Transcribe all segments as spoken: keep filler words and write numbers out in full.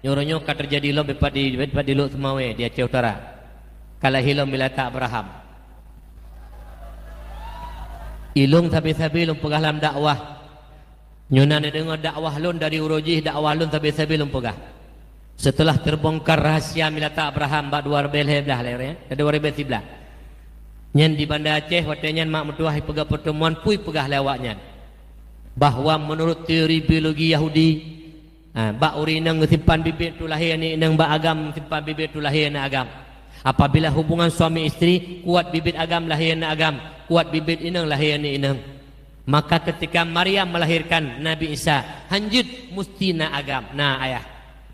Nyoe uroe nyoe ka teujadi lom dipat di, dipat di Lhokseumawe di Aceh Utara. Ka lahé lom Milata Abraham. Ilôn sabe-sabe lôn peugah lam dakwah. Nyoe na neudeungoe dakwah lôn dari uroe jih, dakwah lôn sabe-sabe lôn peugah. Seuteulah teubongkar rahasia Milata Abraham bak dua ribèe lhèe blah lé, eh, dua ribèe siblah. Nyan di Banda Aceh, watèe nyan mak meutuah ipeugah peurteumuan, peue ipeugah lé awaknyan. Bahwa meunurot teori biologi Yahudi, Ha, bak ureueng inong geusimpan bibit tu lahé aneuk inong, bak agam simpan bibit tu lahé aneuk agam. Apabila hubungan suami istri, kuat bibit agam lahé aneuk agam, kuat bibit inong lahé aneuk inong. Maka ketika Maryam melahirkan Nabi Isa, hanjeuet musti na agam, na ayah.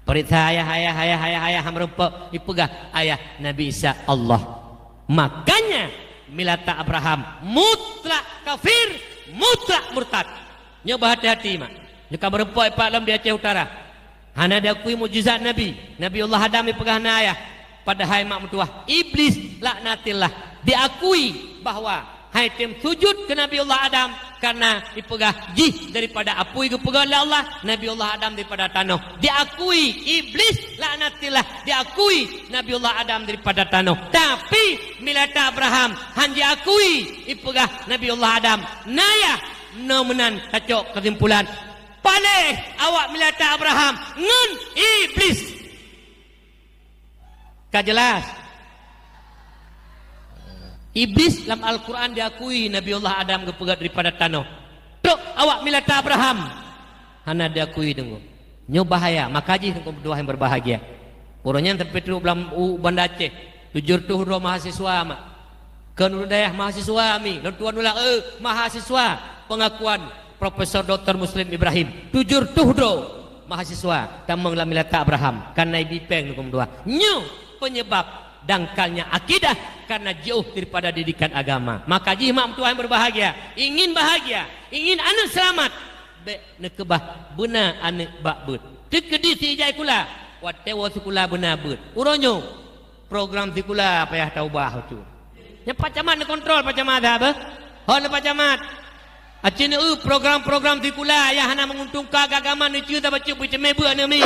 Peuriksa ayah, ayah, ayah, ayah, ayah, han meurumpok, ipeugah ayah Nabi Isa Allah. Makanya Milata Abraham mutlak kafir, mutlak murtad. Nyoe beuhati-hati, mak. Nyoe ka meurumpok ipak lom di Aceh Utara. Hana diakui mukjizat Nabi. Nabi Allah Adam ipeugah na ayah. Padahai mak meutuah, Iblis laknatillah diakui bahwa hai tem sujud keu Nabi Allah Adam karena ipeugah jih daripada apui geupeugah lé Allah, Nabi Allah Adam daripada tanoh. Diakui Iblis laknatillah, diakui Nabi Allah Adam daripada tanoh. Tapi Milata Abraham han jiakui ipeugah Nabi Allah Adam na ayah. Nyoe meunan tacok keusimpulan. Paléh awak Milata Abraham ngon Iblis. Ka jeulaih? Iblis lam Al-Quran diakui Nabi Allah Adam geupeugah daripada tanoh. Trok awak Milata Abraham hana diakui deungon. Nyoe bahaya, maka jih teungku meutuah nyang berbahagia. Uroe nyan sampoe trok lam u Banda Aceh, tujoh reutôh droe mahasiswa, mak. Keu ureueng dayah mahasiswa mi, lôn tuan ulang, eh, mahasiswa, pengakuan Profesor Doktor Muslim Ibrahim, tujoh reutôh droe mahasiswa tamong lam Milata Abraham, karena ibi péng teungku meutuah. Nyoe penyebab dangkalnya akidah karena jauh daripada didikan agama. Maka jih mak meutuah nyang berbahagia, ingin bahagia, ingin aneuk selamat, bèk neukeubah beuna aneuk bak beuet. Teukeudi si ijai sikula, watèe woe sikula beuna beuet. Uroe nyoe, program sikula payah taubah tu. Nyan Pak Camat neukontrol, Pak Camat dah beuh? Ho neu Pak Camat? Aci neu program-program sikula nyang hana menguntungkan agama neucue tabacut peucemeh beuet aneuk mi.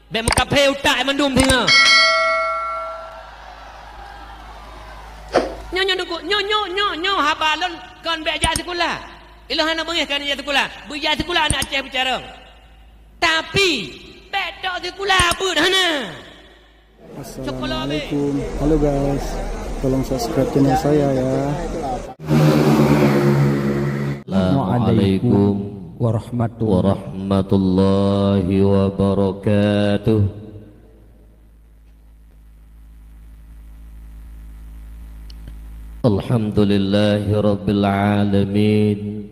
Bèk meukaphé utak mandum singoh. Nyoe, nyoe, nyoe, nyoe, nyoe, nyoe haba lôn kon bèk jak sikula. Ilôn hana beungèh keu aneuk jak sikula. Beujak sikula aneuk Aceh beucarông. Tapi, bèk tok sikula beuet hana. Assalamualaikum. Halo guys, tolong subscribe channel saya ya. Assalamualaikum warahmatullahi wabarakatuh. Alhamdulillahi rabbil alamin.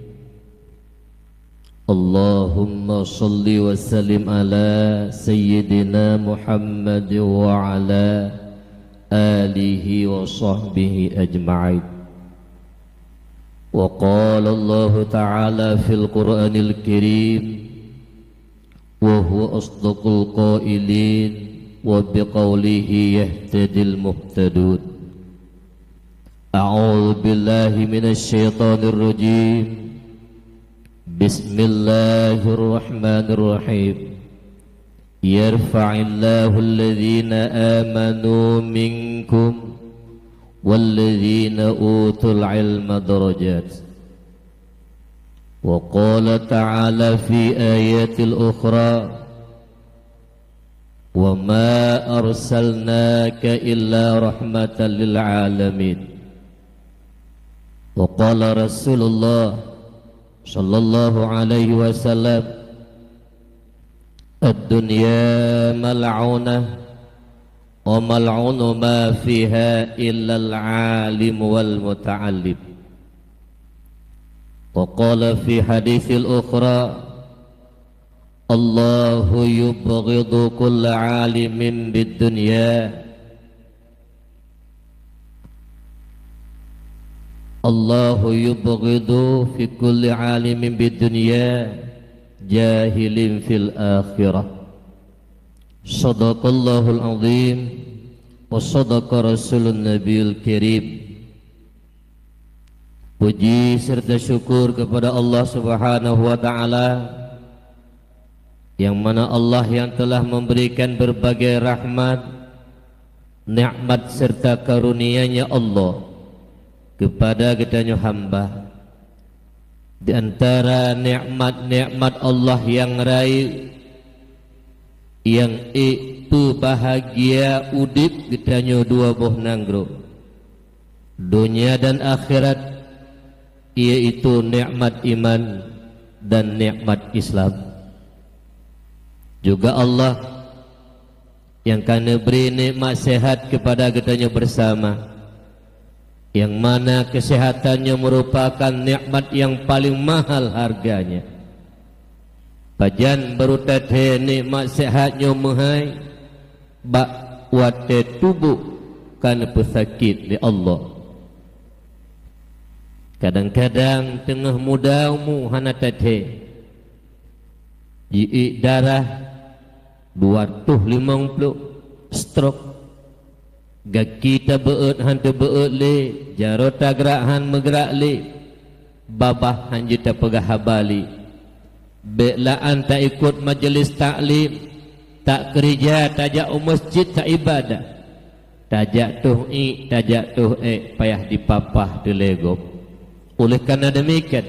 Allahumma shalli wa sallim ala sayyidina Muhammad wa ala alihi wa sahbihi ajma'in. Wa qala Allahu ta'ala fil Qur'anil Karim, wa huwa asdaqul qailin, wa biqaulihi yahtadil muhtadun. A'udzu billahi minasy syaithanir rajim. Bismillahirrahmanirrahim. Yarfa'illahu alladhina amanu minkum walladhina utul ilma darajat. Wa qala ta'ala fi ayatil ukhra, "Wa ma arsalnaka illa rahmatan lil alamin." Wa qala Rasulullah sallallahu alaihi wasallam, "Ad-dunya mal'unah, wa mal'unu ma fiha illal alim wal muta'allim." Wa qala fi haditsil ukhra, "Allahu yubghidu kulla alimin bid dunya." Allahu yubghidu fi kulli alimin bid dunya, jahilin fil akhirah. Shadaqallahul azim wa shadaqa rasulun nabiyul karim. Puji serta syukur kepada Allah Subhanahu wa taala yang mana Allah yang telah memberikan berbagai rahmat, nikmat serta karunia-Nya Allah kepada geutanyoe hamba. Di antara nikmat-nikmat Allah nyang rayeuk, nyang ék peubahgia udép geutanyoe dua boh nanggroe, donya dan akhirat, yaitu nikmat iman dan nikmat Islam. Juga Allah nyang ka neubri nikmat sehat kepada geutanyoe bersama, nyang mana kesehatan nyoe merupakan nikmat nyang paleng mahal harganya. Pajan barô tathée nikmat sehat nyoe meuhai bak watée tuboh ka neupeusakét lé Allah. Kadang-kadang teungoh muda umu hana tathée, jiék darah dua reutôh limong ploh, stroke. Gaki tabeuet han teubeuet lé, jaroe tagrak han meugrak lé, babah han jeuet tapeugah haba lé. Bék laan taikot majelis taklim, takeurija, tajak u meuseujid taibadah. Tajak toh iék, tajak toh ék, payah jipapah teulée gob. Oleh karena demikian,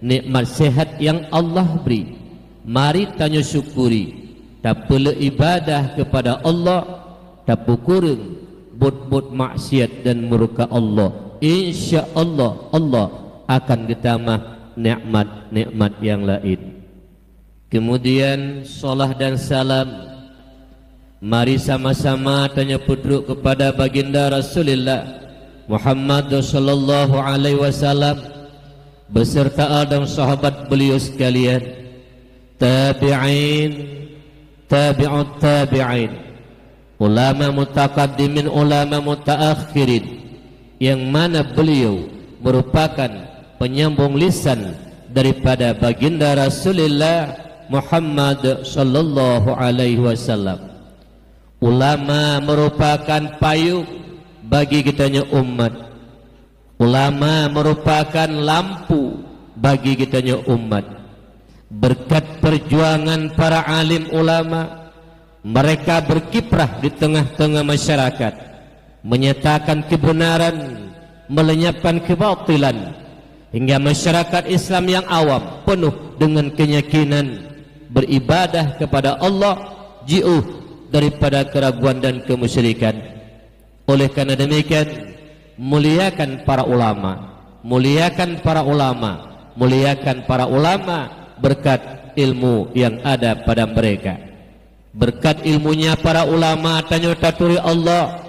nikmat sehat nyang Allah bri, mari tanyoe syukuri, tapeuleueh ibadah kepada Allah, tapeukureueng buet-buet maksiat dan murka Allah. Insya Allah, Allah akan geutamah nikmat-nikmat nyang laén. Kemudian, salat dan salam mari sama-sama tanyoe peutrok kepada Baginda Rasulullah Muhammad sallallahu alaihi wasallam beserta al dan sahabat beliau sekalian, tabi'in, tabi'ut tabi'in, ulama mutaqaddimin, ulama mutaakhirin, nyang mana beliau merupakan penyambung lisan daripada Baginda Rasulullah Muhammad sallallahu alaihi wasallam. Ulama merupakan payong bagi geutanyoe umat. Ulama merupakan lampu bagi geutanyoe umat. Berkat perjuangan para alim ulama, mereka berkiprah di tengah-tengah masyarakat, menyatakan kebenaran, melenyapkan kebatilan, hingga masyarakat Islam yang awam penuh dengan keyakinan beribadah kepada Allah, jiôh daripada keraguan dan kemusyrikan. Oleh karena demikian, muliakan para ulama, muliakan para ulama, muliakan para ulama berkat ilmu yang ada pada mereka. Berkat ilmunya para ulama tanyoe taturi Allah.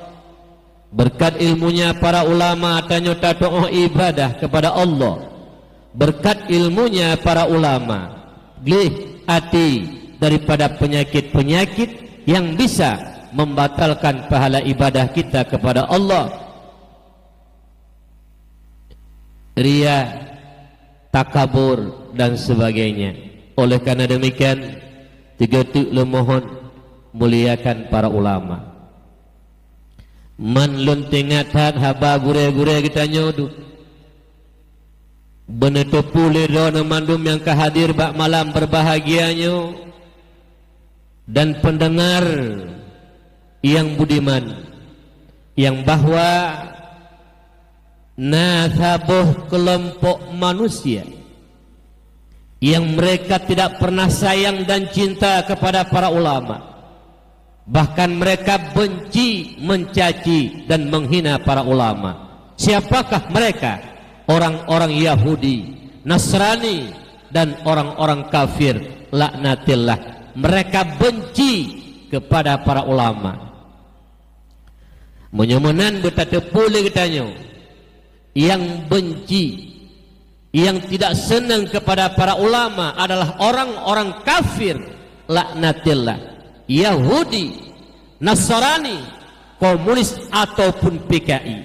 Berkat ilmunya para ulama tanyoe tatu'oh ibadah kepada Allah. Berkat ilmunya para ulama, gleh até daripada penyakit-penyakit yang bisa membatalkan pahala ibadah kita kepada Allah. Ria, takabur, dan sebagainya. Oleh karena demikian, tiga tu lôn mohon, muliakan para ulama. Man lôn teuingat that haba gurée-gurée geutanyoe tu. Beuneuteupeu lé droeneuh mandum nyang ka hadir bak malam berbahagia nyoe dan pendengar nyang budiman, nyang bahwa na saboh keulompok manusia yang mereka tidak pernah sayang dan cinta kepada para ulama. Bahkan mereka benci, mencaci, dan menghina para ulama. Siapakah mereka? Orang-orang Yahudi, Nasrani, dan orang-orang kafir, laknatillah. Mereka benci kepada para ulama. Meunyoe meunan beutateupeue lé geutanyoe, nyang benci, nyang tidak senang kepada para ulama adalah orang-orang kafir, laknatillah, Yahudi, Nasrani, komunis ataupun P K I.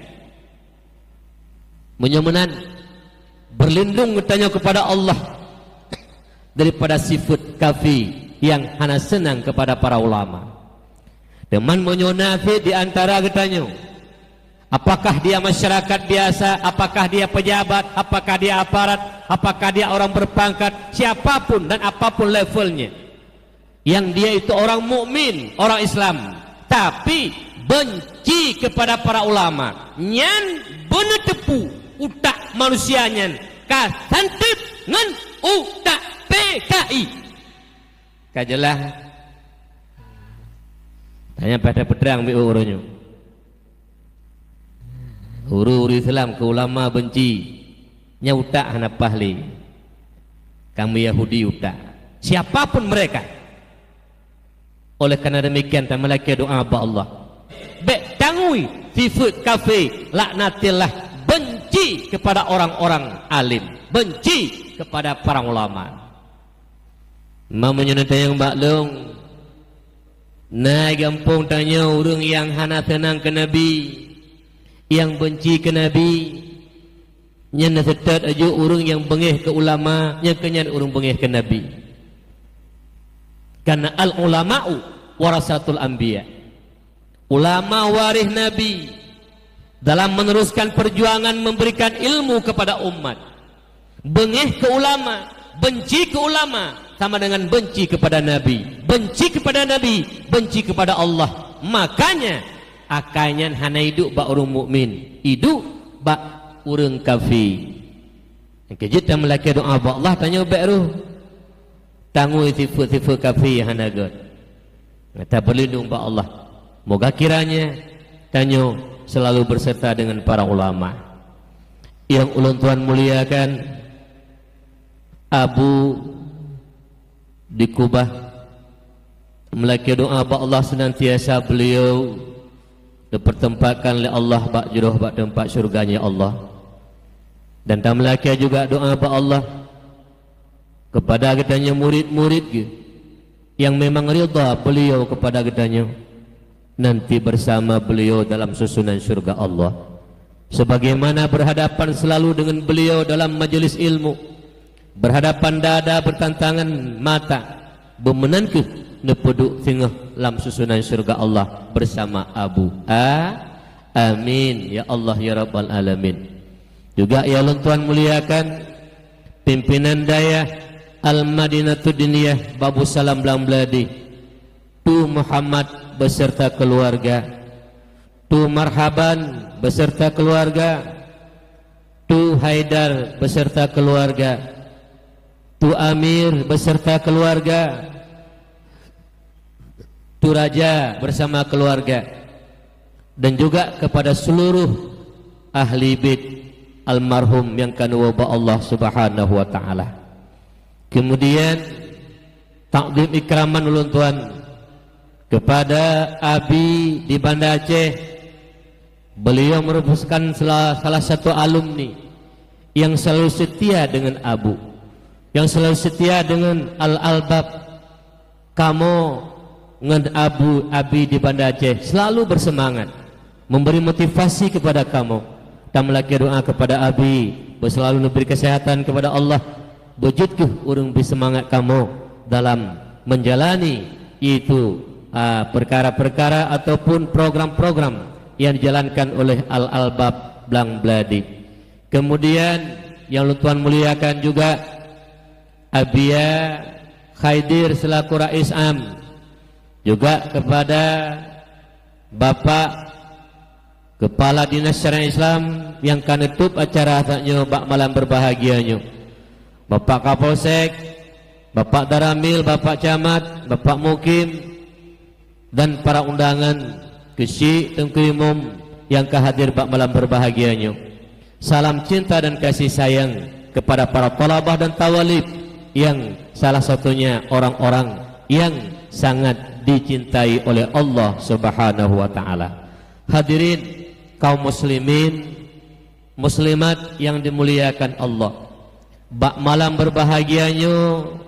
Meunyoe meunan, berlindung geutanyoe kepada Allah daripada sifat kafir yang hana senang kepada para ulama. Teuma meunyoe na di antara geutanyoe, apakah dia masyarakat biasa, apakah dia pejabat, apakah dia aparat, apakah dia orang berpangkat, siapapun dan apapun levelnya, Yang dia itu orang mukmin, orang Islam, tapi benci kepada para ulama, nyan beuneuteupeu utak manusia nyan ka santeuet ngon utak P K I. Ka jeulaih. Tanya pada peutrang bi uroe nyoe. Ureuëng-ureuëng Islam keu ulama benci, nyan utak hana paih lé. Kamoe Yahudi utak. Siapapun mereka. Oleh karena demikian, tameulakée doa bak Allah. Bék tangui sifeuet kafé, laknatillah, benci kepada orang-orang alim, benci kepada para ulama. Meunyoe neutanyong bak lôn, na i gampông tanyoe ureuëng nyang hana seunang keu Nabi, nyang benci keu Nabi, nyan na seutôt aju ureuëng nyang beungéh keu ulama, nyang keu nyan ureuëng beungéh keu Nabi. Karena al-ulama'u warasatul anbiya. Ulama waréh Nabi dalam meneruskan perjuangan memberikan ilmu kepada umat. Beungéh keu ulama, benci keu ulama, sama dengan benci kepada Nabi. Benci kepada Nabi, benci kepada Allah. Makanya, akai nyan hana iduek bak ureuëng mukmin, iduek bak ureuëng kafé. Nyang keujeuet tameulakée doa bak Allah, tanyoe bék roh. Tangui sifeuet-sifeuet kafé hana gét. Gata beulindong bak Allah. Moga kiranya tanyoe selalu berserta dengan para ulama. Nyang ulôn tuan muliakan, Abu di Kubah, meulakée doa bak Allah senantiasa beliau dipertempatkan lé Allah bak jroh bak teumpat syurga-Nya Allah. Dan tameulakée juga doa bak Allah kepada geutanyoe murid-murid geuh nyang memang ridha beliau kepada geutanyoe, nanti bersama beliau dalam susunan syurga Allah. Sebagaimana berhadapan selalu dengan beliau dalam majelis ilmu, berhadapan dada bertantangan mata, beumeunan kheueh neupeuduek singoh lam susunan syurga Allah bersama Abu. A-, amin, ya Allah, ya Rabbal Alamin. Juga nyang ulôn tuan muliakan, pimpinan dayah Al-Madinatud Diniyah Babu Salam Blang Blahdeh, Tu Muhammad beserta keluarga, Tu Marhaban beserta keluarga, Tu Haidar beserta keluarga, Tu Amir beserta keluarga, Tu Raja bersama keluarga, dan juga kepada seluruh ahli bait almarhum nyang ka neuwoe bak Allah Subhanahu wa Ta'ala. Kemudian, takzim ikraman ulôn tuan kepada Abi di Banda Aceh. Beliau merupakan salah, salah satu alumni yang selalu setia dengan Abu, yang selalu setia dengan Al-Albab. Kamoe ngon Abu, Abi di Banda Aceh selalu bersemangat memberi motivasi kepada kamoe. Tameulakée doa kepada Abi, beuselalu neubri kesehatan kepada Allah, beujeuet kheueh ureuëng bri seumangat kamoe dalam menjalani, yaitu, a, perkara-perkara ataupun program-program yang dijalankan oleh Al-Albab Blang Blahdeh. Kemudian, nyang ulôn tuan muliakan juga, Abia Khaidir selaku Rais Am, juga kepada Bapak Kepala Dinas Syariat Islam nyang ka neutôp acara saat nyoe bak malam berbahagia nyoe, Bapak Kapolsek, Bapak Danramil, Bapak Camat, Bapak Mukim, dan para undangan, keuchik Teungku Imum nyang ka hadir bak malam berbahagia nyoe. Salam cinta dan kasih sayang kepada para thalabah dan thawalib yang salah satunya orang-orang yang sangat dicintai oleh Allah Subhanahu wa Ta'ala. Hadirin kaum muslimin, muslimat yang dimuliakan Allah. Bak malam berbahagia nyoe,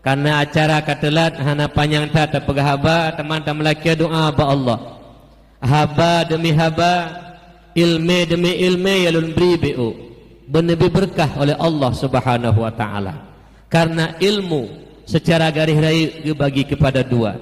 karena acara ka teulat, hana panyang that tapeugah haba, teuma tameulakée doa bak Allah. Haba demi haba, ilmé demi ilmé nyang lôn bri B O, beuneubri beureukat oleh Allah Subhanahu wa Ta'ala. Karena ilmu secara garis rayeuk geubagi kepada dua.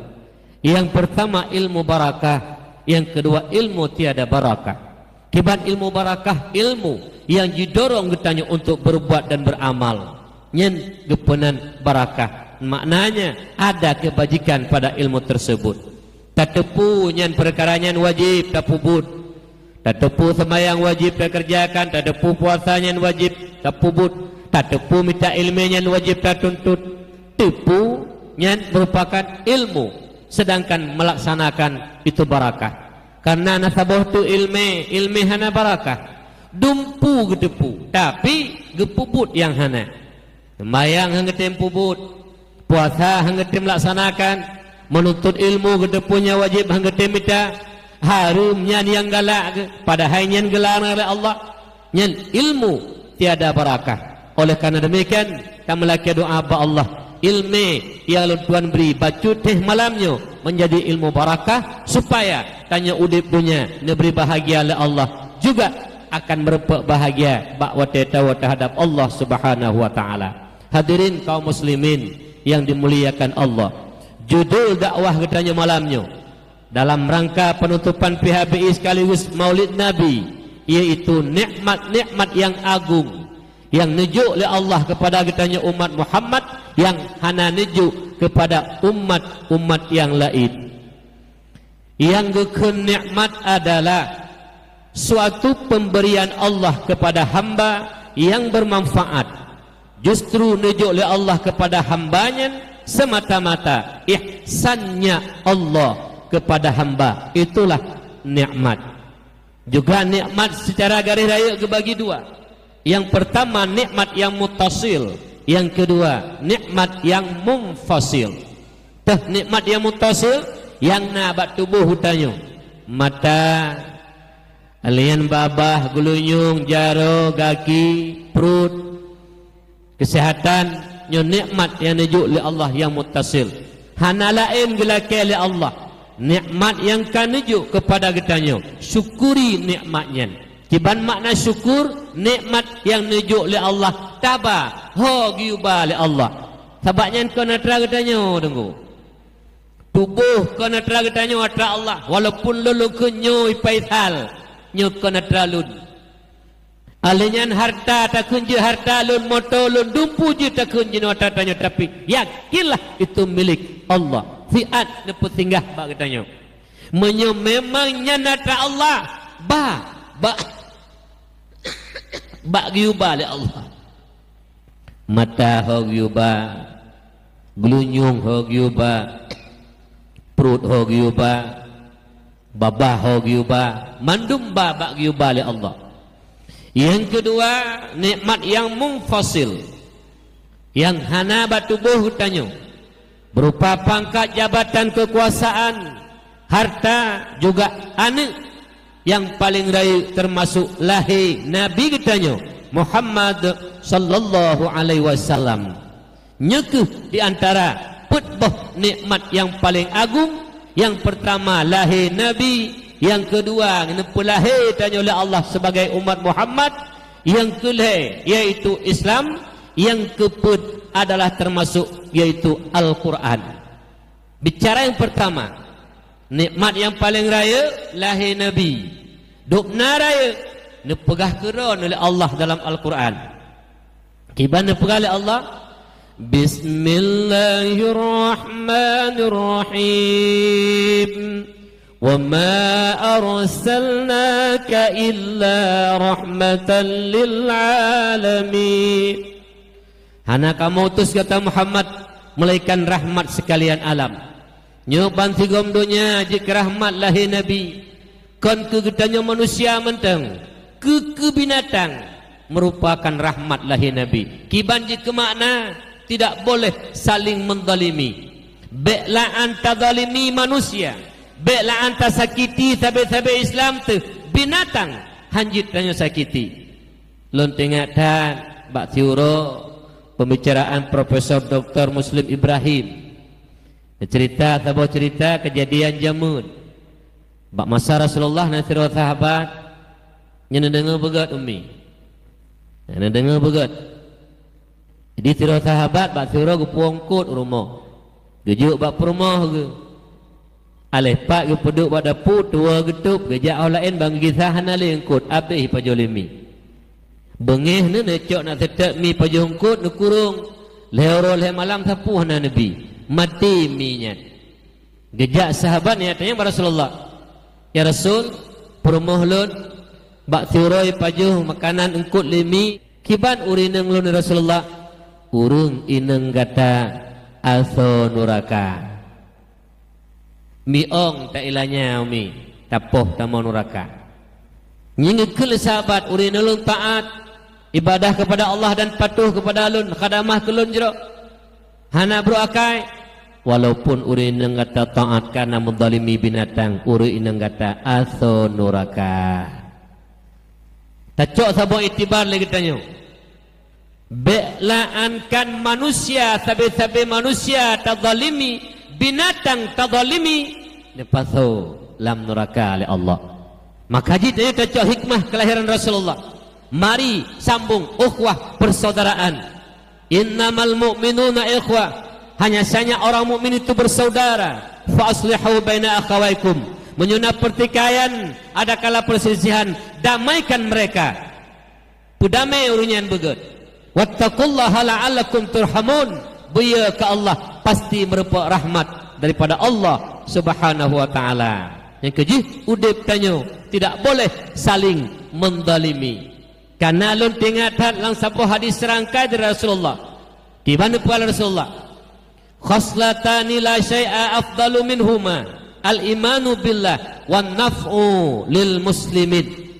Yang pertama ilmu barakah, yang kedua ilmu tiada barakah. Kiban ilmu barakah, ilmu yang jidorong geutanyoe untuk berbuat dan beramal, nyan geupeunan barakah. Maknanya, ada kebajikan pada ilmu tersebut. Tateupeue nyan peukara nyan wajéb tapeubuet. Tateupeue seumayang wajéb takeureujakan, tateupeue puasa nyan wajéb tapeubuet, tateupeue mita iéleumé nyan wajéb tatuntut. Teupeue nyan meurupakan ilmu, seudangkan meulaksanakan itu barakah. Kareuna na saboh teuk iéleumé, iéleumé hana barakah. Dumpeue geuteupeue, tapi geupeubuet nyang hana. Seumayang han geutem peubuet, puasa han geutem laksanakan, meununtut ilmu geuteupeue nyang wajéb han geutem mita, hareuem nyan nyang galak geuh, padahai nyan geularang lé Allah. Nyan ilmu tiada barakah. Oleh karena demikian, tameulakée doa bak Allah, iéleumé nyang lôn tuan bri bacut teuh malam nyoe meunjadi ilmu barakah, supaya tanyoe udeb donya neubri bahagia lé Allah, juga akan meurumpok bahagia bak watée tawoe teuhadab Allah Subhanahu wa Taala. Hadirin kaum muslimin yang dimuliakan Allah, judul dakwah geutanyoe malam nyoe dalam rangka penutupan P H B I sekaligus Maulid Nabi, yaitu nikmat-nikmat yang agung yang neujok lé Allah kepada geutanyoe umat Muhammad yang hana neujok kepada umat-umat yang lain. Yang geukheun nikmat adalah suatu pemberian Allah kepada hamba yang bermanfaat. Justru neujok lé Allah kepada hamba nyan semata-mata ihsannya Allah kepada hamba. Itulah nikmat. Juga nikmat secara garis rayeuk geubagi dua. Yang pertama nikmat yang muttasil, yang kedua nikmat yang munfasil. Teuh nikmat yang muttasil, nyang na bak tuboh geutanyoe. Mata, lian babah, geulinyueng, jaroe, gaki, pruet. Keuseuhatan nyoe nikmat nyang neujok lé Allah nyang muttasil. Hana laén geulakée lé Allah. Nikmat nyang ka neujok keupada geutanyoe, syukuri nikmat nyan. Kiban makna syukur, nikmat nyang neujok lé Allah, taba, ho geuyue ba lé Allah. Sabab nyan kon atra geutanyoe, Teungku. Tuboh kon atra geutanyoe atra Allah, walaupun lôn lôn kheun nyoe Faisal, nyoe kon atra lôn. Alheuh nyan harta takheun jeuet harta lôn, moto lôn, dumpeue jeuet takheun jinoe atra tanyoe, tapi yakinlah itu milik Allah. Siat neupeusinggah bak geutanyoe. Meunyoe memang nyan atra Allah, ba, ba, bak geuyue ba lé Allah. Mata ho geuyue ba, geulinyueng ho geuyue ba, pruet ho geuyue ba, babah ho geuyue ba, mandum ba bak geuyue ba lé Allah. Nyang keudua, nikmat nyang munfasil, nyang hana bak tuboh geutanyoe, berupa pangkat, jabatan, keukuasaan, harta, juga aneuëk. Nyang paleng rayeuk teumasok lahé Nabi geutanyoe, Muhammad sallallahu alaihi wasallam. Nyoe kheueh di antara peuet boh nikmat nyang paleng agong. Nyang peurtama lahé Nabi, nyang keudua neupeulahé tanyoe lé Allah sibagai umat Muhammad, nyang keulhée yaitu Islam, nyang keupeuet adalah teumasok yaitu Al-Qur'an. Bicara nyang peurtama, nikmat nyang paleng rayeuk lahé Nabi. Dubna rayeuk, neupeugah keudroe lé Allah dalam Al-Qur'an. Kiban neupeugah lé Allah, "Bismillahirrahmanirrahim. Wa ma arsalnaka illa rahmatan lil alamin." Hana kamoe utus gata Muhammad, meulaékan rahmat seukalian alam. Nyoe bansigom donya jeuet keu rahmat lahé Nabi. Kon keu geutanyoe manusia mantong, keu, keu binatang meurupakan rahmat lahé Nabi. Kiban jeuet keu makna, tidak boleh saling menzalimi. Bék la'an tazalimi manusia, bék la'an tasakiti sabe-sabe Islam teuh, binatang han jeuet tanyoe sakiti. Lôn teuingat that bak siuroe pembicaraan Profesor Doktor Muslim Ibrahim. Neuceurita saboh ceurita keujadian jameun. Bak masa Rasulullah na sidroe sahabat nyang neudeungoe beugét Ummi. Nyang neudeungoe beugét. Jadi sidroe sahabat bak siuroe geupuwoe eungkôt u rumoh. Geujok bak peurumoh geuh. Aléh pat geupeuduek bak dapu, tuwoe geutôb, geujak óh laén ban geugisa hana lé eungkôt, abéh pajoh lé mi. Beungéh neuh neucok na seutôt mi pajoh eungkôt neukurong. Lhée uroe lhée malam sapeue hana neubi, maté mi nyan. Geujak sahabat nyan tanyong bak Rasulullah, "Ya Rasul, peurumoh lôn bak siuroe pajoh makanan eungkot lé mi, kiban ureuëng inong lôn ya Rasulullah?" "Ureuëng inong gata asoe nuraka." "Mi ong tailanya umi, tapoh tamong nuraka." Nyan geukheun lé sahabat, "Ureuëng inong lôn taát, ibadah keupada Allah dan patuh keupada lôn, khadamah keu lôn jroh. Hana brok akai, walaupun ureuëng inong gata taát kana meuzalimi binatang, ureuëng inong gata asoe nuraka." Tacok saboh iktibar lé geutanyoe. Bék la'ankan manusia, sabe-sabe manusia tazalimi, binatang tazalimi, neupasoe lam nuraka lé Allah. Maka jih tanyoe tacok hikmah kelahiran Rasulullah. Mari sambung ukhuwah persaudaraan. "Innamal mu'minuna ikhwah." Hanya saja orang mukmin itu bersaudara. "Fa aslihu baina akhawaikum." Meunyoe na pertikaian, ada kala perselisihan, damaikan mereka. Peudamé ureuëng nyan beugét. "Wattaqullaha la'allakum turhamun." Beuye keu Allah, pasti meureumpok rahmat daripada Allah Subhanahu wa Ta'ala. Nyang keujih, udeb tanyoe tidak boleh saling menzalimi. Kana lôn teuingat that lam saboh hadis seurangkai dari Rasulullah. Kiban peue Rasulullah? "Khaslatani la syai'a afdalu minhuma, al-imanu billah wan naf'u lil muslimin."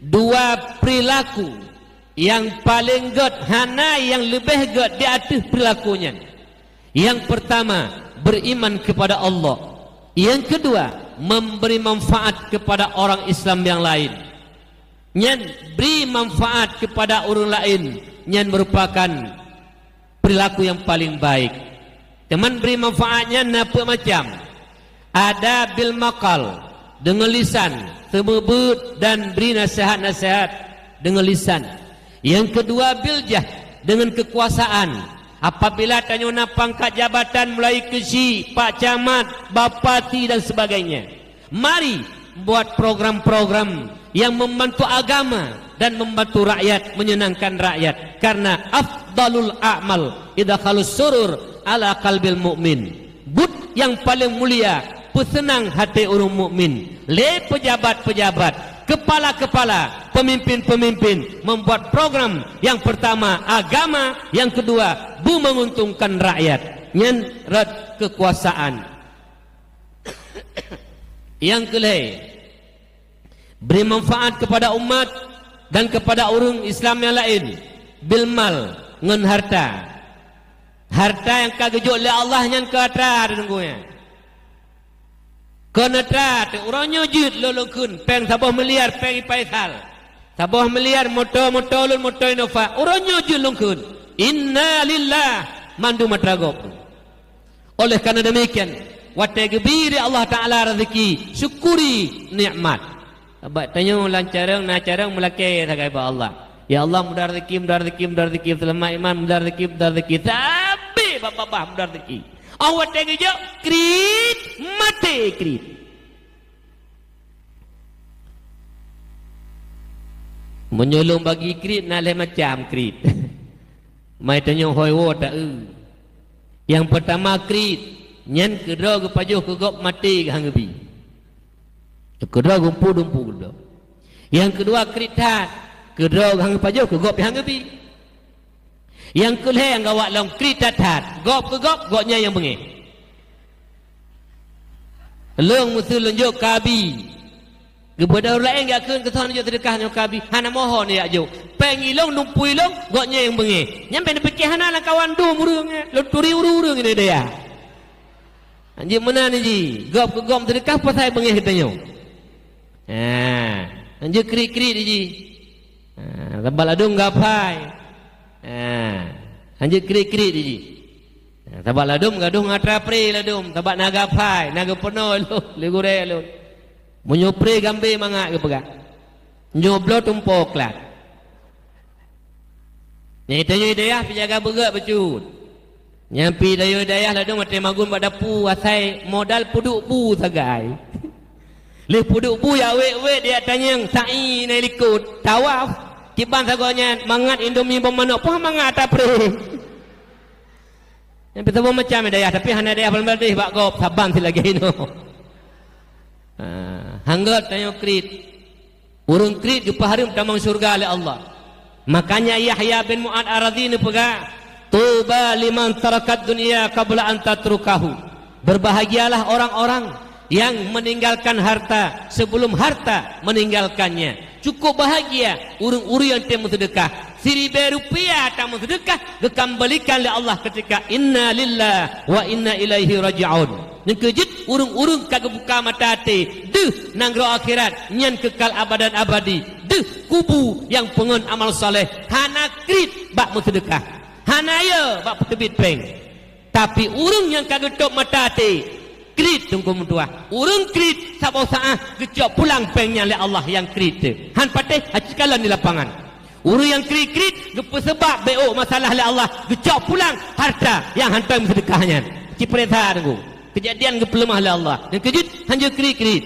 Dua perilaku nyang paleng gét, hana nyang leubeh gét di ateueh perilaku nyan. Nyang peurtama, beriman kepada Allah. Nyang keudua, memberi manfaat kepada orang Islam nyang laén. Nyan bri manfaat keupada ureuëng laén, nyan meurupakan peurilaku nyang paleng baik. Teuma bri manfaat nyan na peuet macam. Ada bil maqal, deungon lisan, seumeubeuet dan bri naseuhat-naseuhat deungon lisan. Nyang keudua bil jah, deungon keukuasaan. Apabila tanyoe na pangkat jabatan mulai keuchik, pak camat, bupati dan sebagainya. Mari buat program-program yang membantu agama dan membantu rakyat, menyenangkan rakyat. Karena afdalul a'mal idkhalus surur ala qalbil mu'min. Buet nyang paleng mulia peuseunang até ureuëng mukmin. Lé peujabat-peujabat, kepala-kepala, pemimpin-pemimpin membuat program yang pertama agama, yang kedua beu menguntungkan rakyat. Nyan rot kekuasaan. Nyang keulhée, bri manfaat keupada umat dan keupada ureuëng Islam nyang laén, bil mal, ngon harta. Harta nyang ka geujok lé Allah nyan keu atra teungku nyan. Keu atra teuh uroe nyoe jeuet lôn lôn kheun péng saboh miliar péng i Faisal. Saboh miliar moto-moto lôn moto Innova. Uroe nyoe jeuet lôn kheun. Inna lillah mandum atra gob. Oleh karena demikian, watée geubri lé Allah Taala rezeki, syukuri nikmat. Sabab tanyoe lam carông na carông meulakée sagai bak Allah. Ya Allah, mudah rezeki, mudah rezeki, mudah rezeki, seulamat iman, mudah rezeki, mudah rezeki. Sabé babah-babah mudah rezeki. Oh watée geujok, krit, maté krit. Meunyoe lôn bagi krit, na lhée macam krit. Mai tanyoe hôi woe ta-eu. Nyang peurtama krit, nyan keudroe geupajoh keu gob maté geuhanggeubi. Keudroe geumpu dumpu keudroe. Nyang keudua krit that, keudroe geuhanggeupajoh keu gob hanggeubi. Nyang keulhée nyang gawat lom krit that-that, gob keu gob, gobnyan nyang beungéh. Lôn meuseu lôn jok kabi. Geubeudôh laén geukheun keusoe jok seudeukah nyoe kabi, hana mohon jak jok. Péng ilông, numpui ilông, gobnyan nyang beungéh. Nyan bék neupiké hana lam kawan dum ureuëng, lôn turi ureuëng-ureuëng di dayah. Anjeuk meunan ji, gob keu gob seudeukah pasai beungéh geutanyoe. Ha, anjeuk krit-krit ji. Ha, sabab ladum gapai. Ha, anjeuk krit-krit ji. Ha, sabab ladum gadoh ngon atra pre ladum, sabab na gapai, na geupeunoh lôn, lé gurée lôn. Meunyoe pre gambé mangat geupeugah. Nyoe bloe tumpo klat. Nyang tanyoe dayah pih jaga beugét bacut. Nyang pih tanyoe dayah ladum watée magun bak dapu asai modal peuduek bu sagai. Lheueh peuduek bu jak wék-wék di atanyang sa'i na likot tawaf. Kiban sagoe nyan mangat indomie bom manok poh mangat atra pre. Sampoe saboh macam dayah, tapi hana dayah Bangladesh bak gob saban sit lagèe inoe. Ha, han gèt tanyoe kriet. Ureueng kriet geupeuhareuem tamong syeuruga lé Allah. Makanya Yahya bin Mu'adz Ar-Razi neupeugah, "Tuba liman tarakat dunya qabla an tatrukahu." Berbahagialah orang-orang yang meninggalkan harta sebelum harta meninggalkannya. Cukup bahagia ureueng-ureueng nyang tém meuseudeukah. Siribèe rupiah tameuseudekah, geukambalikan lé Allah ketika, "Inna lillahi wa inna ilaihi raji'un." Nyang keujeuet, ureueng-ureueng ka geubuka mata até, deuh nanggroe akhirat nyan keukal abadan abadi, deuh kubu nyang peungon amal saleh, hana kriet bak meuseudeukah, hana yo bak peuteubiet péng. Tapi ureueng nyang ka geutôb mata até, kriet teungku meutuah. Ureueng kriet saboh saát geucok pulang péng nyan lé Allah nyang kriet teuh. Han patéh, aci kalon di lapangan. Ureueng nyang kriet-kriet geupeuseubab beuôk masalah lé Allah, geucok pulang harta nyang hana meuseudeukah nyan. Ci peuriksa teungku. Keujadian geupeuleumah lé Allah. Nyang keujeuet, han jeuet kriet-kriet.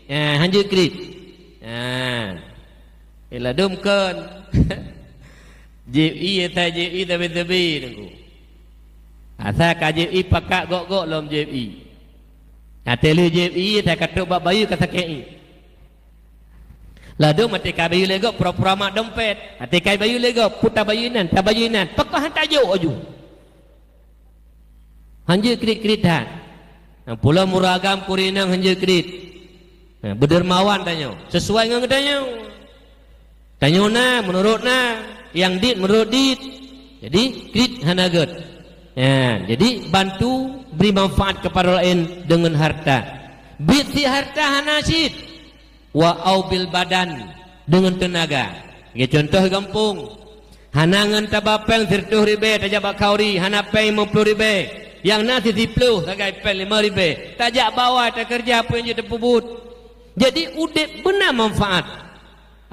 Ya, han jeuet kriet. Ya. Eh, ladôm kon. Jieb ie, asai jieb ie sabe-sabe teungku. Asai ka jieb ie pakat gok-gok lom jieb ie. Até lheueh jieb ie, asai ka trôk bak bayeue ka sakét ie. Ladôm até ka bayeue lé gob pura-pura mat dompet. Até ka bayeue lé gob, peue tabayeue inan, tabayeue inan. Pakon han tajok laju. Han jeuet kriet-kriet that. Nyang pulo murah agam kuri inong han jeuet kriet. Ha, beudermawan tanyoe, sesuai ngon geutanyoe. Tanyoe na meunurot na, nyang dit meunurot dit. Jadi, kriet hana gèt. Ha, jadi, bantu beri manfaat kepada laén deungon harta. Biet sit harta hana cit. Wa au bil badan, deungon teunaga. Lagèe cuntoh gampông, hana ngon taba péng sireutôh ribèe tajak bak khauri, hana péng limong ploh ribèe, nyang na sit siploh sagai péng limong ribèe, tajak bak awai takeureuja peue nyang jeuet tapeubuet. Jadi udép beuna manfaat.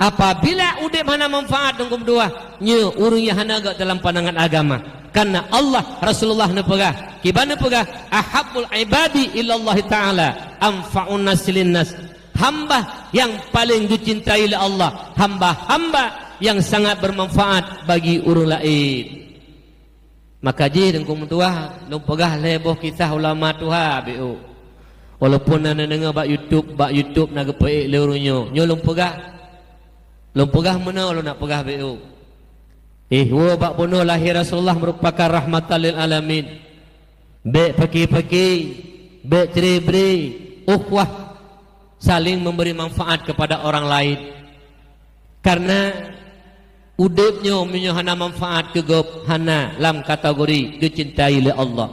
Apabila udép hana manfaat, teungku meutuah, nyoe ureueng nyang hana gèt dalam pandangan agama. Karena Allah, Rasulullah neupeugah, kiban neupeugah, "Ahabbul ibadi ilallahi ta'ala anfa'un nasi linnas." Hamba nyang paleng geucintai lé Allah, hamba-hamba nyang sangat bermanfaat bagi ureueng laén. Maka jih teungku meutuah, lôn peugah lhèe boh kisah ulama tuha beuôk. Walaupun na neudeungoe bak YouTube, bak YouTube na geupeuék lé ureueng nyoe. Nyoe lôn peugah. Lôn peugah meunoe lôn nak peugah beuôk. Eh, woe bak bunoe lahé Rasulullah merupakan rahmatan lil alamin. Bèk paki-paki, bèk cre-bre, ukhuwah, saling memberi manfaat kepada orang lain. Karena udép nyoe meunyoe hana manfaat keu gob, hana lam kategori geucintai lé Allah.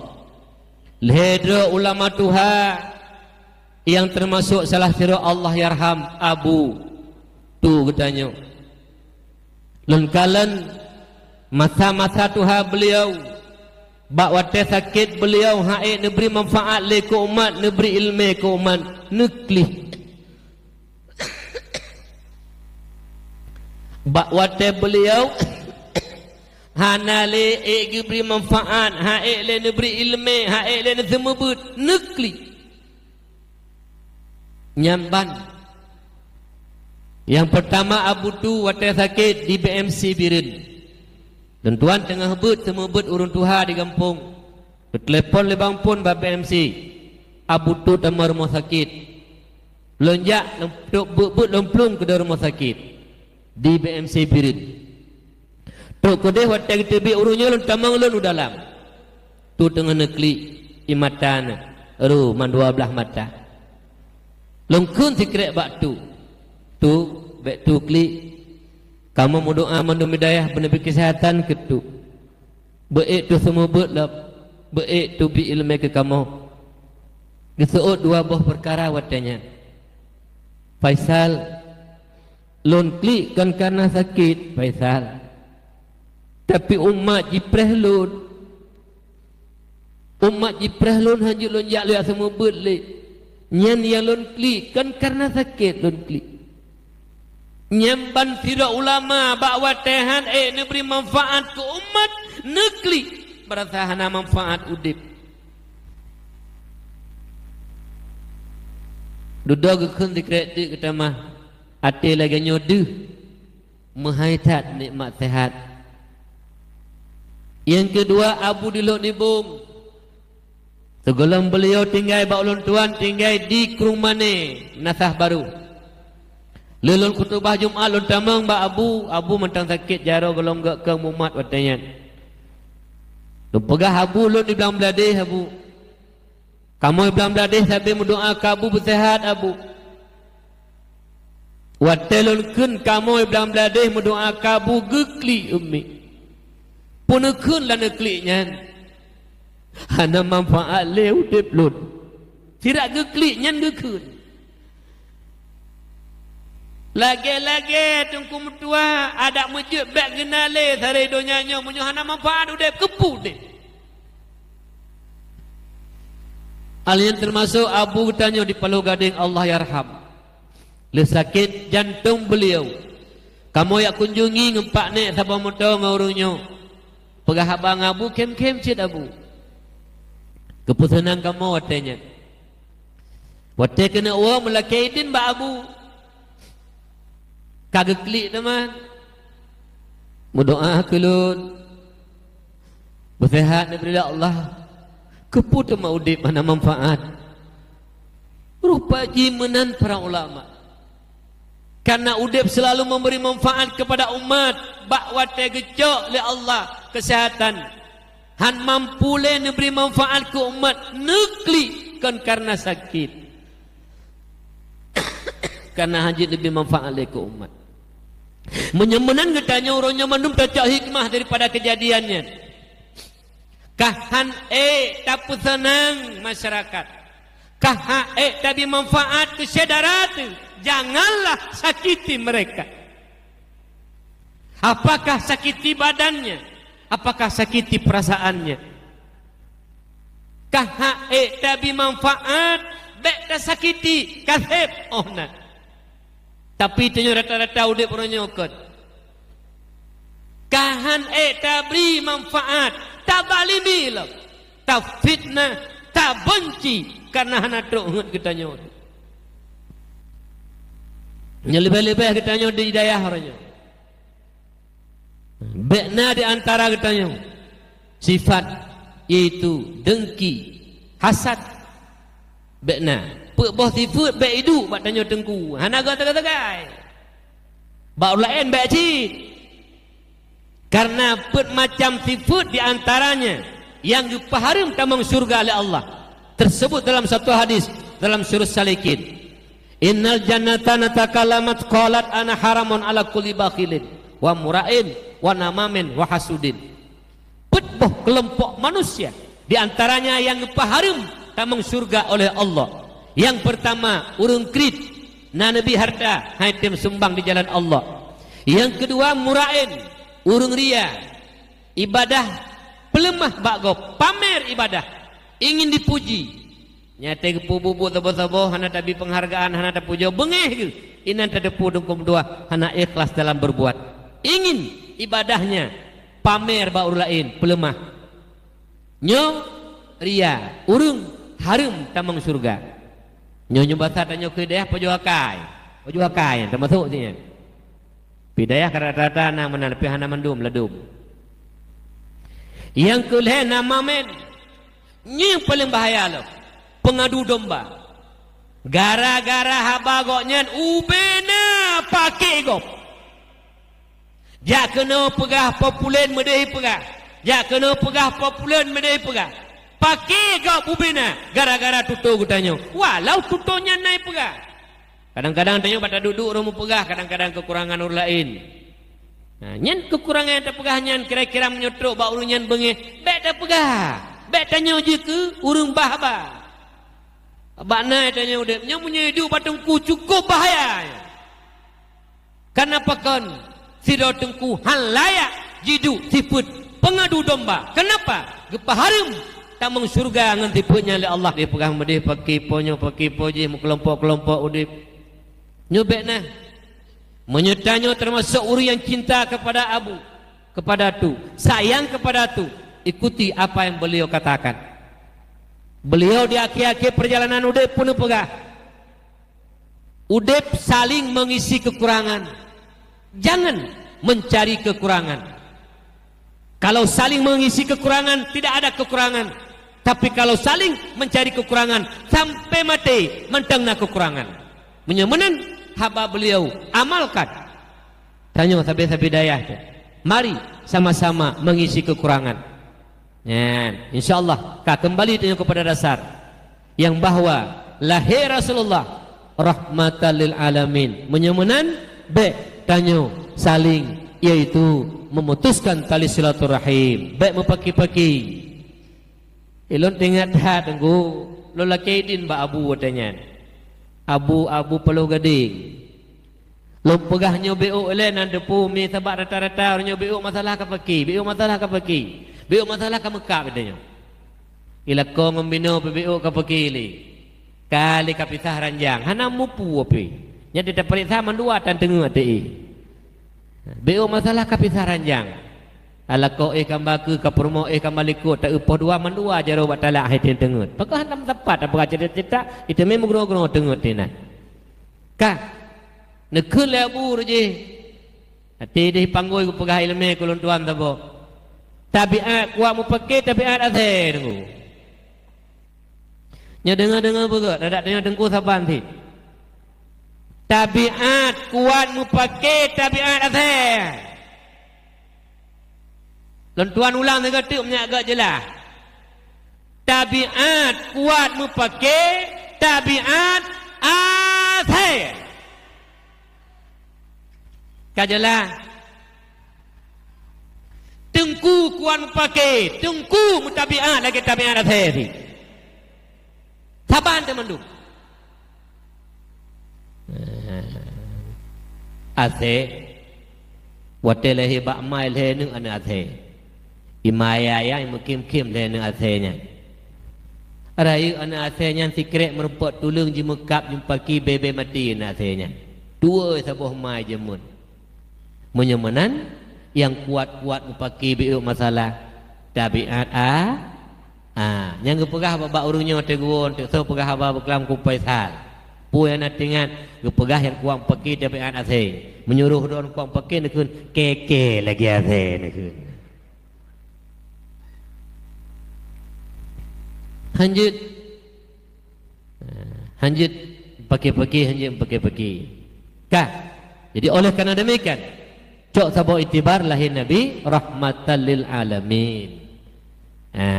Lhèe droe ulama tuha nyang teumasok salah sidroe Allahyarham Abu Tu geutanyoe. Lôn kalon masa-masa tuha beuliau, bak watèe sakét beuliau han ék neubri manfaat lé keu umat, neubri ileumèe keu umat, neuklih. Bak watèe beuliau hana lé ék geubri manfaat, han ék lé neubri ileumèe, han ék lé neuseumeubeuet, neuklih. Nyan ban. Nyang peurtama Abu Tu watèe sakét di B M C Bireuen. Lôn tuan teungoh beuet seumeubeuet ureueng tuha di gampông. Geutelepon lé Bang Pon bak B M C. Abu Tu tamong rumoh sakét. Lôn jak, lôn trok beuet-beuet lôn plueng keudéh rumoh sakét di B M C Bireuen. Trok keudéh watèe geuteubiet ureueng nyoe lôn tamong lôn u dalam. Tu teungoh neuklik ie mata na, ru mandua blaih mata. Lôn kheun sikrék bak Tu. Tu, bèk Tu klik. Kamoe meudoa mandum hidayah beuneubri keuseuhatan keu Tu. Beuék Tu seumeubeuet lom, beuék Tu bri ileumèe keu kamoe. Geuseuôt dua boh peukara watèe nyan. Faisal, lôn klik kon kareuna sakét, Faisal. Tapi umat jipreh lôn. Umat jipreh lôn han jeuet lôn jak lé seumeubeuet lé. Nyan nyang lôn klik kon kareuna sakét lôn klik. Nyan ban sidroe ulama bak watèe han ék neubri manfaat keu umat, neuklik, meurasa hana manfaat udép. Dudoe geukheun sikrék teuk geutamah, até lagèe nyoe deuh, meuhai that nikmat seuhat. Nyang keudua, Abu di Lhok Nibong. Teugohlom beuliau tinggai bak ulôn tuan, tinggai di Krueng Mane, Nasah Barô. Lheuh lôn khutubah Jumat lôn tamong bak Abu, Abu mantong sakét jaroe gohlom geuh keu mumat watée nyan. Lôn peugah Abu, lôn di Blang Bladeh, Abu. Kamoe Blang Bladeh sabe meudoá keu Abu beuseuhat, Abu. Watée lôn kheun kamoe Blang Bladeh meudoá keu Abu, geuklik Ummi. Peue neukheun lam neuklik nyan? Hana manfaat lé udeb lôn. Sirak geuklik nyan geukheun. Lagée-lagée Teungku meutuah, adak meujeuet bék geuna lé saréh donya nyoe meunyoe hana manfaat udeb, keupeue udeb. Alien teumasok Abu geutanyoe di Paloh Gadeng, Allahyarham. Lheuh sakét jantong beuliau, kamoe jak kunjungi ngon pak nék saboh moto ngon ureuëng nyoe. Peugah haba ngon Abu, khem-khem cit Abu. Geupeuseunang kamoe watée nyan. Watée keuneuk woe meulakée idin bak Abu. Ka geuklik teuma. Meudoá keu lôn. Beuseuhat neubri lé Allah. Keupeue teuma udeb hana manfaat? Rupa jih meunan para ulama. Karena udeb selalu memberi manfaat kepada umat, bak watée geucok lé Allah keuseuhatan, han mampu lé neubri manfaat keu umat, neuklik kon karena sakét. Karena hana jeuet neubri manfaat lé keu umat. Meunyoe meunan geutanyoe uroe nyoe mandum tacok hikmah daripada keujadian nyan. Ka han ék tapeuseunang masyarakat. Ka han ék tabri manfaat keu syedara teuh, janganlah sakiti mereka. Apakah sakiti badannya? Apakah sakiti perasaannya? Ka han ék tabri manfaat, bék tasakiti, ka seb óh na. Tapi tanyoe rata-rata udeb uroe nyoe kon. Ka han ék tabri manfaat, tazalimi lom, tafitnah, tabeunci karena hana trok heuet geutanyoe. Nyang leubeh-leubeh geutanyoe di dayah uroe nyoe. Bék na di antara geutanyoe sifat, yaitu dengki, hasad. Bék na. Peuet boh sifeuet bék iduek bak tanyoe teungku. Hana geuteugah-teugah. Bak ureuëng laén bék cit. Karena peuet macam sifeuet di antaranya nyang geupeuhareuem tamong syurga lé Allah. Tersebut dalam satu hadis dalam Sirus Salikin. "Innal jannata natakallamat qalat ana haramun ala kulli bakhilin wa mura'in wa namamin wa hasudin." Peuet boh keulompok manusia, di antaranya nyang geupeuhareuem tamong syurga oleh Allah. Nyang peurtama, ureuëng kriet, na neubi hareuta, han tem sumbang di jalan Allah. Nyang keudua, mura'in, ureuëng ria, ibadah peuleumah bak gob, pamer ibadah, ingin dipuji. Nyang watée geupeubuet-buet saboh-saboh, hana tabri peunghargaan, hana tapujoe, beungéh geuh. Inan tateupeue dungkon meutuah, hana ikhlas dalam beurbuat. Ingin ibadahnya pamer bak ureuëng laén, peuleumah. Nyoe ria, ureuëng hareuem tamong syurga. Nyoe, nyoe basa tanyoe keu dayah pajoh akai. Pajoh akai nyan teumasok si nyan. Pi dayah ka rata-rata na meunan, tapi hana mandum ladum. Nyang keu lhée namamin. Nyoe nyang paleng bahaya lom, peungadu domba. Gara-gara haba gobnyan ubena paké gob. Jak keunoe peugah populen meudeh peugah. Jak keunoe peugah populen meudeh peugah. Paké gob ubena gara-gara tutoe geutanyoe. Walau tutoe nyan na ipeugah. Kadang-kadang tanyoe bak taduek-duek ureuëng meupeugah, kadang-kadang keukurangan ureuëng laén. Nah, nyan keukurangan nyang tapeugah nyan kira-kira meunyoe trok bak ureuëng nyan beungéh, bék tapeugah. Bék tanyoe jih keu ureuëng bah-bah. Bak na tanyoe udeb nyoe meunyoe iduek bak teungku cukup bahaya. Kenapa kon? Sidroe teungku hán layak jiduek sifeuet peungadu domba. Kenapa? Geupeuhareuem tamong syeuruga ngon sifeuet nyan lé Allah. Dipeugah meudeh paké po nyoe, paké po jih, meukelompok-kelompok udeb. Nyoe bék na. Meunyoe tanyoe teumasok ureuëng nyang cinta kepada abu, kepada tu, sayang kepada tu, ikuti apa yang beliau katakan. Beliau di akhé-akhé peurjalanan udeb peuneuk peugah, udeb saling mengisi kekurangan. Jangan mencari kekurangan. Kalau saling mengisi kekurangan, tidak ada kekurangan. Tapi kalau saling mencari kekurangan, sampai mati mantong na kekurangan. Meunyoe meunan, haba beliau amalkan. Tanyoe sabe-sabe dayah tu, mari sama-sama mengisi kekurangan. Nyan, insya Allah ka kembali tanyoe kepada dasar yang bahwa lahé Rasulullah rahmatan lil alamin. Meunyoe meunan, bèk tanyoe saling, yaitu memutuskan tali silaturahim. Bèk meupaki-paki. Ilôn teuingat that, Teungku, lôn lakèe idin bak Abu watèe nyan. Abu, Abu Paloh Gadeng. Lôn peugah nyoe B O lé nan teupeu mi, sabab rata-rata ureueng nyoe B O masalah ka paki, B O masalah ka paki, B O masalah ka meukab, kata nyoe. Ilako ngon binoe pih B O ka paki lé. Ka lé ka pisah ranjang, hana mupu pih. Nyan teupareksa mandua tan teungeut teuh. B O masalah ka pisah ranjang. Alako éh kamba keu ka peurumoh, éh kamba likot, ta-eu poh dua mandua jaroe bak talak hai teungeut. Pakon hana meusapat tapeugah cerita-cerita, iteumé meugroe-groe teungeut teuh nyan. Ka. Neukheun lé Abu Rujih. Até deh panggôi geupeugah ileumé keu lôn tuan saboh. Tabiat kuat mupake tabiat asèe, Teungku. Nyoe deungoe-deungoe beugöt, adak tanyoe Teungku saban cit. Tabiat kuat mupake tabiat asèe. Lôn tuan ulang sigoe teuk meunyo göt jeulaih. Tabiat kuat mupake tabiat asèe. Ka jeulaih. Teungku kuat mupake, teungku mutabiat lagèe tabiat asèe cit. Saban teumandum. Asèe, watèe lahé bak ma lhèe neuk aneuk asèe. Ima ayah meukhém-khém lhèe neuk asèe nyan. Rayeuk aneuk asèe nyan sikrek meurumpok tuleueng jimeukab jimupaki bèe-bèe maté aneuk asèe nyan. Tuwoe saboh ma jameun. Meunyoe meunan, nyang kuat-kuat mupaki biôk masalah tabiat a, a. Nyang geupeugah bak, bak ureueng nyoe teuguon, teuk soe peugah haba beuklam ku Faisal. Peue nyang na teuingat, geupeugah nyang kuat mupaki tabiat asèe. Meunyoe roh droen kuat mupaki neukheun, kèe-kèe lagèe asèe neukheun. Hanjeuet. Hanjeuet paki-paki, hanjeuet paki-paki. Ka. Jadi, oleh karena demikian, cok saboh itibar lahé Nabi rahmatan lil alamin. Ha,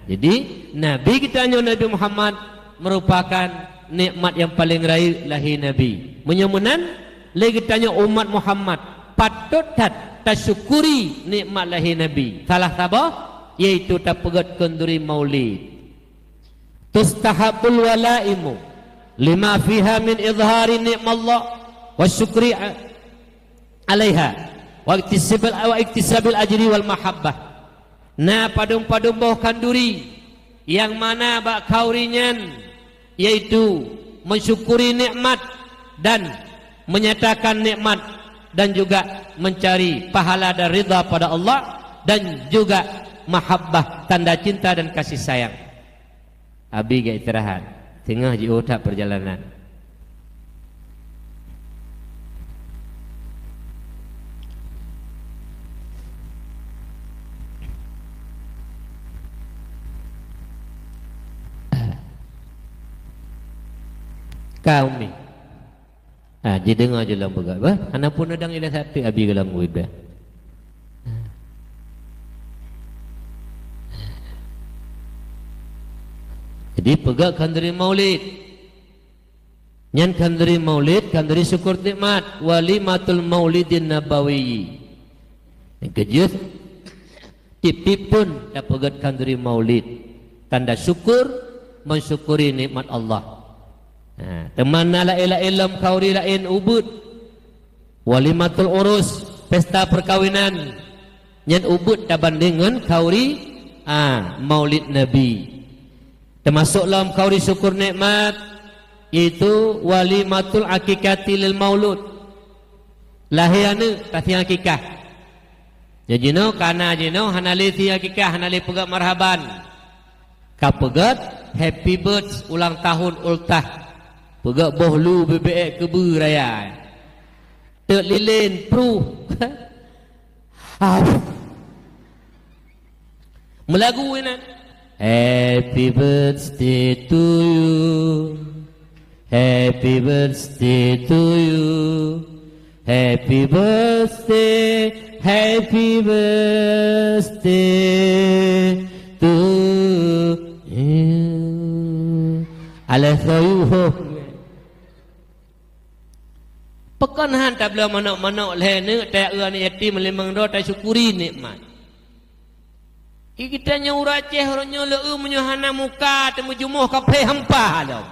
jadi, Nabi geutanyoe Nabi Muhammad merupakan nikmat nyang paleng rayeuk lahé Nabi. Meunyoe meunan, lé geutanyoe umat Muhammad patot that tasyukuri nikmat lahé Nabi. Salah saboh, yaitu tapeugöt khanduri Maulid. Tustahabbul walaimu lima fiha min izhari ni'mallah wa syukri a-, alaiha wa iktisabil, wa iktisabil ajri wal mahabbah. Na padum-padum boh khanduri nyang mana bak khanduri nyan, yaitu mensyukuri nikmat dan menyatakan nikmat dan juga mencari pahala dan ridha pada Allah dan juga mahabbah, tanda cinta dan kasih sayang. Abi geuistirahat, teungoh jiôh that peurjalanan. Ka, Umi. Ha, jideungoe jih lom peugah, bah. Hana pun neudong ilèe sateuk Abi geulangguih, bah. Jadi, peugah khanduri Maulid. Nyan khanduri Maulid, khanduri syukur nikmat, walimatul Maulidin Nabawi. Nyang keujeuet, tiep-tiep thon tapeugöt khanduri Maulid, tanda syukur, mensyukuri nikmat Allah. Ha, teuma na laén-laén lom khanduri laén ubeuet. Walimatul urus, pesta perkawinan, nyan ubeuet tabandéng ngon khanduri, a, Maulid Nabi. Teumasok lom khanduri syukur nikmat, yaitu walimatul aqiqati lil maulud. Lahé aneuk, tasiang akikah. Nyoe jinoe, kana jinoe, hana lé sie akikah, hana lé peugöt marhaban. Ka peugöt happy birth, ulang tahun ultah. Peugöt boh lu beubeue keubeue raya. Teuk lilén pruh. Meulagu inan. Happy birthday to you. Happy birthday to you. Happy birthday, happy birthday to you. Alah soyuh. Pakon han tabloe manök-manök lhèe neuk, taeu aneuk yatim limong droe, tasyukuri nikmat. Di geutanyoe ureueng Aceh, uroe nyoe lé-eu meunyoe hana muka, teumeujumoh kaphé hampa lom.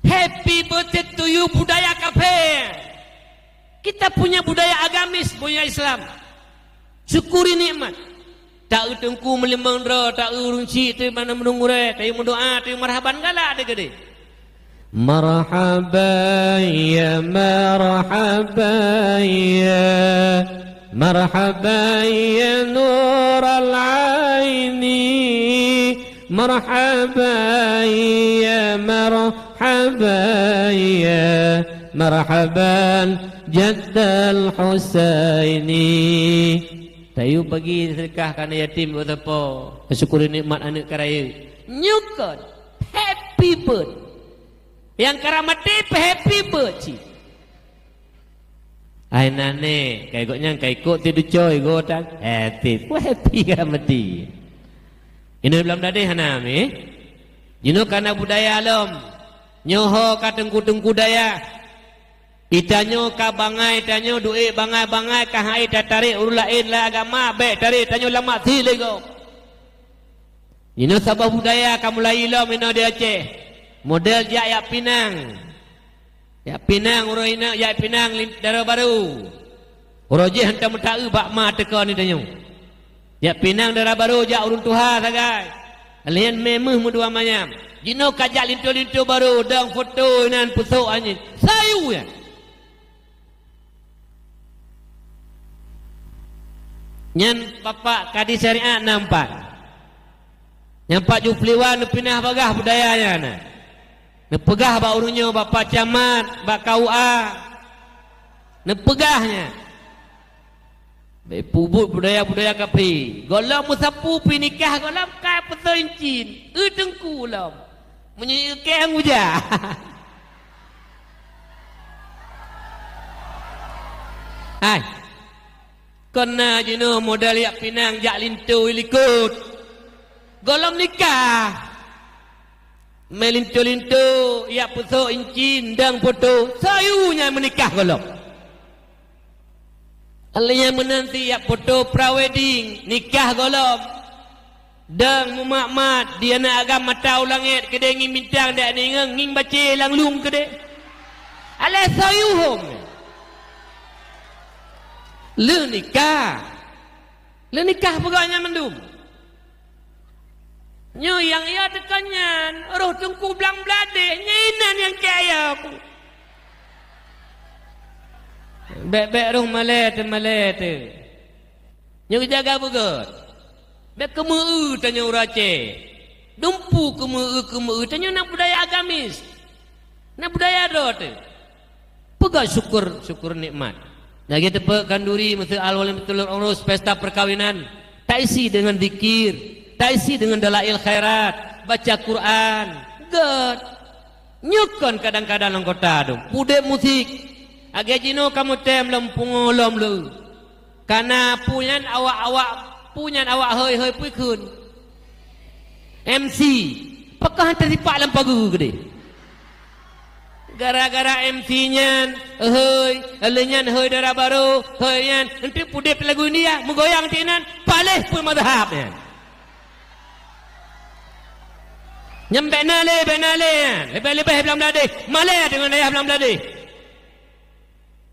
Happy birthday to you, budaya kaphé. Kita punya budaya agamis, budaya Islam. Syukuri nikmat. Taeu teungku meulimong droe, taeu ureueng chik, taeu mandum ureueng gurèe, taeu meudoa, taeu marhaban galak teukeudeh. Marhaban ya, marhaban ya, marhaban ya nural aini, marhaban ya, marhaban ya, marhaban jaddal Husaini. Tayue bagi seudeukah keu aneuk yatim, bak sapo, syukuri nikmat aneuk ka rayeuk. Nyoe kon happy birthday. Nyang ka maté pih happy birthday cit. Ai na nèk, kai gobnyan ka ikot tiep ducoe igoe tan. Happy, peue happy ka maté. Inoe lam dadeh hana mi. Jinoe ka na budaya lom. Nyoe ho ka teungku-teungku dayah. Di tanyoe ka bangai tanyoe, duek bangai-bangai, ka han ék tatarek ureueng laén lam agama, bèk tarek tanyoe lam maksiet lé gob. Inoe saboh budaya ka mulai lom inoe di Aceh. Model jak, jak pinang. Jak pinang uroe inong, jak pinang lim-, dara barô. Uroe jih hantom meuta-eu bak ma teuka ni tanyoe. Jak pinang dara barô, jak ureueng tuha sagai. Lheuh nyan mè meuh meudua manyam. Jinoe ka jak linto-linto barô, dong foto inan, peusok anyét. Sayue nyan. Nyan bapak kadi syariat na empat. Nyang pat Jufliwan neupinah bagaih budaya nyan na. Neupeugah bak ureueng nyoe, bapak camat, bak K U A. Neupeugah nyan. Bèk peubuet budaya-budaya kaphé. Gohlom meusapeue pih nikah gohlom ka peusoe incin. Eu teungku lom. Meunyoe eu kèe han uja. Hai. Kon na jinoe model jak pinang jak linto i likot. Gohlom nikah. Mè linto-linto jak peusok incin, dong foto, sayue nyan meunikah gohlom. Lheuh nyan meunan cit jak foto pre-wedding, nikah gohlom. Dong mumat-mat, di aneuk agam mata u langèt, keudéh ngieng bintang, dak ngieng, ngieng bacé lam lông keudéh. Alah sayue hom. Lheuh nikah. Lheuh nikah peugah nyan mandum. Nyoe nyang ya teuka nyan, roh teungku blang bladeh, nyan inan nyang kaya aku. Bèk-bèk roh malèe teuh, malèe teuh. Nyoe jaga beugèt. Bèk keumeu-eu tanyoe ureueng Aceh. Dumpeue keumeu-eu, keumeu-eu, tanyoe na budaya agamis. Na budaya droe teuh. Peugah syukur, syukur nikmat. Lagèe teupeu khanduri meuseu al-walimatul urus, pesta perkawinan, taisi deungon zikir, taisi deungon dalail khairat, baca Quran, gèt. Nyoe kon kadang-kadang lam kota dum, pudeb musik. Lagèe jinoe kamoe tem lom pungo lom leu. Kana peue nyan awak-awak, peue nyan awak hôi-hôi peue kheun. M C, pakon han tasipak lam pageue keudéh. Gara-gara M C nyan, hôi, lheuh nyan hôi dara barô, hôi nyan, eunteuk pudeb lagu India, meugoyang cit inan, paléh peue mazhab nyan. Nyan bèk na lé, bèk na lé nyan. Leubeh-leubeh blang bladeh, malèe deungon dayah blang bladeh.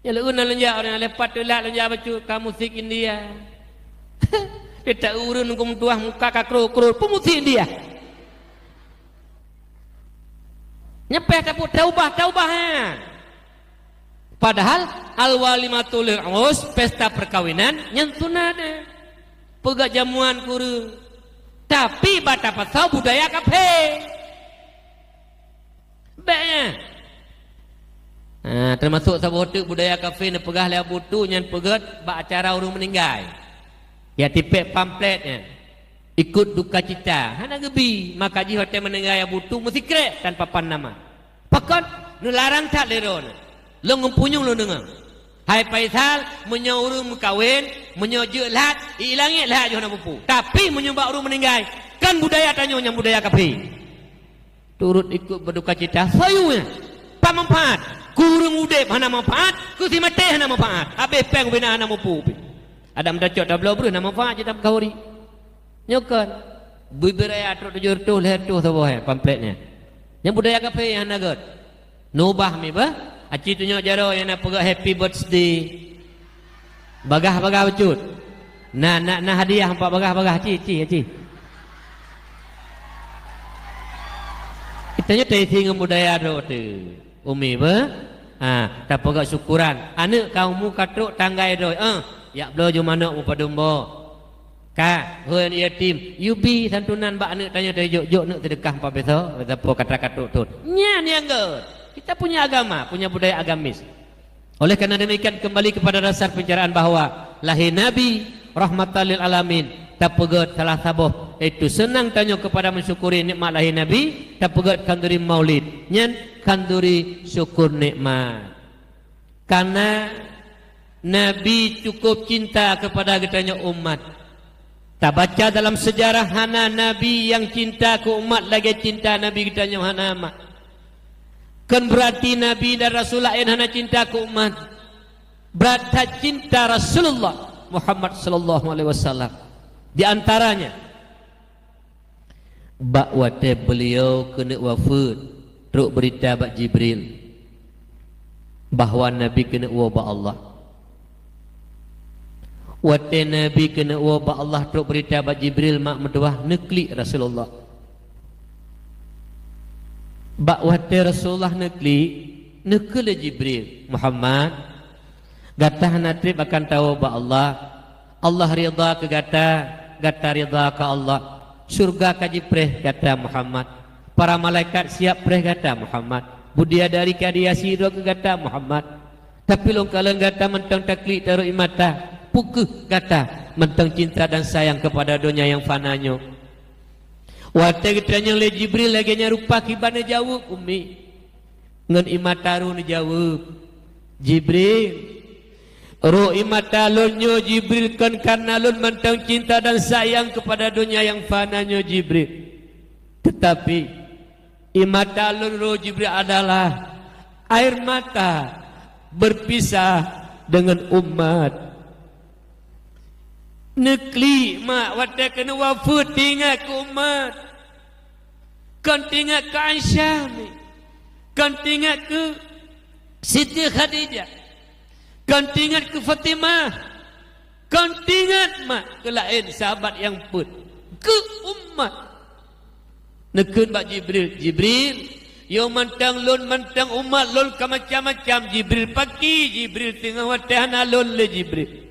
Nyan lôn na lôn jak, ureueng leupah tulak lôn jak bacut ka musik India. Kita ureueng huköm tuah muka ka krot-krot, peue musik India. Nyan payah tapeubuet taubah, taubah nyan. Padahal al-walimatul urus, pesta perkawinan, nyan sunat, eh. Peugah jamuan keu ureueng. Tapi bak tapasoe budaya kaphé. Bèk nyan. Ha, teumasok saboh teuk budaya kaphé neupeugah lé Abu Tu nyan peugèt bak acara ureueng meuninggai. Ya tipék pamflet nyan. Ikot dukacita, hana geubi, maka jih watée meuninggai Abu Tu meusikrek tanpa pan nama. Pakon? Neularang that lé droeneuh. Lôn ngon punyueng lôn deungoe. Hai Faisal, meunyoe ureuëng meukawen, meunyoe jeuet lhat, i langét lhat yoh na mupu. Tapi meunyoe bak ureuëng meuninggai, kan budaya tanyoe nyang budaya kafé. Turot ikot beudukacita, soe nyan? Pat manfaat? Keu ureuëng udeb hana manfaat, keu si maté hana manfaat. Habéh péng ubena hana mupu pih. Adak meutacok tabloe breuh na manfaat cit tameukauri. Nyoe kon. Bui-bui raya trok tujoh reutôh lhée reutôh saboh, eh, pamflet nyan. Nyang budaya kafé nyang hana gét. Neubah mi bah. Aci tunyok jaroe nyang na peugah happy birthday. Bagah-bagah bacut. Na, na, na hadiah empat bagah-bagah, ci, ci, ci. Tanyoe taisi ngon budaya droe teuh. Umi beuh? Ha, tapeugah syukuran. Aneuëk kamu ka trok tanggai droe. Eh, jak bloe ju manok mupadum boh. Ka, hôi aneuëk yatim. Yubi santunan bak aneuëk tanyoe teuh jok-jok neuk seudeukah empat pisoe. Sapo kata ka trok thon. Nyan nyang gét. Kita punya agama, punya budaya agamis. Oleh karena demikian, kembali kepada dasar pembicaraan bahwa lahé Nabi rahmatan lil alamin, tapeugét salah saboh, yaitu seunang tanyoe kepada mensyukuri nikmat lahé Nabi, tapeugét khanduri maulid, nyan khanduri syukur nikmat. Karena Nabi cukup cinta kepada geutanyoe umat. Tabaca dalam sejarah hana Nabi nyang cinta keu umat lagée cinta Nabi geutanyoe hana mak. Kon beurati Nabi dan Rasul laén hana cinta keu umat. Brat that cinta Rasulullah Muhammad sallallahu alaihi wasallam. Di antaranya, bak watée beuliau keuneuk wafeuet, trok beurita bak Jibril bahwa Nabi keuneuk woe bak Allah. Watée Nabi keuneuk woe bak Allah, trok beurita bak Jibril, mak meutuwah, neuklik Rasulullah. Bak watée Rasulullah neuklik, neukheun lé Jibril, "Muhammad, gata hana treb akan tawoe bak Allah. Allah ridha keu gata, gata ridha keu Allah. Syeuruga ka jipreh gata, Muhammad. Para malaikat siap preh gata, Muhammad. Bidadari ka dihiasi droe keu gata, Muhammad. Tapi lôn kalon gata mantong taklik tarok ié mata. Peu kheueh gata mantong cinta dan sayang keupada donya nyang fana nyoe?" Watée geutanyong lé Jibril lagée nyan rupa kiban neujaweueb, Ummi. Ngon ié mata roh neujaweueb, "Jibril, roh ié mata lôn nyoe, Jibril, kon kareuna lôn mantong cinta dan sayang keupada donya nyang fana nyoe, Jibril. Teutapi, ié mata lôn roh, Jibril, adalah air mata berpisah dengan umat." Neuklik mak watée keuneuk wafeuet, teuingat keu umat. Kon teuingat keu Aisyah mi. Kon teuingat keu Siti Khadijah. Kon teuingat keu Fatimah. Kon teuingat mak keu laén sahabat nyang peuet. Keu umat. Neukheun bak Jibril, "Jibril, yoh mantong lôn mantong umat lôn ka macam-macam, Jibril, paki Jibril teungoh watée hana lôn lé Jibril."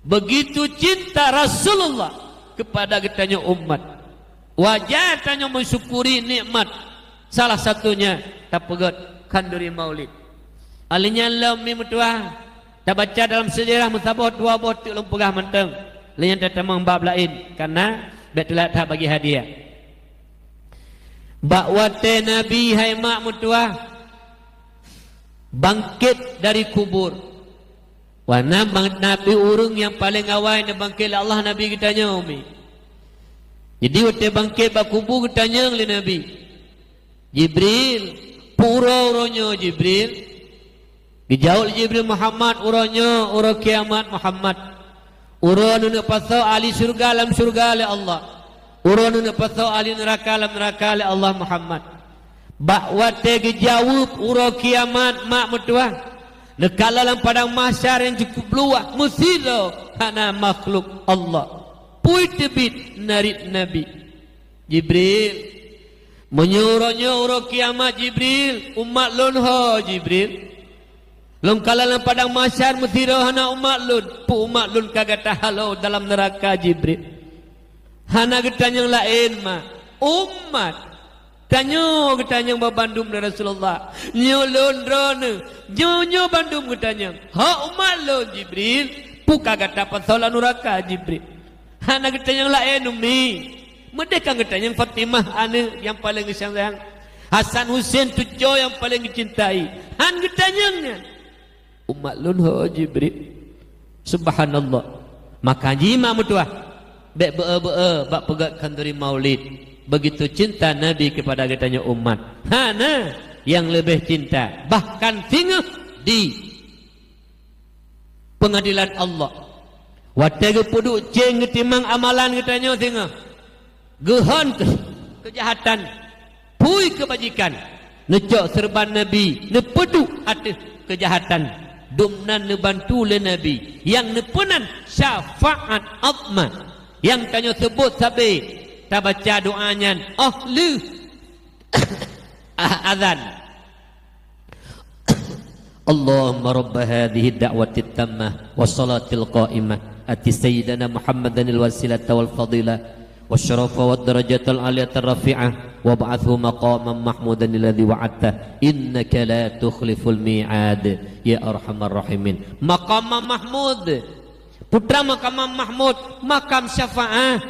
Begitu cinta Rasulullah keupada geutanyoe umat. Wajar tanyoe meusyukuri nikmat, salah satunya tapeugét khanduri maulid. Alheuh nyan lom mi meutuwah, tabaca dalam seujarah meusaboh dua boh teuk lôn peugah mantong. Lheuh nyan tatamong bab laén, kareuna bék teulat that bagi hadiah. Bak watée Nabi hai mak meutuwah bangkét dari kubur. Wana bang-, Nabi ureuëng nyang paleng awai neubangkét lé Allah Nabi geutanyoe mi. Jadi watée bangkét bak kubu geutanyong lé Nabi, "Jibril, peu uroe, uroe nyoe, Jibril?" Geujaweueb lé Jibril, "Muhammad, uroe nyoe uroe kiamat, Muhammad. Uroe neuneuk pasoe ahli syeuruga lam syeuruga lé Allah. Uroe neuneuk pasoe ahli neuraka lam neuraka lé Allah, Muhammad." Bak watée geujaweueb uroe kiamat mak meutuwah, neukalon lam padang mahsyar nyang cukup luwah, meusidroe hana makhluk Allah. Pui teubiet narit Nabi. "Jibril, meunyoe uroe nyoe uroe kiamat, Jibril, umat lôn ho, Jibril? Lôn kalon lam padang mahsyar meusidroe hana umat lôn, peu umat lôn ka gata halo dalam neuraka, Jibril?" Hana geutanyong laén mak, umat. Tanyoe geutanyong bak bandum lé Rasulullah. Nyoe lôn droeneuh, nyoe, nyoe bandum geutanyong. "Ho umat lôn, Jibril, peu ka gata pasoe lam neuraka, Jibril?" Hana geutanyong laén, Ummi. Meudeh kan geutanyong Fatimah, aneuëk nyang paleng geusayang. Hasan Husein, cucoe nyang paleng geucintai. Han geutanyong nyan. Umat lôn ho Jibril. Subhanallah. Maka jih mak meutuah, bék beu-e-beu-e bak peugét khanduri maulid. Begitu cinta Nabi kepada geutanyoe umat. Hana nyang leubeh cinta. Bahkan singoh di pengadilan Allah. Watée geupeuduek céng geutimang amalan geutanyoe singoh, geuhon keu-, keujahatan, phui keubajikan, neucok seureuban Nabi, neupeuduek ateueh keujahatan, dumnan neubantu lé Nabi, nyang neupeunan syafaat Uzma, nyang tanyoe seubut sabe tabaca doa nyan óh lheueh azan. Allahumma rabb hadhihi da'watit tammah was salatil qa'imah, ati sayyidana Muhammadanil wasilata wal fadilah wasyarafa wad darajatal aliyatar rafi'ah, wab'athu maqaman mahmudan alladzi wa'adta, innaka la tukhliful mi'ad, ya arhamar rahimin. Maqaman mahmud. Peue treuk maqaman mahmud? Makam syafaah.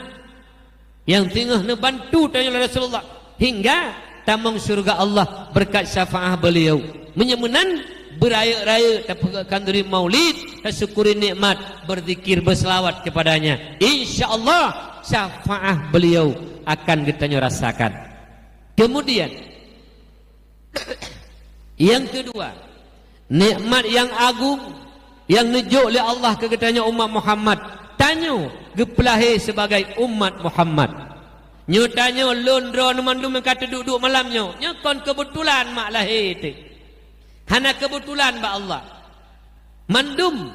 Nyang teungoh neubantu tanyoe lé Rasulullah hingga tamong syeuruga Allah beureukat syafaah beliau. Meunyoe meunan, beurayeuk-rayeuk tapeugét khanduri maulid, tasyukuri nikmat, berzikir, berselawat kepadanya. Insya Allah, syafaah beliau akan geutanyoe rasakan. Kemudian, nyang keudua, nikmat nyang agung nyang neujok lé Allah keu geutanyoe umat Muhammad, tanyoe geupeulahé sibagai umat Muhammad. Nyoe tanyoe lôn droeneuh mandum nyang ka teuduek-duek malam nyoe, nyoe kon keubeutulan mak lahé teuh. Hana keubeutulan bak Allah. Mandum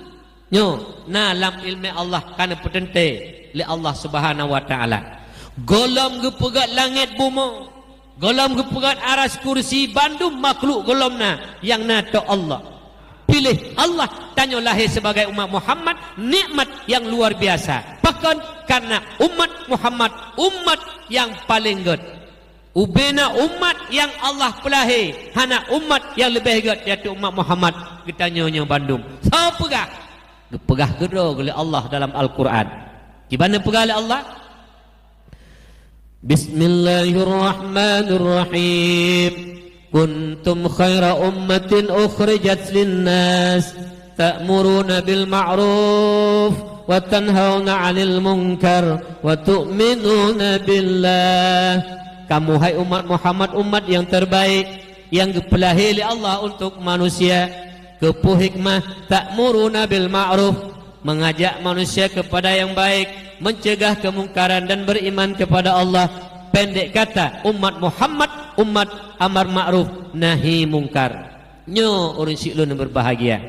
nyoe na lam iéleumé Allah ka neupeuteuntée lé Allah Subhanahu wa Taala. Gohlom geupeugét langét bumoe, gohlom geupeugét aras, kursi, bandum makhluk gohlom na, nyang na tok Allah. Piléh Allah tanyoe lahé sibagai umat Muhammad, nikmat nyang luar biasa. Pakon? Karena umat Muhammad umat nyang paleng gét. Ubena umat nyang Allah peulahé, hana umat nyang leubeh gét di ateueh umat Muhammad. Geutanyoe nyoe bandum. Soe peugah? Geupeugah keudroe lé Allah dalam Al-Qur'an. Kiban neupeugah lé Allah? Bismillahirrahmanirrahim. Kuntum khaira ummatin ukhrijat linnas, ta'muruna bil ma'ruf wa tanhauna 'anil munkar wa tu'minuna billah. Kamu, hai umat Muhammad, umat nyang terbaik, nyang geupeulahé lé Allah untuk manusia. Keupeue hikmah? Ta'muruna bil ma'ruf, mengajak manusia kepada yang baik, mencegah kemungkaran dan beriman kepada Allah. Pendek kata, umat Muhammad, umat amar ma'ruf nahi mungkar. Nyoe ureuëng syiek lôn berbahagia.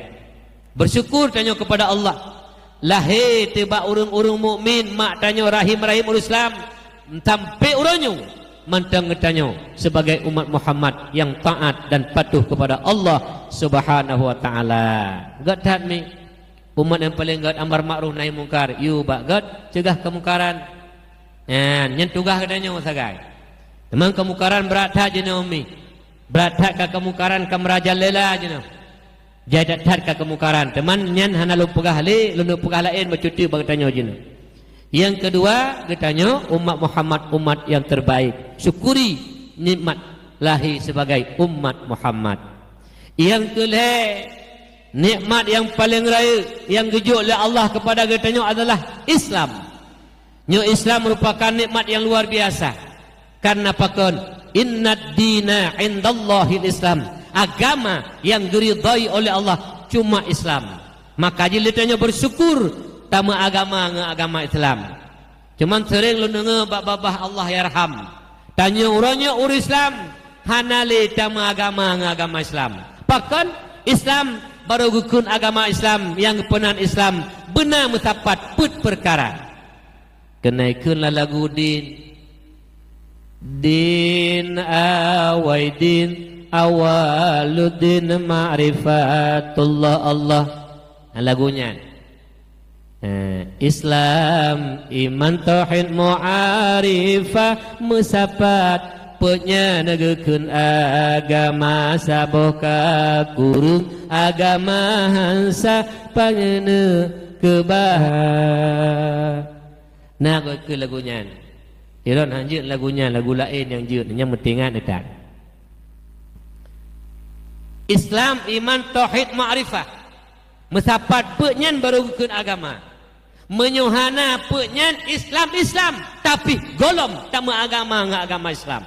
Bersyukur tanyoe kepada Allah. Lahé teuh bak ureuëng-ureuëng mukmin, mak tanyoe rahim-rahim ureuëng Islam. Sampai uroe nyoe, mantong geutanyoe sebagai umat Muhammad nyang taat dan patuh kepada Allah Subhanahu wa Taala. Gét that mi. Umat nyang paleng gét amar ma'ruf nahi mungkar, yue bak gét cegah keumungkaran. Nyan, nyan tugaih geutanyoe sagai. Teuma keumungkaran brat that jinoe mi. Brat that ka keumungkaran ka meurajalela jinoe. Jai that-that ka keumungkaran. Teuma nyan hana lôn peugah lé, lôn peugah laén bacut bak geutanyoe jinoe. Nyang keudua, geutanyoe umat Muhammad, umat nyang terbaik. Syukuri nikmat lahé sibagai umat Muhammad. Nyang keulhée, nikmat nyang paleng rayeuk nyang geujok lé Allah kepada geutanyoe adalah Islam. Nyoe Islam merupakan nikmat nyang luar biasa. Karena pakon? Innad dina indallahil Islam. Agama nyang geuridhai oleh Allah cuma Islam. Maka jih lé tanyoe bersyukur tameuagama ngon agama Islam. Cuman seuréng lôn deungoe bak babah Allah yarham, tanyoe uroe nyoe ureuëng Islam hana lé tameuagama ngon agama Islam. Pakon? Islam barô geukheun agama Islam nyang geupeunan Islam beuna meusapat peuet peukara. Keuneuk kheun lam lagu din. Din awai din, awaluddin ma'rifatullah Allah. Nah, lagu nyan. Eh, Islam, iman, tauhid, ma'rifah, meusapat, peuet nyan geukheun agama, saboh ka kureueng agama hansa, pangeneuk keubah. Na goe keu lagu nyan. Ilôn han jeuet lagu nyan, lagu laén nyang jeuet, nyang meutingat neutan. Islam, iman, tauhid, makrifah. Meusapat peuet nyan barô geukheun agama. Meunyoe hana peuet nyan, Islam, Islam, tapi gohlom tameuagama ngon agama Islam.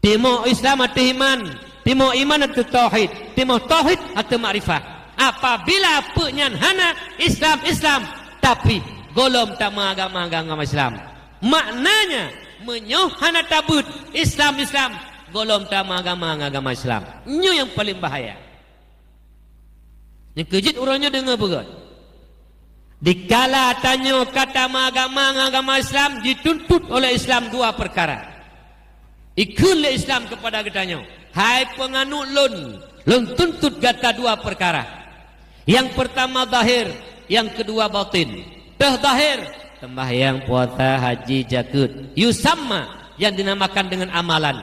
Timoh Islam ateueh iman, timoh iman ateueh tauhid, timoh tauhid ateueh makrifah. Apabila peuet nyan hana, Islam, Islam, tapi gohlom tameuagama ngon agama Islam. Maknanya, meunyoe hana tabeuet Islam, Islam, gohlom tameuagama ngon agama Islam. Nyoe nyang paleng bahaya. Nyang keu jeuet uroe nyoe deungoe beugét. Dikala tanyoe ka tameuagama ngon agama Islam, jituntut oleh Islam dua peukara. Ikheun lé Islam keupada geutanyoe, "Hai peunganut lôn, lôn tuntut gata dua peukara. Nyang peurtama zahir, nyang keudua batin." Teuh zahir, seumbahyang, puasa, haji, jakeuet, yusamma, yang dinamakan dengan amalan.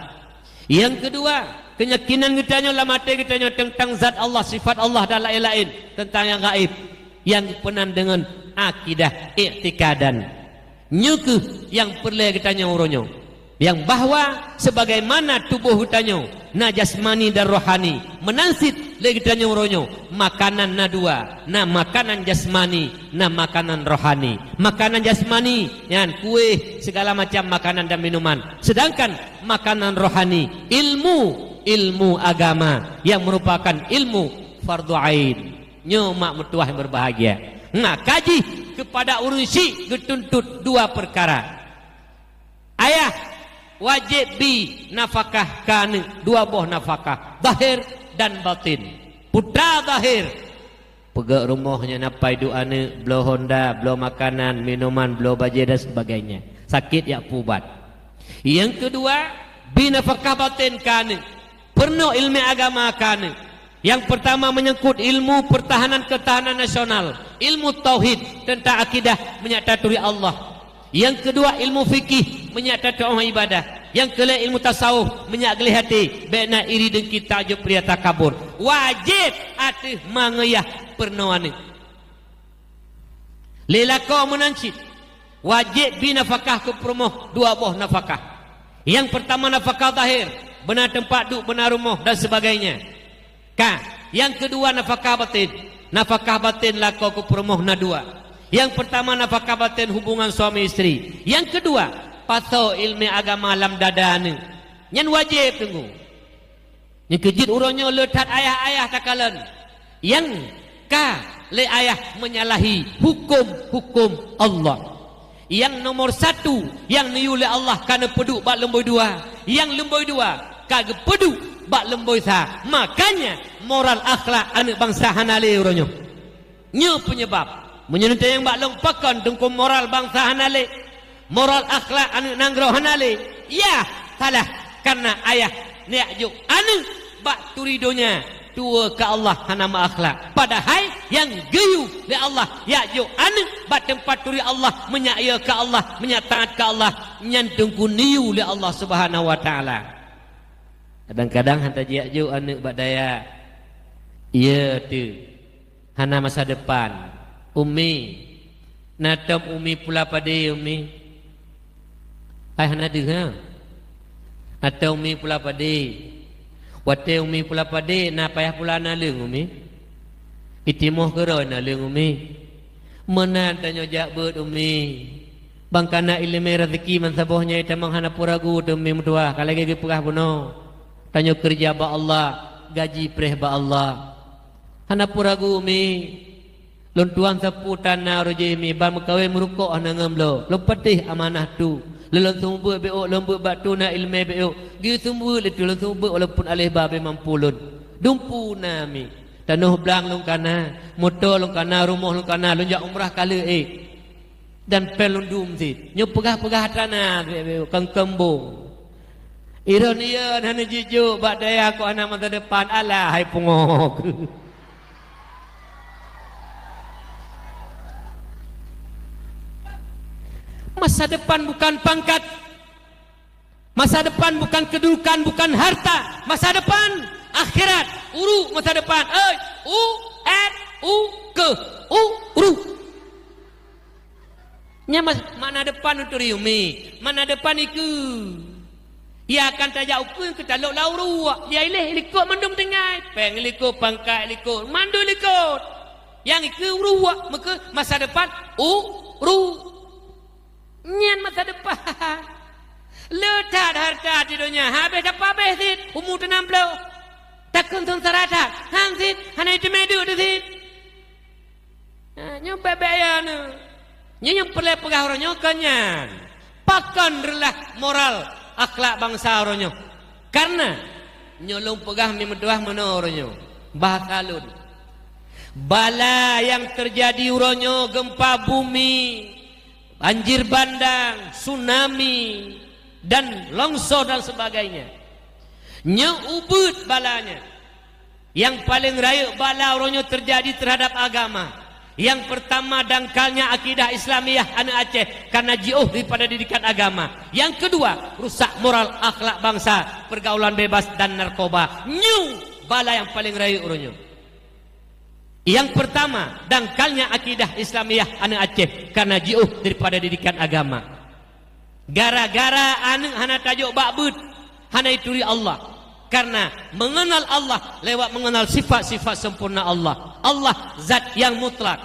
Nyang keudua, keuyakinan geutanyoe lam até geutanyoe teuntang zat Allah, sifat Allah dan laén-laén teuntang nyang gaéb, nyang geupeunan deungon akidah, iktikadan. Nyoe kheueh nyang peureulée geutanyoe uroe nyoe, nyang bahwa sebagaimana tuboh geutanyoe na jasmani dan rohani, meunan cit lé geutanyoe uroe nyoe makanan na dua, na makanan jasmani, na makanan rohani. Makanan jasmani nyan kuéh, segala macam makanan dan minuman. Sedangkan makanan rohani, ilmu, ilmu agama yang merupakan ilmu fardu ain. Nyoe mak meutuwah yang berbahagia. Maka jih keupada ureuëng syik geutuntut dua peukara. Ayah wajéb bi nafakah keu aneuëk, dua boh nafakah, zahir dan batin. Putra zahir, peugét rumoh nyang na pai duek aneuëk, bloe honda, bloe makanan, minuman, bloe bajée dan sebagainya. Sakét jak peuubat. Nyang keudua, bi nafakah batin keu aneuëk, peurunoe iéleumé agama keu aneuëk. Nyang peurtama menyangkut ilmu pertahanan ketahanan nasional, ilmu tauhid teuntang akidah meunyak taturi Allah. Nyang keudua ilmu fikih meunyak tatuoh ibadah. Nyang keulhée ilmu tasawuf meunyak gleh até, bék na iri deungki takjub ria takabur. Wajéb ateueh mangeuyah peurunoe aneuëk. Lé lakoe meunan cit. Wajéb bi nafakah keu peurumoh dua boh nafakah. Nyang peurtama nafakah zahir, beuna teumpat duek, beuna rumoh dan sebagainya. Ka, nyang keudua nafakah batin. Nafakah batin lakoe keu peurumoh na dua. Nyang peurtama nafakah batin hubungan suami isteri. Nyang keudua, pasoe iéleumé agama lam dada aneuëk. Nyan wajéb teungku. Nyang keu jeuet uroe nyoe le that ayah-ayah takalon nyang ka lé ayah menyalahi huköm-huköm Allah. Nyang nomor satu nyang neuyue lé Allah ka neupeuduek bak lumbôi dua, nyang lumbôi dua ka geupeuduek bak lumbôi sa. Makanya moral akhlak aneuëk bansa hana lé uroe nyoe. Nyoe peunyebab, meunyoe neutanyong bak lôn pakon teungku moral bansa hana lé, moral akhlak aneuëk nanggroe hana lé, ya, salah, kareuna ayah neujak jok aneuëk bak turi donya, tuwoe keu Allah hana meuakhlak. Padahai nyang geuyue lé Allah jak jok aneuëk bak teumpat turi Allah, meunyak yö keu Allah, meunyak taát keu Allah, nyan teungku neuyue lé Allah Subhanahu wa Taala. Kadang-kadang han tajak jok aneuëk bak dayah. Iya teuh. Hana masa depan. Umi, na tom Umi pula padé, Umi? Ai hana deuh, ha? Na tom Umi pula padé. Watée Umi pula padé, na payah pula naleueng, Umi? Itimoh keudroe naleueng, Umi? Meunan tanyoe jak beuet, Umi. Ban ka na iéleumé raseuki bansaboh nyan, tamong hana peue ragu teuh, Umi meutuwah, ka lagée geupeugah bunoe. Tanyoe keureuja bak Allah, gaji preh bak Allah. Hana peue ragu, Mi. Lôn tuan sapeue tan na roh jih, Mi, ban meukawen meurukok hana ngon bloe. Lôn patéh amanah tu. Lôn, lôn seumeubeuet beuôk, lôn beuet bak tu na iéleumé beuôk. Geuyue seumeubeuet lé tu, lôn seumeubeuet walaupun aléh babé mampu lôn. Dumpeue na, Mi. Tanoh blang lôn ka na, moto lôn ka na, rumoh lôn ka na, lôn jak umrah ka lheueh ék. Dan péng lôn dum cit. Nyoe peugah-peugah atra na, keu keumbong. Iron iya hana jijok bak dayah kok hana masa depan. Alah, hai pungo. Masa depan bukan pangkat. Masa depan bukan kedudukan, bukan harta. Masa depan akhirat. Uruk masa depan. Oi, U R U K. U, uruk. Nyan mas-, makna depan untuk riumi, makna depan ikeue. Ia akan tajak ukeue keu talok lam uruek, ia ileh likot mandum tinggai, péng likot, pangkat likot, mandum likot. Nyang ikeue uruek, meukeue masa depan u-, ru-. Nyan masa depan. Le that hareuta di donya, habéh tapabéh cit, umu teunam ploh. Takheun seungsara that, han cit, hana jiteumé duek di cit. Ha, nyoe bèk-bèk ya nyoe. Nyoe nyang peureulèe peugah uroe nyoe kon nyan. Pakon reulah moral akhlak bansa uroe nyoe. Karena nyoe lôn peugah mi meutuah meunoe uroe nyoe. Bahasa lôn. Bala nyang teujadi uroe nyoe, gempa bumi, banjir bandang, tsunami, dan longsor dan sebagainya. Nyoe ubeuet bala nyan. Nyang paleng rayeuk bala uroe nyoe teujadi teuhadab agama. Nyang peurtama, dangkalnya akidah Islamiyah aneuk Aceh karena jiôh daripada didikan agama. Nyang keudua, rusak moral akhlak bansa, peurgaulan bebas dan narkoba. Nyoe bala nyang paleng rayeuk uroe nyoe. Nyang peurtama, dangkalnya akidah Islamiyah aneuk Aceh karena jiôh daripada didikan agama. Gara-gara aneuk hana tajok bak beuet, hana jituri Allah. Karena mengenal Allah lewat mengenal sifat-sifat sempurna Allah. Allah zat nyang mutlak.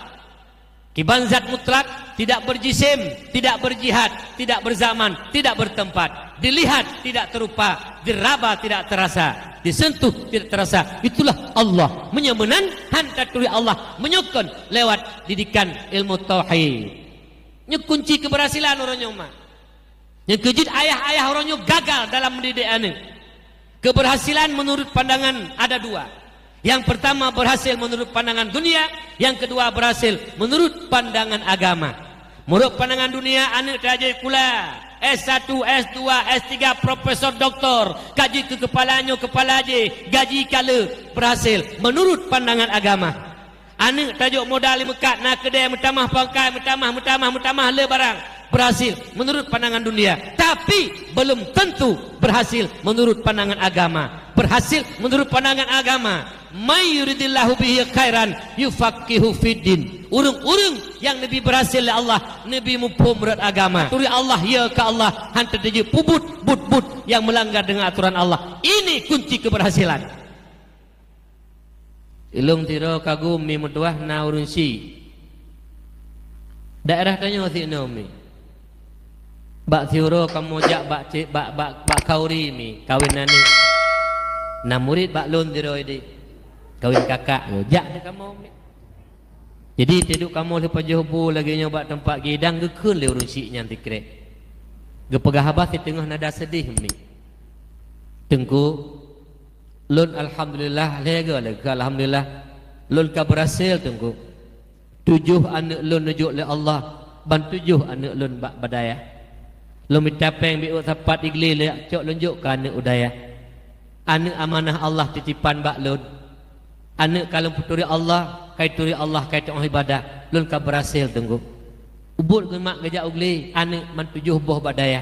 Kiban zat mutlak, tidak berjisim, tidak berjihad, tidak berzaman, tidak bertempat. Dilihat tidak terupa, diraba tidak terasa, disentuh tidak terasa. Itulah Allah. Meunyoe meunan, han taturi Allah. Meunyoe kon, lewat didikan ilmu tauhid. Nyoe kunci keberhasilan uroe nyoe, mak. Nyang keujeuet, ayah-ayah uroe nyoe gagal dalam mendidik aneuk. Keberhasilan menurut pandangan ada dua. Yang pertama berhasil menurut pandangan dunia, yang kedua berhasil menurut pandangan agama. Menurut pandangan dunia, aneuk tajak sikula, S satu, S dua, S tiga, profesor, doktor, ka jeuet keu kepala nyoe, kepala jéh, gaji ka le, berhasil menurut pandangan agama. Aneuk tajok modal di meukat, na keudè, meutamah pangkai, meutamah, meutamah, meutamah le barang. Berhasil menurut pandangan dunia, tapi belum tentu berhasil menurut pandangan agama. Berhasil menurut pandangan agama, "May yuridillahu bihi khairan yufaqihu fiddin." Ureuëng-ureuëng nyang neubi berhasil lé Allah, neubi muphom rot agama. Turi Allah, ya ka Allah, han teuteujeuet peubuet buet-buet nyang meulanggar deungon aturan Allah. Ini kunci keberhasilan. Ilôn sidroe kagum mi meutuah na ureuëng syik. Daerah tanyoe sinoe mi. Bak siuroe kamoe jak bak cit, bak, bak, bak khauri mi, kawin aneuk. Na murit bak lôn sidroe di. Kawin kakak, jak di kamoe mi. Jadi, tiduek kamoe lheueh pajoh bu lagèe nyoe bak teumpat gidang geukheun lé ureuëng syik nyan sikrek. Geupeugah haba siteungoh nada seudeh mi. Teungku, Lôn alhamdulillah, lhèe goe lé keu alhamdulillah. Lôn ka beurhasil, Teungku. Tujoh aneuk lôn neujok lé Allah, ban tujoh aneuk lôn bak badayah. Lôn mita péng beuet sapat di glé lé cok lôn jok keu aneuk u dayah. Aneuk amanah Allah titipan bak lôn. Aneuk ka lôn peuturi Allah, ka ituri Allah, ka itu'oh ibadah. Lôn ka beurhasil, Teungku. Ubot geumat geujak u glé, aneuk man tujoh boh bak dayah.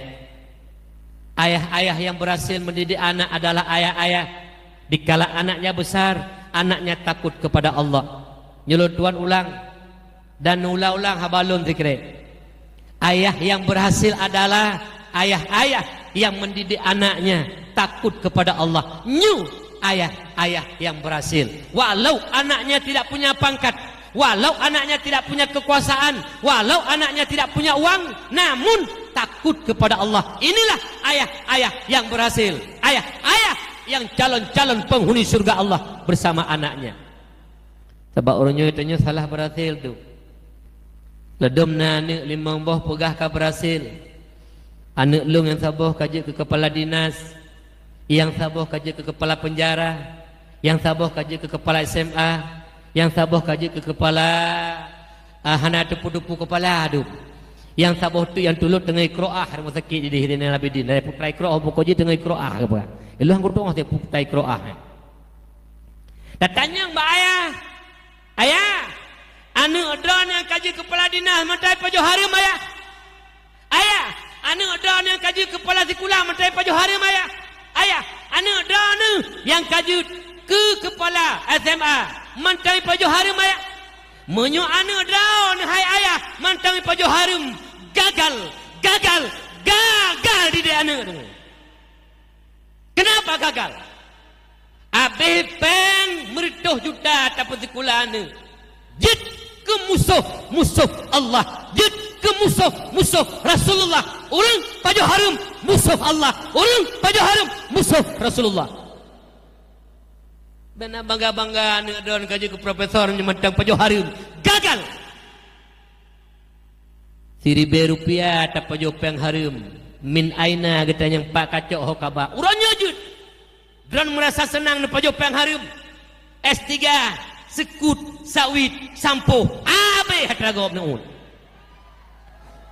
Ayah-ayah yang berhasil mendidik anak adalah ayah-ayah. Dikala anaknya besar, anaknya takut kepada Allah. Nyoe lôn tuan ulang dan ulang-ulang haba lôn sikrek. Ayah yang berhasil adalah ayah-ayah yang mendidik anaknya takut kepada Allah. Nyoe ayah-ayah yang berhasil. Walau anaknya tidak punya pangkat, walau anaknya tidak punya kekuasaan, walau anaknya tidak punya uang, namun takut kepada Allah. Inilah ayah-ayah yang berhasil. Ayah-ayah yang calon-calon penghuni surga Allah bersama anaknya. Sabab ureuëng nyoe tanyoe salah beurhasil tu. Ladom na aneuk limong boh peugah ka beurhasil. Aneuk lôn nyang saboh ka jeuet keu kepala dinas, nyang saboh ka jeuet keu kepala penjara, nyang saboh ka jeuet keu kepala S M A, nyang saboh ka jeuet keu kepala, ah, hana teupeu-teupeu kepala dum. Nyang saboh tu nyang tulot teungoh ikroah rumoh sakét di Zainal Abidin. Dari putra ikroah, pokok jih teungoh ikroah ke apa? Ilong gudong saya putra ikroah. Tatanyong bak ayah, "Ayah, aneuk droeneuh nyang ka jeuet kepala dinas mantong pajoh hareuem, Ayah? Ayah, aneuk droeneuh nyang ka jeuet kepala sikula mantong pajoh hareuem, Ayah? Ayah, aneuk droeneuh nyang ka jeuet keu kepala S M A mantong pajoh hareuem, Ayah?" Meunyoe aneuk droeneuh hai ayah mantong pajoh hareuem, Gagal, gagal, gagal didik aneuk tu. Kenapa gagal? Abéh péng meureutoh juta tapeusikula aneuk. Jeuet keu musoh-musoh Allah, jeuet keu musoh-musoh Rasulullah. Ureuëng pajoh hareuem, musoh Allah. Ureuëng pajoh hareuem, musoh Rasulullah. Bék na bangga-bangga aneuk droen ka jeuet keu profesor nyang mantong pajoh hareuem. Gagal! Siribée rupiah tapajoh péng hareuem. Min aina gata nyang pat kacok ho kaba? Uroe nyoe jeuet! Droen meurasa seunang neupajoh péng hareuem. S tiga, seukut, sawit, sampoh, abéh atra gob neuôt.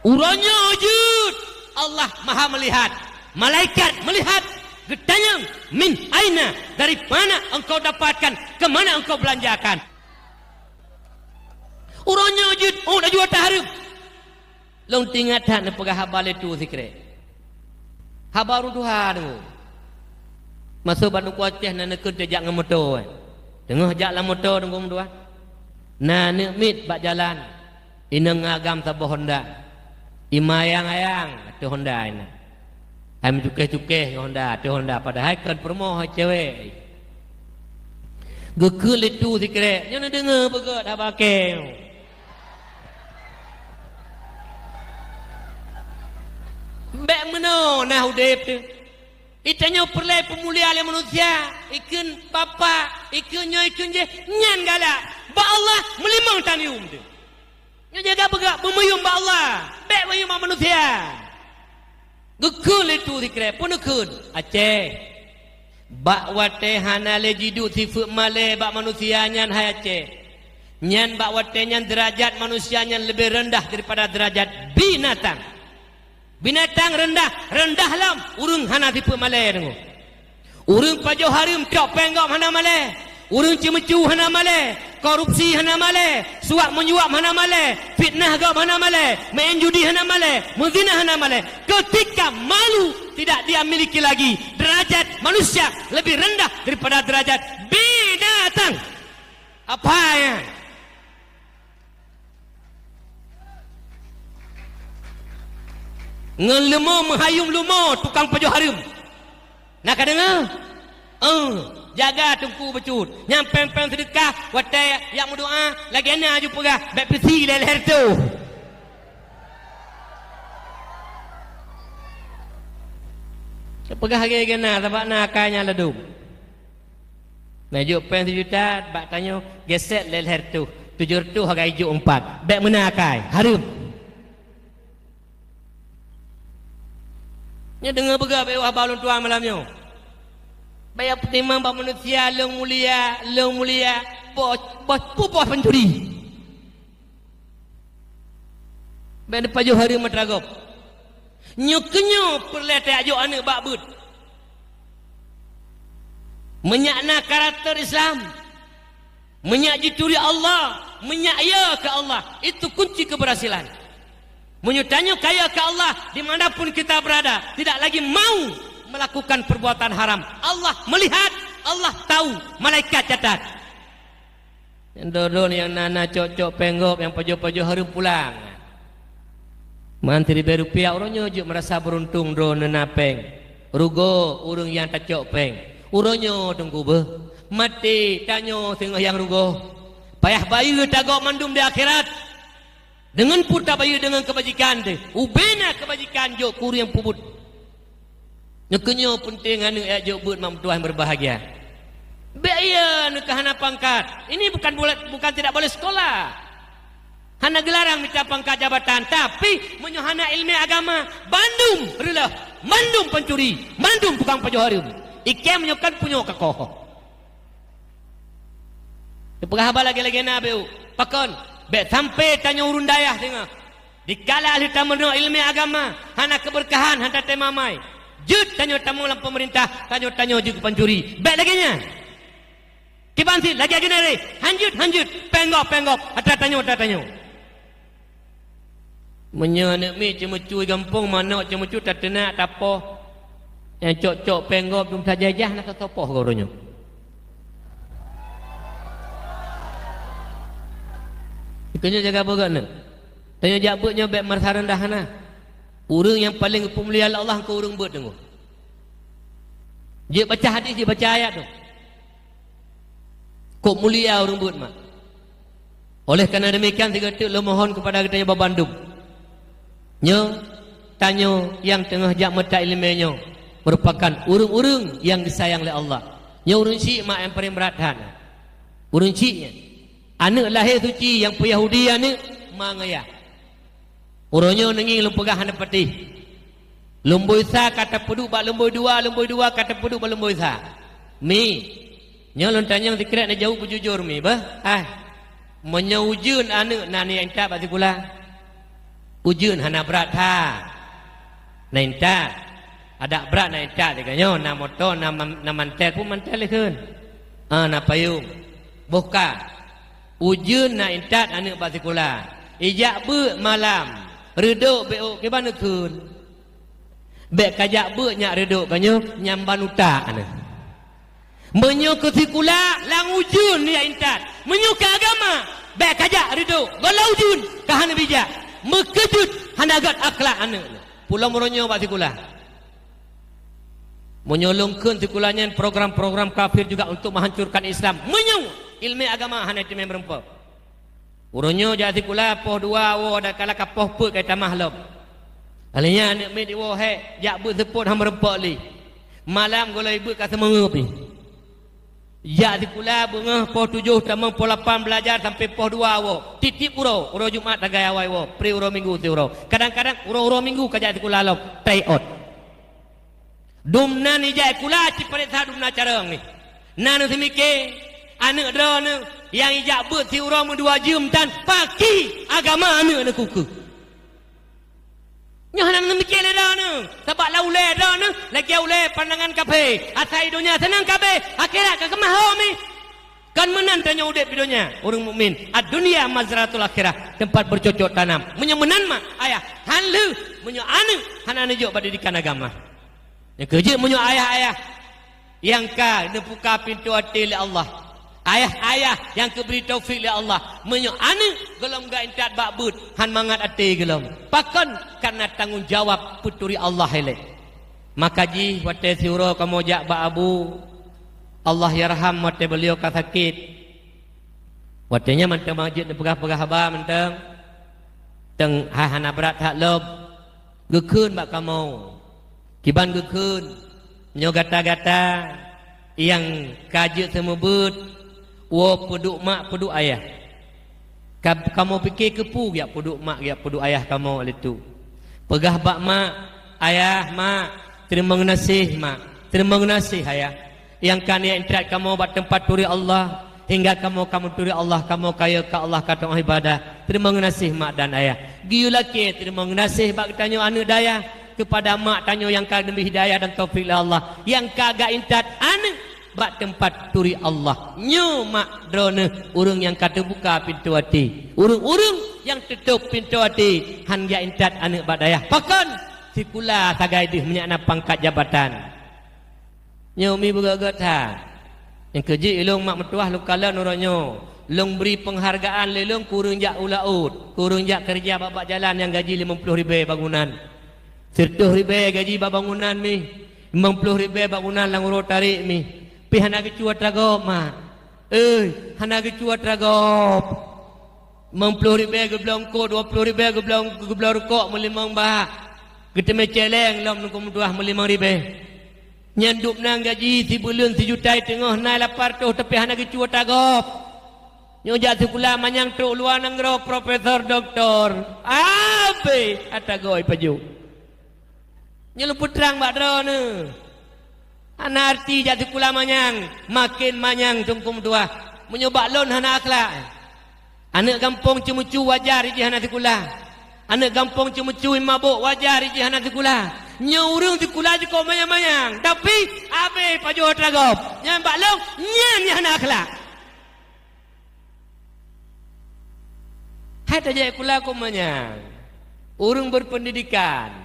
Uroe nyoe jeuet, Allah Maha Melihat. Malaikat melihat, geutanyong, "Min aina, dari mana engkau dapatkan, ke mana engkau belanjakan?" Uroe nyoe jeuet, oh, laju atra hareuem. Lôn teuingat that neupeugah haba lé Tu Sikrek. Haba ureuëng tuha deungoe. Masoe bak Teungku Aceh na neukheun teujak ngon moto, eh. Teungoh jak lam moto deungoe meutuah. Na aneuk miet bak jalan. Inong agam saboh honda. Imayang-ayang ateueh honda inan. Hai meucukéh-cukéh ngon honda, ateueh honda, padahai kon peurumoh cewek. Geukheun lé Tu Sikrek, nyoe neudeungoe beugöt haba kée. Bék meunoe na udeb teuh. Itanyoe peureulée peumulia lé manusia, ikheun bapak, ikheun nyoe, ikheun jéh, nyan galak. Bak Allah meulimong tan yuem teuh. Nyoe jaga beugak beumeuyuem bak Allah, bék meuyuem bak manusia. Geukheun lé Tu Sikrek, peue neukheun? Aceh. Bak watée hana lé jiduek sifeuet malée bak manusia nyan hai Aceh. Nyan bak watée nyan deurajat manusia nyan leubeh reundah daripada deurajat binatang. Binatang reundah, reundah lom ureuëng hana sifeuet malée deungoe. Ureuëng pajoh hareuem cok péng gob hana malée. Ureuëng ceumeucue hana malée. Korupsi hana malée. Suap menyuap hana malée. Fitnah gob hana malée. Main judi hana malée. Meuzina hana malée. Ketika malu tidak dia miliki lagi, derajat manusia lebih rendah daripada derajat binatang. Apa ya? Ngon leumo meuhayum leumo tukang pajoh hareuem. Na ka deungoe? Eh, jaga teungku bacut. Nyang péng-péng seudeukah watée jak meudoá, lagée na aju peugah, bék peusi lé lhée reutôh. Peugah lagée na, sabab na akai nyang ladum. Na jok péng sijuta bak tanyoe, gesek lé lhée reutôh, tujoh reutôh hana ijok meupat. Bék meunan akai, hareuem. Nyoe deungoe beugah bék wah bak ulôn tuan malam nyoe. Bék peutimang bak manusia lôn mulia, lôn mulia, boh, boh, boh pancuri. Bék neupajoh hareuem atra gob. Nyoe keunyoe peureulée tajok aneuk bak beuet. Meunyak na karakter Islam, meunyak jituri Allah, meunyak ya keu Allah, itu kunci keberhasilan. Meunyoe tanyoe kaya keu Allah, di mana pun kita berada, tidak lagi mau melakukan perbuatan haram. Allah melihat, Allah tahu, malaikat catat. Nyang droe-droe nyang na-na cok-cok péng gob nyang pajoh-pajoh hareuem pulang. Man siribée rupiah uroe nyoe jeuet meurasa beuruntung droe na péng. Rugoe ureuëng nyang tacok péng. Uroe nyoe teungku beuh. Maté tanyoe singoh nyang rugoe. Payah bayeue tagob mandum di akhirat. Deungon peue tabayeue deungon keubajikan teuh? Ubena keubajikan jok keu ureuëng peubuet. Nyoe keunyoe peunteng aneuk jak jok beuet mak meutuah nyang beubahgia. Bék iya neuka hana pangkat. Ini bukan boleh, bukan tidak boleh sekolah. Hana geularang mita pangkat jabatan, tapi meunyoe hana iéleumé agama, bandum reuloh, mandum pancuri, mandum tukang pajoh hareuem. Ikém meunyoe kan punyok kakoh. Neupeugah haba lagée-lagée na béu. Pakon? Bék sampai tanyoe ureuëng dayah singoh. Dikala lheueh tameurunoe iéleumé agama, hana keubeurkahan, hana tatem amai. Jeuet tanyoe tamong lam peumeurintah, tanyoe-tanyoe jeuet keu pancuri. Bék lagée nyan. Kiban cit lagée generasi, hanjeuet, hanjeuet, péng gob, péng gob, atra tanyoe, atra tanyoe. Meunyoe aneuk miet ceumeucue gampông, manok ceumeucue tateunak tapoh, nyang cok-cok péng gob dum tajajah na ka sopoh gob uroe nyoe. Keuneuk jaga beugét nyoe. Tanyoe jak beuet nyoe bék meurasa reundah hana. Ureuëng nyang paleng geupeumulia lé Allah keu ureuëng beuet deungoe. Jeuet baca hadis, jeuet baca ayat tu. Kok mulia ureuëng beuet mak. Oleh karena demikian, sigoe teuk lôn mohon kepada geutanyoe bandum. Nyoe, tanyoe nyang teungoh jak meuta iéleumé nyoe merupakan ureuëng-ureuëng nyang geusayang lé Allah. Nyoe ureuëng syiek mak nyang paleng brat that. Ureuëng syiek nyan. Aneuëk lahé suci nyang peu Yahudi aneuëk ma ngon yah. Uroe nyoe neungieng lôn peugah hana patéh. Lumbôi sa ka tapeuduek bak lumbôi dua, lumbôi dua ka tapeuduek bak lumbôi sa. Mi, nyoe lôn tanyong sikrék neujaweueb beujujur mi, beuh? Hai. Meunyoe ujeuen aneuëk na nyang intat bak sikula. Ujeuen hana brat that. Na intat. Adak brat na intat sigoe nyoe, na moto, na man-, na mantel pun mantel ikheun. Ah, na payong. Boh ka. Ujeuen na intat aneuëk bak sikula. Ijak beuet malam. Reudok bék ôk kiban neukheun. Bék kajak beuet nyak reudok ka nyoe nyang ban utak aneuëk. Meunyoe keu sikula lam ujeuen jak intat. Meunyoe keu agama, bék kajak reudok. Gohlom ujeuen ka hana bijak. Meukeujeuet hana gét akhlak aneuëk. Pulang meuronyong bak sikula. Meunyoe lôn kheun sikula nyan program-program kafir juga untuk menghancurkan Islam. Meunyoe iéleumé agama hana teumé meureumpok. Uroe nyoe jak sikula poh dua woe dan kala ka poh peuet ka tamah lom. Aléh nyan aneuëk miet iwoe hék jak beuet seupôt hana meureumpok lé. Malam gohlom beuet ka seumeungeup lé. Jak sikula beungoh poh tujoh tamong poh lapan belajar sampai poh dua woe. Tieb-tieb uroe, uroe Jumat sagai awai woe, pri uroe Minggu siuroe. Kadang-kadang uroe-uroe Minggu ka jak sikula lom, try out. Dumnan ijak sikula cipareksa dumnan carông nyoe. Na neuseumiké, aneuëk droeneuh nyang ijak beuet siuroe meudua jeuem tan paki agama aneuëk neuh keu keuh. Nyoe hana neuseumiké lé droeneuh, sabab lam ulée droeneuh lagée ulée pandangan kafé, asai donya seunang kabéh, akhirat ka keumah ho mi. Kon meunan tanyoe udeb di donya, ureuëng mukmin. Ad-dunya mazra'atul akhirah, tempat bercocok tanam. Meunyoe meunan mak, ayah, han lheueh, meunyoe aneuëk hana neujok bak didikan agama. Nyang keujeuet meunyoe ayah-ayah nyang ka neubuka pintoe até lé Allah, ayah-ayah nyang keubri taufik lé Allah, meunyoe aneuëk gohlom geuintat bak beuet, han mangat até gohlom. Pakon? Karena tanggong jawab peuturi Allah ilée. Maka jih watée siuroe kamoe jak bak Abu, Allahyarham, watée beuliau ka sakét. Watée nyan mantong jeuet neupeugah-peugah haba mantong. Teung hai hana brat that lom. Geukheun bak kamoe. Kiban geukheun, nyoe gata-gata nyang ka jeuet seumeubeuet, woe peuduek mak peuduek ayah. Ka, kamoe pike keupeue geujak peuduek mak geujak peuduek ayah kamoe lé tu. Peugah bak mak, "Ayah, mak, teurimong geunaséh mak, teurimong geunaséh ayah. Nyang ka neujak intat kamoe bak teumpat turi Allah, hingga kamoe ka meuturi Allah, kamoe kayée keu Allah ka taát ibadah. Teurimong geunaséh mak dan ayah." Geuyue lakée teurimong geunaséh bak geutanyoe aneuëk dayah, keupada mak tanyoe nyang ka neubri hidayah dan taufik lé Allah, nyang ka geuintat aneuëk bak teumpat turi Allah. Nyoe mak droeneuh ureuëng nyang ka teubuka pintoe até. Ureuëng-ureuëng nyang teutôb pintoe até han geuintat aneuëk bak dayah. Pakon? Sikula sagai deuh meunyak na pangkat jabatan. Nyoe mi beugét-gét that. Nyang keujeuet ilôn mak meutuwah lôn kalon uroe nyoe. Lôn bri peunghargaan lé lôn keu ureuëng jak u laôt, keu ureuëng jak keureuja bak-bak jalan nyang gaji limong ploh ribée bangunan. Sireutôh ribée gaji bak bangunan mi, limong ploh ribée bangunan lam uroe tarek mi. Pih hana geucue atra gob mak. Eh, hana geucue atra gob. Limong ploh ribée geubloe eungkôt, dua ploh ribée geubloe, geubloe rukok meulimong bak. Geuteumé céléng lom nungku meutuwah meulimong ribée. Nyan dubnan gaji sibuleuen sijuta teungoh na lapan reutôh tapi hana geucue atra gob. Nyoe jak sikula manyang trok luwa nanggroe profesor, doktor. Abéh atra gob ipajoh. Nyoe lôn peutrang bak droeneuh. Hana arti jak sikula manyang, maken manyang teungku meutuwah. Meunyoe bak lôn hana akhlak. Aneuëk gampông ceumeucue wajar jih hana sikula. Aneuëk gampông ceumeucue mabök wajar jih hana sikula. Nyoe ureuëng sikula jikôb manyang-manyang, tapi abéh pajoh atra gob. Nyan bak lôn, nyan nyang hana akhlak. Hai tajak sikula keu manyang. Ureuëng berpendidikan.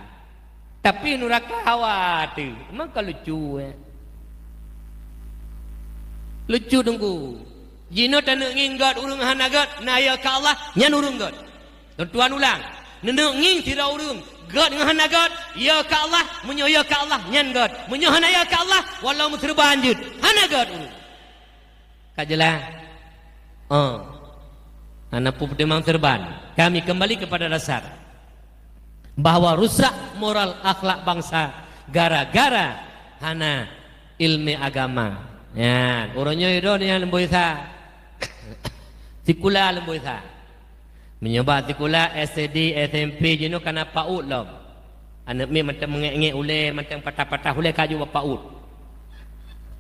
Tapi nuraka hawa teuh. Maka lucu, eh. Lucu teungku. Jinoe taneuk ngieng gét ureuëng hana gét, na yö keu Allah, nyan ureuëng gét. Lôn tuan ulang. Neuneuk ngieng sidroe ureuëng, gét ngon hana gét, ya ka Allah, meunyoe ya ka Allah, nyan gét. Meunyoe hana ya ka Allah, walau meuseureuban jeuet, hana gét ureuëng. Ka jeulaih? Oh. Hana peue peutimang seureuban. Kami kembali kepada dasar. Bahwa rusak moral akhlak bangsa gara-gara hana ilmu agama. Nyan, uroe nyoe droe nyang leumboi sa. Sikula leumboi sa. Meunyoe bak sikula S D, S M P jinoe kana PAUD lom. Aneuk miet mantong meungék-ngék ulée, mantong patah-patah ulée ka jok bak PAUD.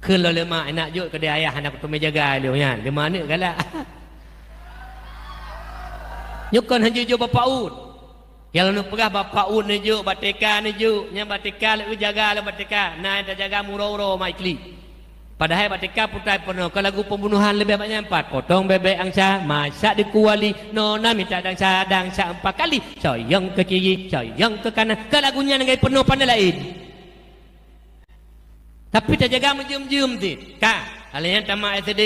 Kheun lom lé mak, "Indak jok keudeh ayah, hana kuteumé jaga lé nyan." Lima aneuk galak. Nyoe kon hanjeuet jok bak PAUD. Nyang lôn peugah bak PAUD neujok, bak T K neujok, nyang bak T K lé jaga lé bak T K, na nyang tajaga meuuroe-uroe mak iklik. Padahai bak T K putai peunoh, keu lagu pembunuhan leubeh banyak empat. Potong bebek angsa, masak di kuali, nona minta dangsa, dangsa empat kali. Sayang ke kiri, sayang ke kanan, keu lagu nyan ngai peunoh pandai laén. Tapi tajaga meujeuem-jeuem cit. Ka, lheueh nyan tamat S D,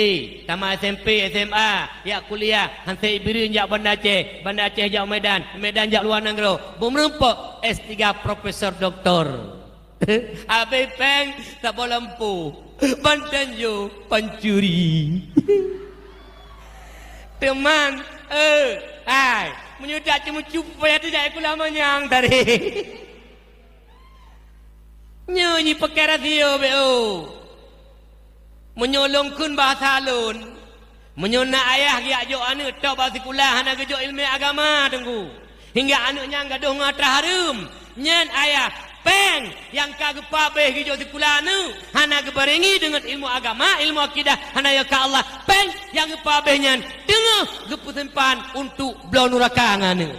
tamat S M P, S M A, jak kuliah, han sép Ibriz jak Banda Aceh, Banda Aceh jak Medan, Medan jak luwa nanggroe, beumeurumpok S tiga profesor doktor. Abéh péng saboh lampôh, ban tanjong pancuri. Teuma, eh, hai, meunyoe tak ceumeucup payah teuh jak sikula manyang tadi. Nyoe jipeukai rasio B O. Meunyoe lôn kheun bahasa lôn, meunyoe na ayah geujak jok aneuk tôb bak sikula hana geujok ileumèe agama, Teungku, hingga aneuk nyan gadôh ngon atra hareuem, nyan ayah péng nyang ka geupeuabéh geujok sikula aneuk hana geubarengi deungon ilmu agama, ilmu akidah hana ya ka Allah, péng nyang geupeuabéh nyan teungoh geupeusimpan untuk bloe nuraka ngon aneuk.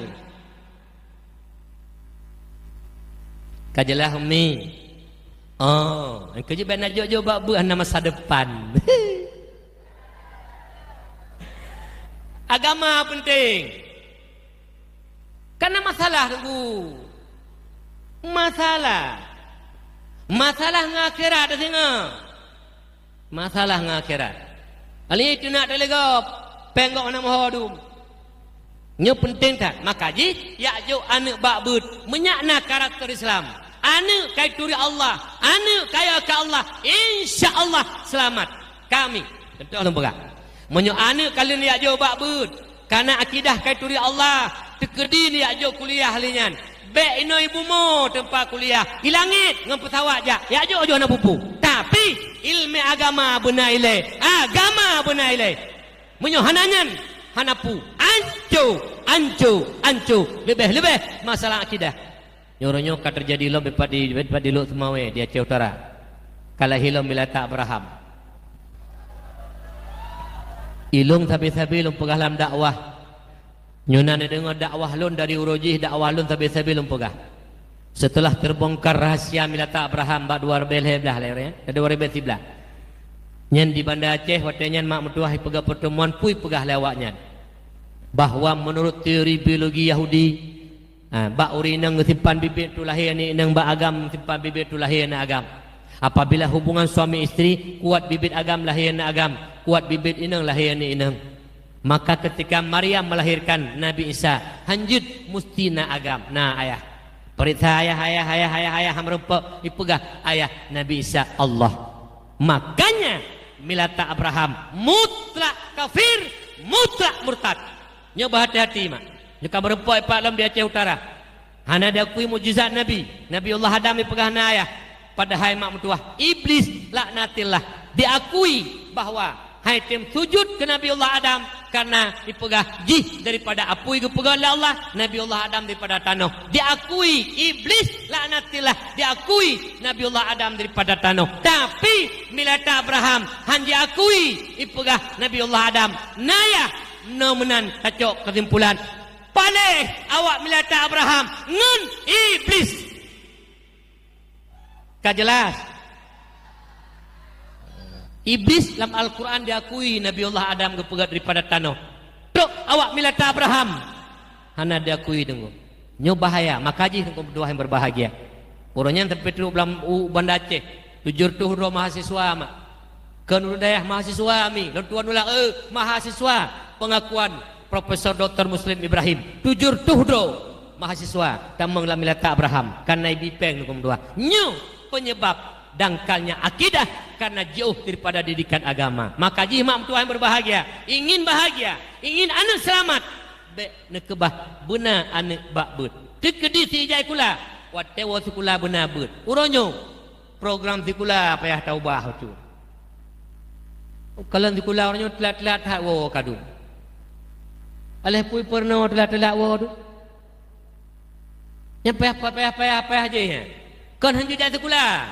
Ka jeulaih, Umi? Oh, engkau jeuet bèk na jok-jok bak beuet, hana masa depan. Agama penting. Kana masalah, Teungku. Masalah. Masalah ngon akhirat singoh. Masalah ngon akhirat. Alèh nyan teunak teuleugop, péng gob hana meuho dum. Nyoe peunteng that, maka jih jak jok aneuk bak beuet, meunyak na karakter Islam. Aneuk kai turi Allah, aneuk kaya keu Allah, insya Allah seulamat. Kami, contoh lôn peugah. Meunyoe aneuk ka lheueh jak jok bak beuet, kana akidah kai turi Allah, teukeudi jak jok kuliah lé nyan. Bèk inoe ibumoe teumpat kuliah, ilangèt ngon peusawat jak, jak jok-jok na pupu. Tapi, ileumèe agama beuna ilèe, agama beuna ilèe. Meunyoe hana nyan, hana peue. Anco, anco, anco. Leubeh-leubeh masalah akidah. Nyoe uroe nyoe ka teujadi lom dipat di, dipat di Lhokseumawe di Aceh Utara. Ka lahé lom Milata Abraham. Ilôn sabe-sabe lôn peugah lam dakwah. Nyoe na neudeungoe dakwah lôn dari uroe jih, dakwah lôn sabe-sabe lôn peugah. Seuteulah teubongkar rahasia Milata Abraham bak dua ribèe lhèe blah lé, ya, dua ribèe siblah. Nyan di Banda Aceh, watèe nyan mak meutuah ipeugah peurteumuan, peue ipeugah lé awaknyan, bahwa meunurot teori biologi Yahudi, ha, bak ureueng inong geusimpan bibit tu lahé aneuk inong, bak agam simpan bibit tu lahé aneuk agam. Apabila hubungan suami istri, kuat bibit agam lahé aneuk agam, kuat bibit inong lahé aneuk inong. Maka ketika Maryam melahirkan Nabi Isa, hanjeuet musti na agam, na ayah. Peuriksa ayah, ayah, ayah, ayah, ayah, meurumpok ipeugah ayah Nabi Isa Allah. Makanya Milata Abraham mutlak kafir, mutlak murtad. Nyoe beuhati-hati mak. Nyoe ka meurumpok ipat lom di Aceh Utara. Hana diakui mukjizat Nabi. Nabiullah Adam ipeugah na ayah. Padahai mak meutuah Iblis laknatillah diakui bahwa hai tem sujud keu Nabiullah Adam karena ipeugah jih daripada apui geupeugah lé Allah, Nabiullah Adam daripada tanoh. Diakui Iblis laknatillah, diakui Nabiullah Adam daripada tanoh. Tapi Milata Abraham han jiakui ipeugah Nabiullah Adam na ayah. Nyoe meunan tacok keusimpulan. Paléh awak Milata Abraham ngon Iblis. Ka jeulaih? Iblis lam Al-Quran diakui Nabiullah Adam geupeugöt daripada tanoh. Trok awak Milata Abraham hana diakui deungon. Nyoe bahaya, maka jih keu meutuah nyang berbahagia. Uroe nyan teupeutrok lam u Banda Aceh, tujoh reutôh droe mahasiswa mak. Keu ureueng dayah mahasiswa mi, lôn tuan ulang, eh, mahasiswa pengakuan Profesor Doktor Muslim Ibrahim. Tujoh reutôh droe. Mahasiswa tamong lam miléta Abraham, kareuna ibi péng leukom dua. Nyoe penyebab dangkalnya akidah, kareuna jiôh daripada didikan agama. Maka jih mak meutuah nyang berbahagia, ingin bahagia, ingin aneuk seulamat, bék neukeubah beuna aneuk bak beuet. Teukeudi si ijai sikula, watée woe sikula beuna beuet. Uroe nyoe, program sikula payah taubah tu. Kalon sikula uroe nyoe teulat-teulat that woe kadum. Aléh pui peurunoe teulat-teulat woe tu. Nyang payah, payah, payah, payah jih nyan. Kon han jijak sikula.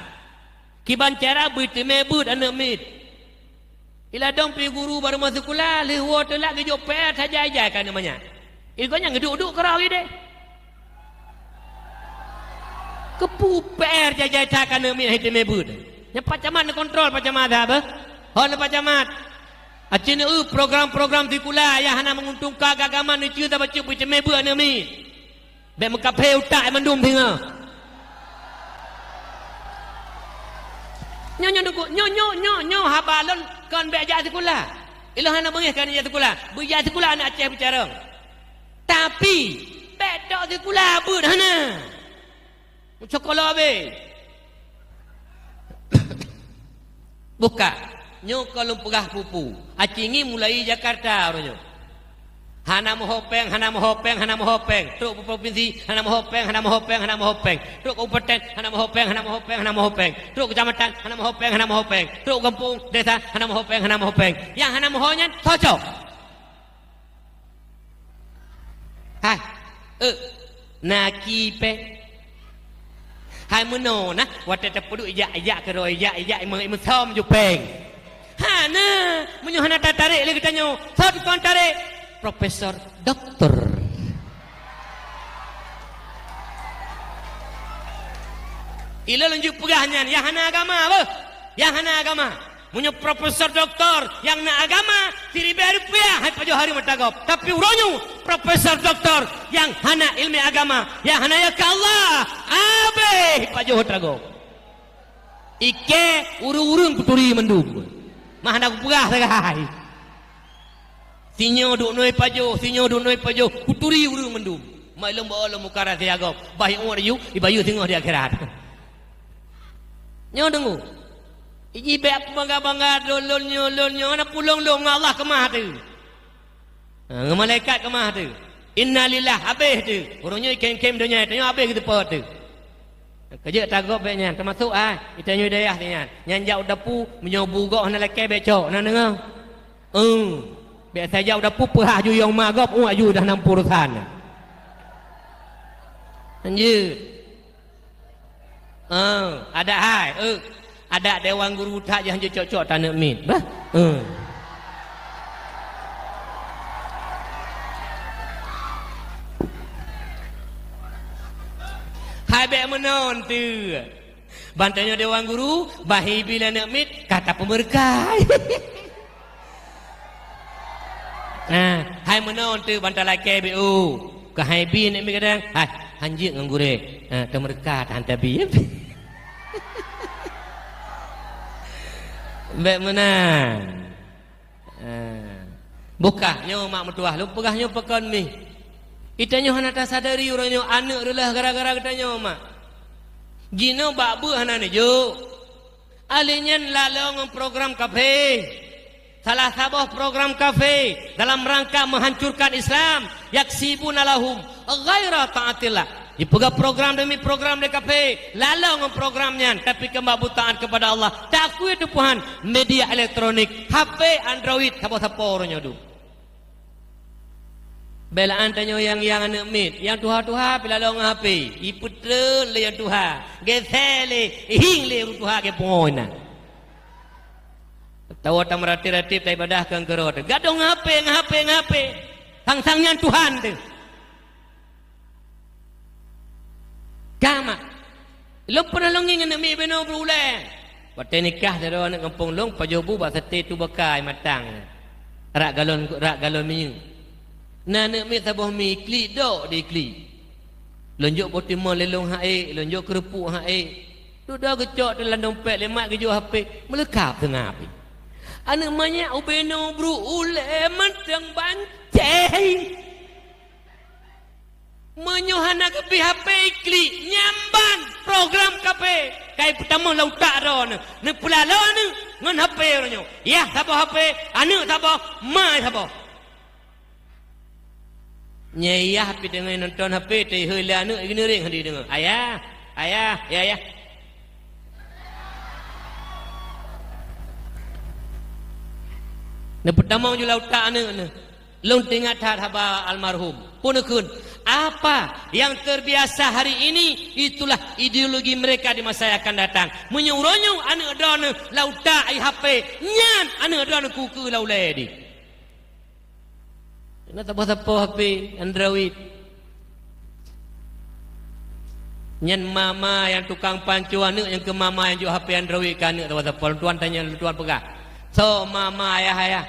Kiban cara beuteumé beuet aneuk miet. Iladong pi guru barô meusikula, lheueh woe teulat geujok P R saja ijai ka aneuk manyak. Ilgon nyang geuduek-duek keurau ideh. Keupeue P R jai-jai that ka aneuk miet hai teumé beuet. Nyang Pak Camat neukontrol Pak Camat dah beuh. Hon Pak Camat. Aci neu program-program sikula nyang hana menguntungkan agama neucue sabacut beuteumé beuet aneuk miet. Bék meukaphe utak mandum singoh. Nyoe, nyoe, nyoe, nyoe, nyoe, nyoe haba lôn kon bék jak sikula. Ilôn hana beungéh keu aneuk jak sikula. Beujak sikula aneuk Aceh beucarông. Tapi, bék tok sikula beuet hana. Meucokolo abéh. Buka. Nyoe ka lôn peugah peue-peue. Aci ngieng mulai Jakarta uroe nyoe. Hana meuho péng, hana meuho péng, hana meuho péng. Trok provinsi, hana meuho péng, hana meuho péng, hana meuho péng. Trok kabupaten, hana meuho péng, hana meuho péng, hana meuho péng. Trok kecamatan, hana meuho péng, hana meuho péng. Trok gampông, desa, hana meuho péng, hana meuho péng. Nyang hana meuho nyan cocok. Hai, eu, na ki péng. Hai meunoe na, watée tapeuduek ijak-ijak keudroe ijak-ijak imeusom ju péng. Hana, meunyoe hana tatarek lé geutanyoe, soe tukang tarek? Profesor, doktor. Ilôn lanjut peugah nyan, nyang hana agama beuh, nyang hana agama. Meunyoe profesor doktor nyang na agama, siribée rupiah hai pajoh hareuem atra gob. Tapi uroe nyoe, profesor doktor nyang hana ileumé agama, nyang hana yakin Allah, abéh pajoh atra gob. Ikée ureuëng-ureuëng kuturi mandum. Mah hana kupeugah sagai. Sinyoe duek noi pajoh, sinyoe duek noi pajoh, kuturi ureuëng mandum. Mak lôn bak lôn muka rahsia gob, bah iuet yu, ibayeue singoh di akhirat. Nyoe deungoe. Iji bék peubangga-bangga lôn, lôn nyoe, lôn nyoe, hana pulông lôn ngon Allah keumah teuh. Ha, ngon malaikat keumah teuh. Innalillah, habéh teuh. Ureuëng nyoe ikhém-khém donya, tanyoe habéh geuteupot teuh. Keujeuet tagob bék nyan, teumasok ai, itanyoe dayah teuh nyan. Nyan jak u dapu, meunyoe bu gob hana lakée bék cok, na deungoe? Eung, bék saja u dapu peuhah ju yong ma gob, uak ju dah nam puluh urusan. Lanjut. Eung, adak hai, eung. Adak dewan guru that jih hanjeuet cok-cok taneuk miet. Bah? Eung. Hai bék meunoe teuh. Ban tanyoe dewan guru, bah ibi lé aneuk miet, ka tapeumeureukai. Nah, hai meunoe teuh ban talakée B O. Keuhai bi aneuk miet kadang, hai, hanjeuet ngon gurée. Ha, teumeureuka tahan tabi. Bék meunan. Ah. Bukah nyoe mak meutuah, lôn peugah nyoe pakon mih. Geutanyoe hana tasadari uroe nyoe aneuk reuloh gara-gara geutanyoe mak. Jinoe bak beuet hana neujok. Ahli nyan laloe ngon program kafé. Salah saboh program kafé dalam rangka meuhancurkan Islam, yaksibuna lahum ghaira taatillah. Jipeugah program demi program lé kafé, laloe ngon program nyan, tapi keu bak beuet taat kepada Allah. Takue teupuhan media elektronik, H P Android, sapo-sapo uroe nyoe dum. Beulaan tanyoe nyang, nyang aneuk miet, nyang tuha-tuha pih laloe ngon H P, ipeutreun lé nyang tuha, geuséh lé, ihieng lé ureuëng tuha geupungo inan. Tawoe tameuratéb-ratéb taibadah keu keurot. Gadôh ngon H P, ngon H P, ngon H P. Sang-sang nyan Tuhan teuh. Ka mak. Lôn peunah lôn ngieng aneuk miet binoe beureulée. Watée nikah sidroe aneuk gampông lôn pajoh bu bak saté tu bakai matang. Rak galon, rak galon minyeuk. Na aneuk miet saboh mi klik dok di klik. Lôn jok boh timon lé lôn hak ék, lôn jok keureupuk hak ék. Dudoe geucok teulan dompet lé mak geujok H P, meuleukab teungoh pih. Aneuk manyak ubé nyoe bru ulée mantong bancéng. Meunyoe hana geubri H P iklik, nyan ban program kafé. Kai peutamong lam utak droeneuh, neupeulalo aneuëk ngon H P uroe nyoe. Yah saboh H P, aneuëk saboh, ma saboh. Nyan yah pih teungoh nonton H P, teuhôi lé aneuëk, geuneuring hana jideungoe. "Ayah, ayah, ya, ayah." Neupeutamong ju lam utak aneuëk neuh. Lôn teuingat that haba almarhum. Peue neukheun, apa yang terbiasa hari ini, itulah ideologi mereka di masa yang akan datang. Meunyoe uroe nyoe aneuëk droeneuh lam utak i H P, nyan aneuëk droeneuh kukeue lam ulée di. Keuneuk saboh-saboh H P Android. Nyan mama nyang tukang pancô aneuëk, nyang keu mama nyang jok H P Android keu aneuëk saboh-saboh. Lôn tuan tanyong, lôn tuan peugah, soe mama ayah-ayah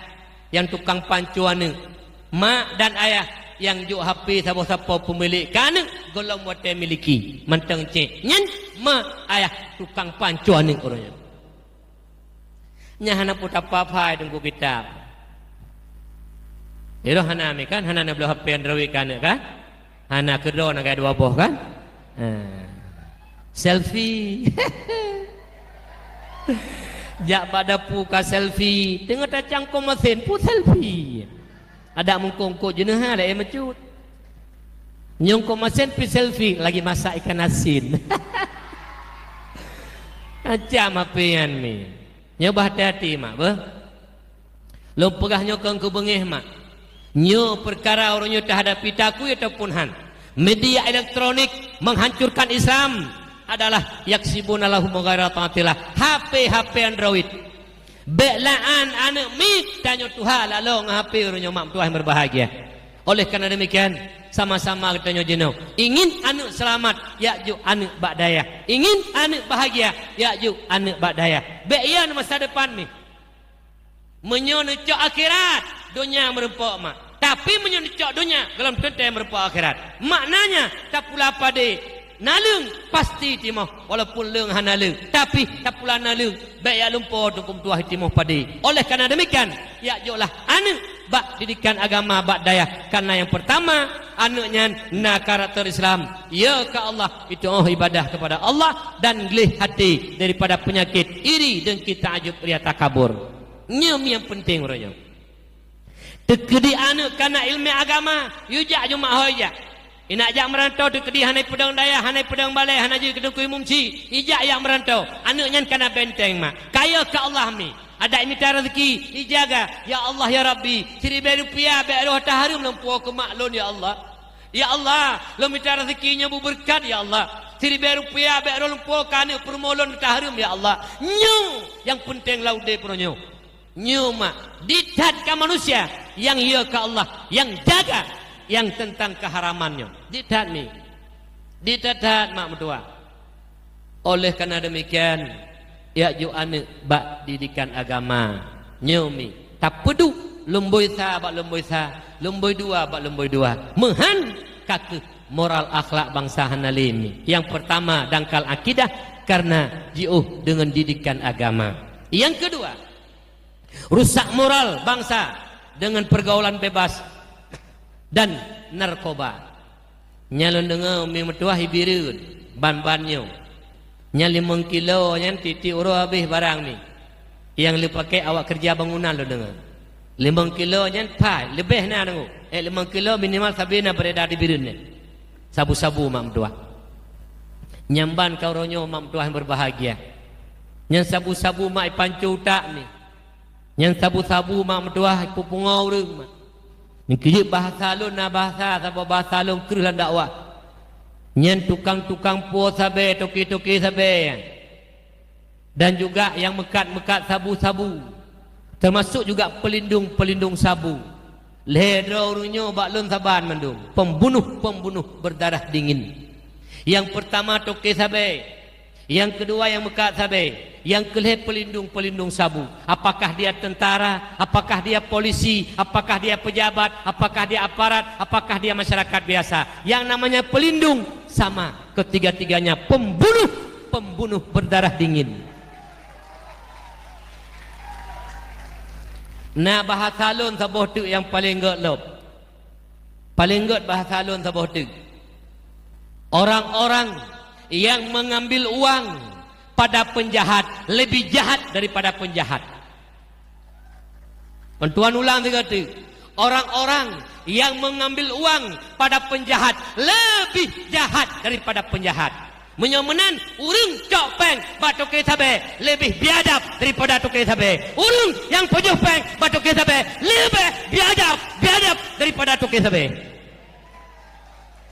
nyang tukang pancô aneuëk? Mak dan ayah nyang jok H P saboh-saboh peumilék keu aneuëk gohlom watée miliki mantong cék. Nyan mak ayah tukang pancô aneuëk uroe nyoe. Nyan hana peue tapeuhafai teungku kitab. Iroh hana mi kan, hana neubloe H P Android keu aneuëk kan? Hana, keudroe na gaya dua boh kan? Ha. Selfie. Jak bak dapu ka selfie, teungoh tacangkong masen pun selfie. Adak mungkong-kong jeuneuh ha, laén meucut. Nyong kong masen pi selfie, lagi masak ikan asin. Macam apa nyan mi? Nyoe bah hati-hati mak beuh. Lôn peugah nyoe keu beungéh mak. Nyoe peukara uroe nyoe teuhadapi takui ataupun han. Media elektronik menghancurkan Islam adalah yaksibuna lahum ghaira taatillah. H P-H P Android. Bék laan aneuëk miet tanyoe tuha lalo ngon H P uroe nyoe mak meutuah nyang berbahagia. Oleh karena demikian, sama-sama geutanyoe jinoe. Ingin aneuëk seulamat, jak jok aneuëk bak dayah. Ingin aneuëk bahagia, jak jok aneuëk bak dayah. Bék ié masa depan mi. Meunyoe neucok akhirat, donya meurumpok mak. Tapi meunyoe neucok donya, gohlom teuntée meurumpok akhirat. Maknanya, tapula padé, naleueng pasti timoh, walaupun leueng hana leueng. Tapi tapula naleueng, bék jak lumpo teungku meutuah timoh padé. Oleh karena demikian, jak joklah aneuëk bak didikan agama bak dayah. Karena yang pertama, aneuëk nyan na karakter Islam. Ya ka Allah, itu oh ibadah kepada Allah dan gleh hati daripada penyakit iri, dengki, takjub, ria, takabur. Nyoe nyang penting uroe nyoe. Teukeudi aneuëk kana iéleumé agama, yue jak jumaah ho ijak. Inak jak meurantau teukeudi hana ipeudong dayah, hana ipeudong balée, hana jeuet keu teungku imum ci, ijak jak meurantau. Aneuëk nyan kana benteng mak. Kayée keu Allah mi. Adak imita rezeki, ijaga. Ya Allah, ya Rabbi, siribée rupiah bék roh tahareuem lôn puwoe keu mak lôn, ya Allah. Ya Allah, lôn mita rezeki nyoe beubeureukat, ya Allah. Siribée rupiah bék roh lôn puwoe keu aneuëk peurumoh lôn tahareuem, ya Allah. Nyoe nyang penting lam udeb uroe nyoe. Nyoe mak, ditat ka manusia nyang yue ka Allah, nyang jaga nyang teuntang keharaman nyoe. Ditat mi. Ditat-that mak meutuah. Oleh karena demikian, jak jok aneuëk bak didikan agama. Nyoe mi, tapeuduek lumboi sa bak lumboi sa, lumboi dua bak lumboi dua. Meuhan ka kheueh moral akhlak bansa hana lé mi. Nyang pertama dangkal akidah karena jiôh deungon didikan agama. Nyang keudua, rusak moral bansa deungon pergaulan bebas dan narkoba. Nyan lôn deungoe mi meutuah i Bireuen ban-ban nyoe. Nyan limong kilo nyan tiep-tiep uroe habéh barang mi. Nyang leupaké awak keureuja bangunan lôn deungoe. Limong kilo nyan pha, leubeh na deungoe. Eh, limong kilo minimal sabe na beredar di Bireuen nyan. Sabu-sabu mak meutuah. Nyan ban ka uroe nyoe mak meutuah nyang berbahagia. Nyan sabu-sabu mak ipanco utak mi. Nyan sabu-sabu mak meutuah ipeupungo ureuëng mak. Nyan keuh jeuet bahasa lôn na bahasa saboh bahasa lôn kreueh lam dakwah. Nyan tukang-tukang puwoe sabe, toke-toke sabe nyan. Dan juga nyang meukat-meukat sabu-sabu, termasuk juga pelindung-pelindung sabu. Lhée droe ureuëng nyoe bak lôn saban mandum, pembunuh-pembunuh berdarah dingin. Nyang pertama toke sabe, nyang keudua nyang meukat sabe, nyang keulhée pelindung-pelindung sabu. Apakah dia tentara, apakah dia polisi, apakah dia pejabat, apakah dia aparat, apakah dia masyarakat biasa, yang namanya pelindung sama, ketiga-tiganya pembunuh, pembunuh berdarah dingin. Na bahasa lôn saboh teuk nyang paleng gét lom. Paleng gét bahasa lôn saboh teuk. Orang-orang yang mengambil uang pada penjahat lebih jahat daripada penjahat. Bantuan ulang tiga tu. Orang-orang yang mengambil uang pada penjahat lebih jahat daripada penjahat. Meunyoe meunan, ureuëng cok péng bak toke sabé leubeh biadab daripada toke sabé. Ureuëng nyang peujeuh péng bak toke sabé leubeh biadab, biadab daripada toke sabé.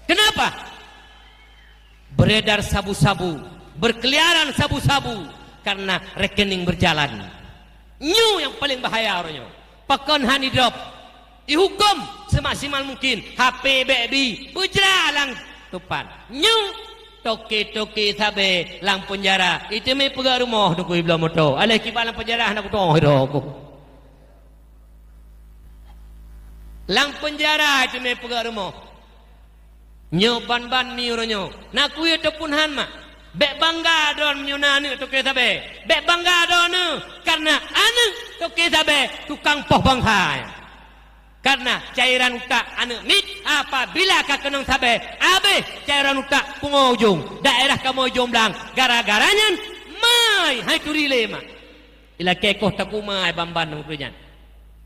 Kenapa? Beredar sabu-sabu, berkeliaran sabu-sabu karena rekening berjalan. Nyoe nyang paleng bahaya uroe nyoe. Pakon han idrop? Ihuköm semaksimal mungkin, H P bék bi, beujra lam topan. Nyoe toke-toke sabé lam peunjara, iteumé peugah rumoh teungku ibloe moto. Aléh kiban lam peunjara hana kutoh droe ku. Lam peunjara iteumé peugah rumoh. Nyoe ban-ban mi uroe nyoe. Na kuyue teupun han mak. Bék bangga droe meunyoe na aneuëk toke sabé. Bék bangga droe neuh, karena aneuëk toke sabé tukang poh bansa. Karena cairan utak aneuëk miet apabila ka keunong sabé, abéh cairan utak pungo ujong. Daerah kamoe ujong blang. Gara-gara nyan, mai hai turi lé mak. Ilakée koh takue mai ban-ban ureuëng nyan.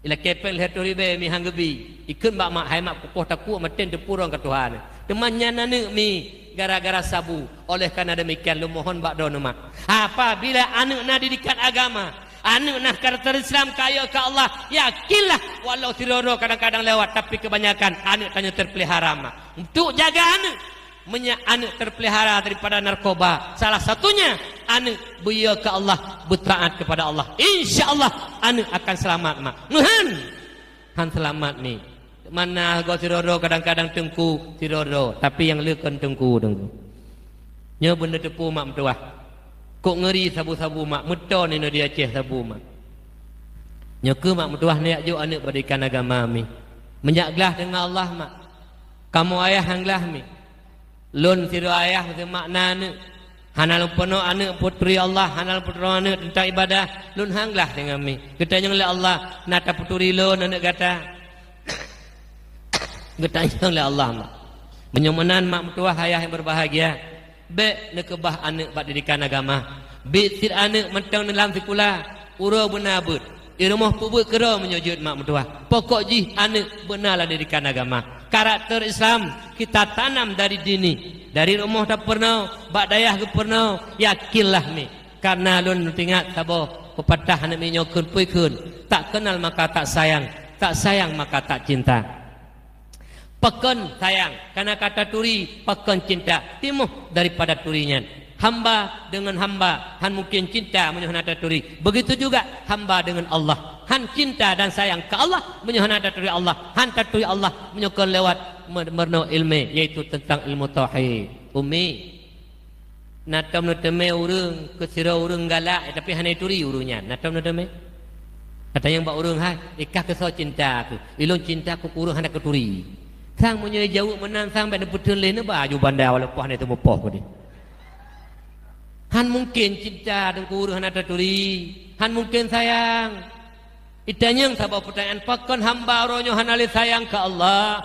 Ilakée péng lhée reutôh ribée mi han geubi. Ikheun bak mak, "Hai mak, kukoh takue meuteun teupurong keu Tuhan." Teuma nyan aneuëk mi gara-gara sabu. Oleh karena demikian, lôn mohon bak droeneuh mak, apabila aneuëk na didikan agama, aneuëk na karakter Islam, kayée keu Allah, yakinlah walau sidroe-droe kadang-kadang lewat, tapi kebanyakan aneuëk tanyoe terpelihara mak. Untuk jaga aneuëk, Meunyoe aneuëk terpelihara daripada narkoba, salah satunya aneuëk beuyue keu Allah, beutaat kepada Allah, insya Allah aneuëk akan seulamat mak. Meuhan han seulamat ni. Mana goe sidroe-droe kadang-kadang teungku sidroe-droe, tapi nyang le kon teungku, teungku. Nyoe beuneuteupeu mak meutuwah. Kok ngeuri sabu-sabu mak, meuto ninoe di Aceh sabu mak. Nyoe keuh mak meutuwah neujak jok aneuëk bak didikan agama mi. Meunyak glah deungon Allah mak. Kamoe ayah nyang glah mi. Lôn sidroe ayah meusemak na aneuëk. Hana lôn peunoh aneuëk peuturi Allah, hana lôn peunoh aneuëk teuntang ibadah, lôn han glah deungon mi. Geutanyong lé Allah, na tapeuturi lôn aneuëk gata? Geutanyong lé Allah mak. Meunyoe meunan mak meutuwah ayah nyang berbahagia, bék neukeubah aneuëk bak didikan agama. Biet cit aneuëk mantong neulam sikula, uroe beuna beuet. I rumoh peubeuet keudroe meunyoe jeuet mak meutuwah. Pokok jih aneuëk beuna lam didikan agama. Karakter Islam kita tanam dari dini. Dari rumoh tapeurunoe, bak dayah geupeurunoe, yakinlah mi. Karena lôn teuingat saboh peupatah aneuk miet nyoe kheun peue kheun, "Tak kenal maka tak sayang, tak sayang maka tak cinta." Pakon sayang, kana ka taturi, pakon cinta, timoh daripada turi nyan. Hamba deungon hamba han mungken cinta meunyoe hana taturi. Begitu juga hamba deungon Allah. Han cinta dan sayang keu Allah meunyoe hana taturi Allah. Han taturi Allah meunyoe kon lewat me-, meurunoe iéleumé, yaitu teuntang ilmu tauhid. Umi, na tom neuteumé ureuëng keu sidroe ureuëng galak, tapi hana ituri ureuëng nyan. Na tom neuteumé? Atanyong bak ureuëng, "Hai, ikah keusoe cinta keuh?" "Ilôn cinta keu ureuëng hana kuturi." Sang meunyoe jaweueb meunan, sang bék neupeuteun lé neuba aju banda walau poh hana teumupoh keudeh. Han mungken cinta deungon ureuëng hana taturi. Han mungken sayang. Itanyong saboh peutanyaan, pakon hamba uroe nyoe hana lé sayang keu Allah?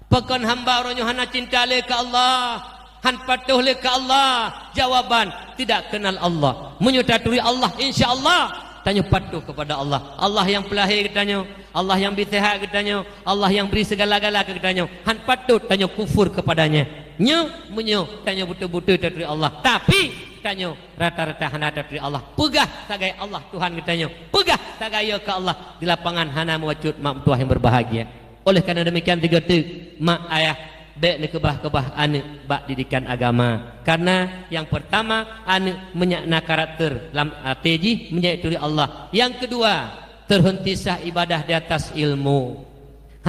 Pakon hamba uroe nyoe hana cinta lé keu Allah, han patuh lé keu Allah? Jawaban, tidak kenal Allah. Meunyoe taturi Allah, insya Allah tanyoe patuh kepada Allah. Allah nyang peulahé geutanyoe, Allah nyang bri seuhat geutanyoe, Allah nyang bri segala-gala keu geutanyoe. Han patot tanyoe kufur kepada-Nya. Nyoe meunyoe tanyoe beutôi-beutôi taturi Allah, tapi tanyoe rata-rata hana taturi Allah. Peugah sagai Allah Tuhan geutanyoe, peugah sagai yo keu Allah, di lapangan hana meubacut mak meutuah nyang berbahagia. Oleh karena demikian, tiga teuk, mak ayah, bék neukeubah-keubah aneuk bak didikan agama. Karena nyang pertama, aneuk meunyak na karakter lam até jih meunyak turi Allah. Nyang kedua, terhenti sah ibadah di atas ilmu.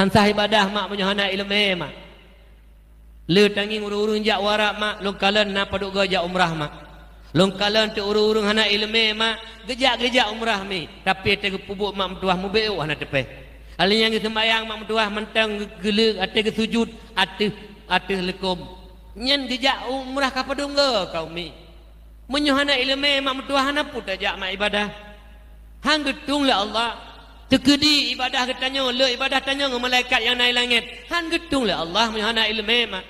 Han sah ibadah mak meunyoe hana iéleumé mak. Le tangieng ureuëng-ureuëng jak u Arab mak, lôn kalon na padub goe jak umrah mak. Lôn kalon teuk ureuëng-ureuëng hana iéleumé mak, geujak-geujak umrah mi, tapi até geupeubuet mak meutuah mubeuet hana teupéh. Alèh nyang geuseumbayang mak meutuah mantong geuleuek até geusujut ateueh, ateueh leukôm. Nyan geujak umrah ka padub goe kaum mi. Meunyoe hana iéleumé mak meutuah, hana peue tajak mak ibadah. Han geutueng lé Allah. Teukeudi ibadah geutanyoe, le ibadah tanyoe ngon malaikat nyang na i langét. Han geutueng lé Allah meunyoe hana iéleumé mak.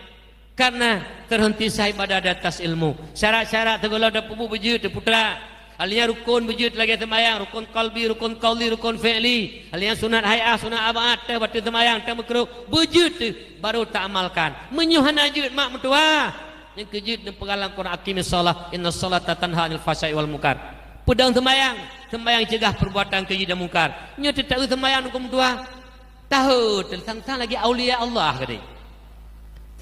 Karena terhenti sah ibadah di atas ilmu. Syarat-syarat teugolom tapeubuet beujeuet teuputra. Hal nyan rukun beujeuet lagée seumayang, rukun qalbi, rukun qauli, rukun fi'li. Hal nyan sunat hai'ah, sunat ab'ad, teuh bateue seumayang, teuh meukruh, beujeuet teuh baru taamalkan. Meunyoe hana jeuet mak meutuwah, nyang keujeuet neupeugah lam Quran, "Aqimis shalah, innas shalata tanha 'anil fahsya'i wal munkar." Peudong seumayang, seumayang cegah perbuatan keji dan mungkar. Nyoe teuta seumayang nungku meutuwah. Tahu teuh sang-sang lagée aulia Allah keudeh.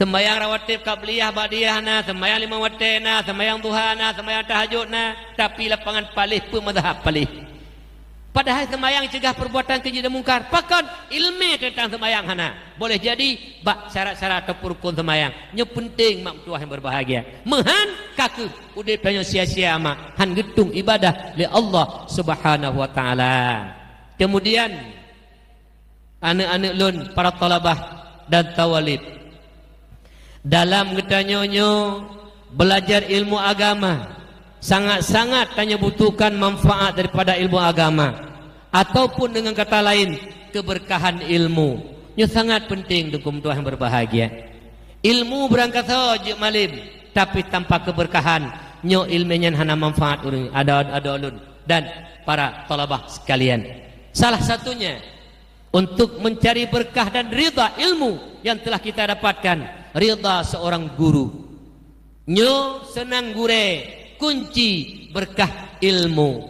Seumayang rawatib qabliyah ba'diyah na, seumayang limong watée na, seumayang duha na, seumayang tahajud na, tapi lapangan paléh peue mazhab paléh. Padahai seumayang cegah perbuatan keji dan mungkar. Pakon? Ilmu tentang seumayang hana. Boleh jadi bak syarat-syarat ataupun rukun seumayang. Nyoe penting mak meutuwah yang berbahagia. Meuhan ka keuh udeb tanyoe sia-sia mak, han geutung ibadah lé Allah Subhanahu wa Taala. Kemudian, aneuëk-aneuëk lôn, para thalabah dan thawalib, dalam geutanyoe nyoe belajar ilmu agama, sangat-sangat tanyoe butuhkan manfaat daripada ilmu agama, ataupun dengan kata lain, keberkahan ilmu. Nyoe sangat penting, dukung tuah yang berbahagia. Ilmu beurangkasoe jeuet malem, tapi tanpa keberkahan, nyoe ilmu nyan hana manfaat ureuëng ada-ada lôn dan para thalabah sekalian. Salah satunya, untuk mencari berkah dan ridha ilmu yang telah kita dapatkan, ridha seorang guru. Nyoe seunang gurée kunci berkah ilmu.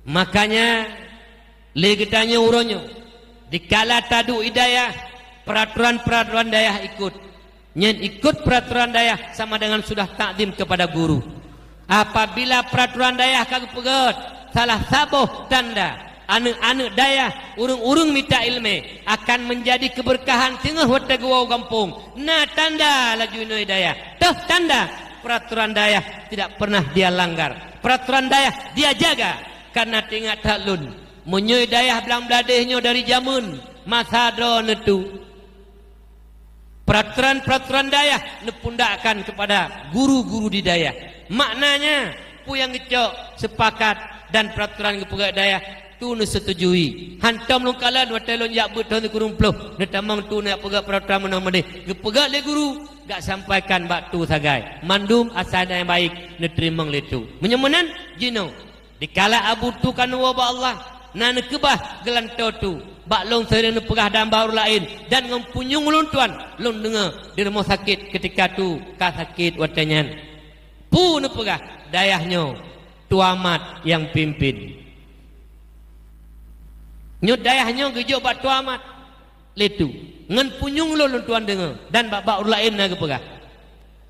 Makanya, lé geutanyoe uroe nyoe, dikala taduek i dayah, peraturan-peraturan dayah ikut. Nyan ikut peraturan dayah sama dengan sudah takzim kepada guru. Apabila peraturan dayah ka geupeugét, salah saboh tanda aneuëk-aneuëk dayah, ureuëng-ureuëng mita iéleumé akan menjadi keberkahan teungoh watée geuwoe u gampông. Na tanda laju inoe dayah. Teuh tanda peraturan dayah tidak pernah dia langgar. Peraturan dayah dia jaga. Karena teuingat that lôn, meunyoe dayah Blang Bladeh nyoe dari jameun, masa droeneuh tu, peraturan-peraturan dayah neupundakkan kepada guru-guru di dayah. Maknanya, peue nyang geucok, sepakat, dan peraturan geupeugét dayah, tu neusetujui. Hantom lôn kalon watée lôn jak beuet thôn sikureueng ploh, neutamong tu neujak peugét peraturan meunoe meudeh. Geupeugét lé guru, gak sampaikan bak tu sagai. Mandum asai nyang baik neuteurimong lé tu. Meunyoe meunan, jinoe. Dikala Abu Tu ka neuwoe bak Allah, na neukeubah geulantoe tu bak lôn seuring neupeugah dan bak ureuëng laén, dan ngon punyueng lôn tuan lôn deungoe di rumoh sakét keutika tu ka sakét watée nyan. Peue neupeugah dayah nyoe Tuamat nyang pimpén. Nyoe dayah nyoe geujok bak Tuamat. Lé tu, ngon punyueng lôn lôn tuan deungoe dan bak-bak ureuëng laén na geupeugah.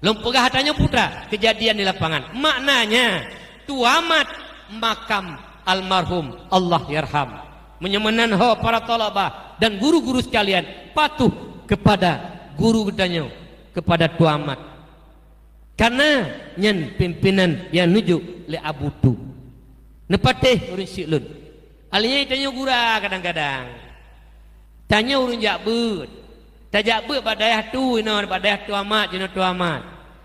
Lôn peugah ata nyoe putra keujadian di lapangan. Maknanya, Tuamat makam almarhum Allahyarham. Meunyoe meunan ho para thalabah dan guru-guru sekalian, patuh kepada guru geutanyoe, kepada Tuamat. Karena nyan pimpinan nyang neujok lé Abu Tu. Neupatéh ureuëng syik lôn. Alheuh nyan tanyoe gura kadang-kadang. Tanyoe ureuëng jak beuet. Tajak beuet bak dayah tu inoe, bak dayah Tuamat, jinoe Tuamat.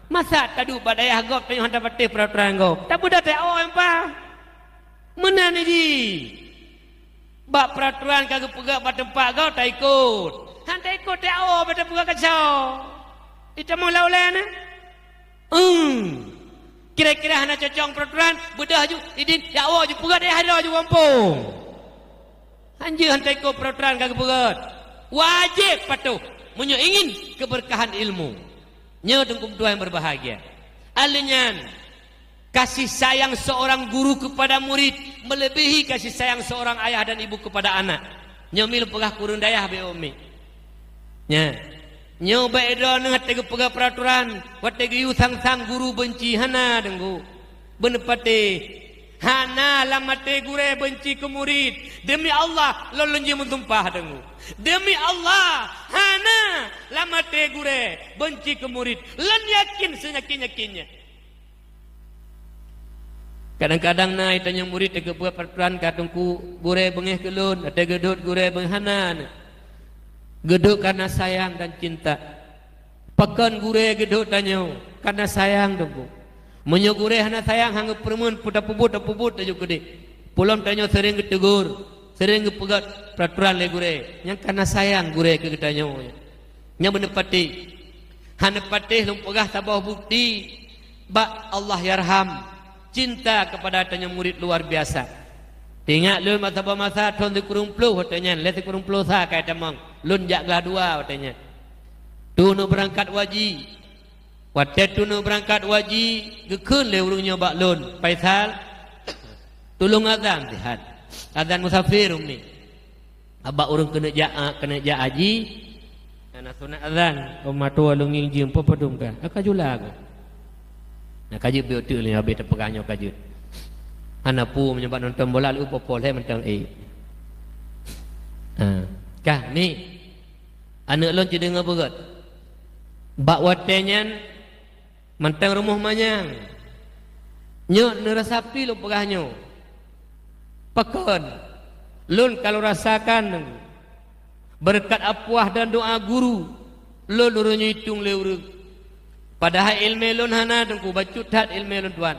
Masa taduek bak dayah gob tanyoe hana tapatéh peraturan gob? Tapeugah teuh oh nyang paih. Meunan ji. Bak peraturan ka geupeugah bak teumpat gob taikot. Han taikot teuh oh bak tapeugah kacau. Itamong lau lé na? Eum. Kira-kira hana cocok peraturan, beudôh ju idin, dakwa ju peugah dayah droe ju gampông. Hanjeuet han taikot peraturan ka geupeugét. Wajéb patuh meunyoe ingin keberkahan ilmu. Nyoe teungku meutuah nyang berbahagia. Alheuh nyan, kasih sayang seorang guru kepada murid melebihi kasih sayang seorang ayah dan ibu kepada anak. Nyoe mi lôn peugah keu ureuëng dayah beu mi. Nya. Nyoe bék droeneuh watée geupeugah peraturan, watée geuyue sang-sang guru beunci hana deunggok. Beuneupateh, hana lam até gurée beunci keu murit. Demi Allah, lôn lôn jimeusumpah deungoe. Demi Allah, hana lam até gurée beunci keu murit. Lôn yakin seunyakin-yakinnya. Kadang-kadang na tanyoe murit teugeupeu peraturan ka teungku gurée beungéh keu lôn, watée geudot gurée beungéh hana. Geudot karena sayang dan cinta. Pakon gurée geudot tanyoe, karena sayang teungku. Meunyoe gurée hana sayang, han geupeureumeun peue tapeubuet, tapeubuet tajok keudeh. Peulom tanyoe seuring geuteugur, seuring geupeugét peraturan lé gurée. Nyang karena sayang gurée keu geutanyoe. Nyang beuneupateh. Hana patéh lôn peugah saboh bukti bak Allahyarham, cinta keupada tanyoe murit luar biasa. Teuingat lôn bak saboh masa thôn sikureueng ploh watée nyan, lhée sikureueng ploh sa ka tamong, lôn jak glah dua watée nyan. Tuneuk beurangkat u haji. Watée tuneuk beurangkat u haji, geukheun lé ureuëng nyoe bak lôn, "Faisal, tulông azan sihat. Azan musafir, Umi." Abak ureuëng keuneuk jak, keuneuk jak haji, na sunat azan. Óh matoe lôn ngieng jeuem, peue padum ka? Ka jula ka. Na ka jeuet, beu teuk lé habéh teupeugah nyoe ka jeuet. Hana peue meunyoe bak nonton bola lé upo-po lhée mantong, eh. Ha. Kah, ni. Aneuëk lôn ci deungoe beugét. Bak watée nyan, mantong rumoh manyang. Nyoe neurasa pi lôn peugah nyoe. Pakon? Lôn ka lôn rasakan beureukat apuah dan doá guru lôn uroe nyoe itong lé ureuëng. Padahai iéleumé lôn hana, Teungku, bacut that iéleumé lôn tuan.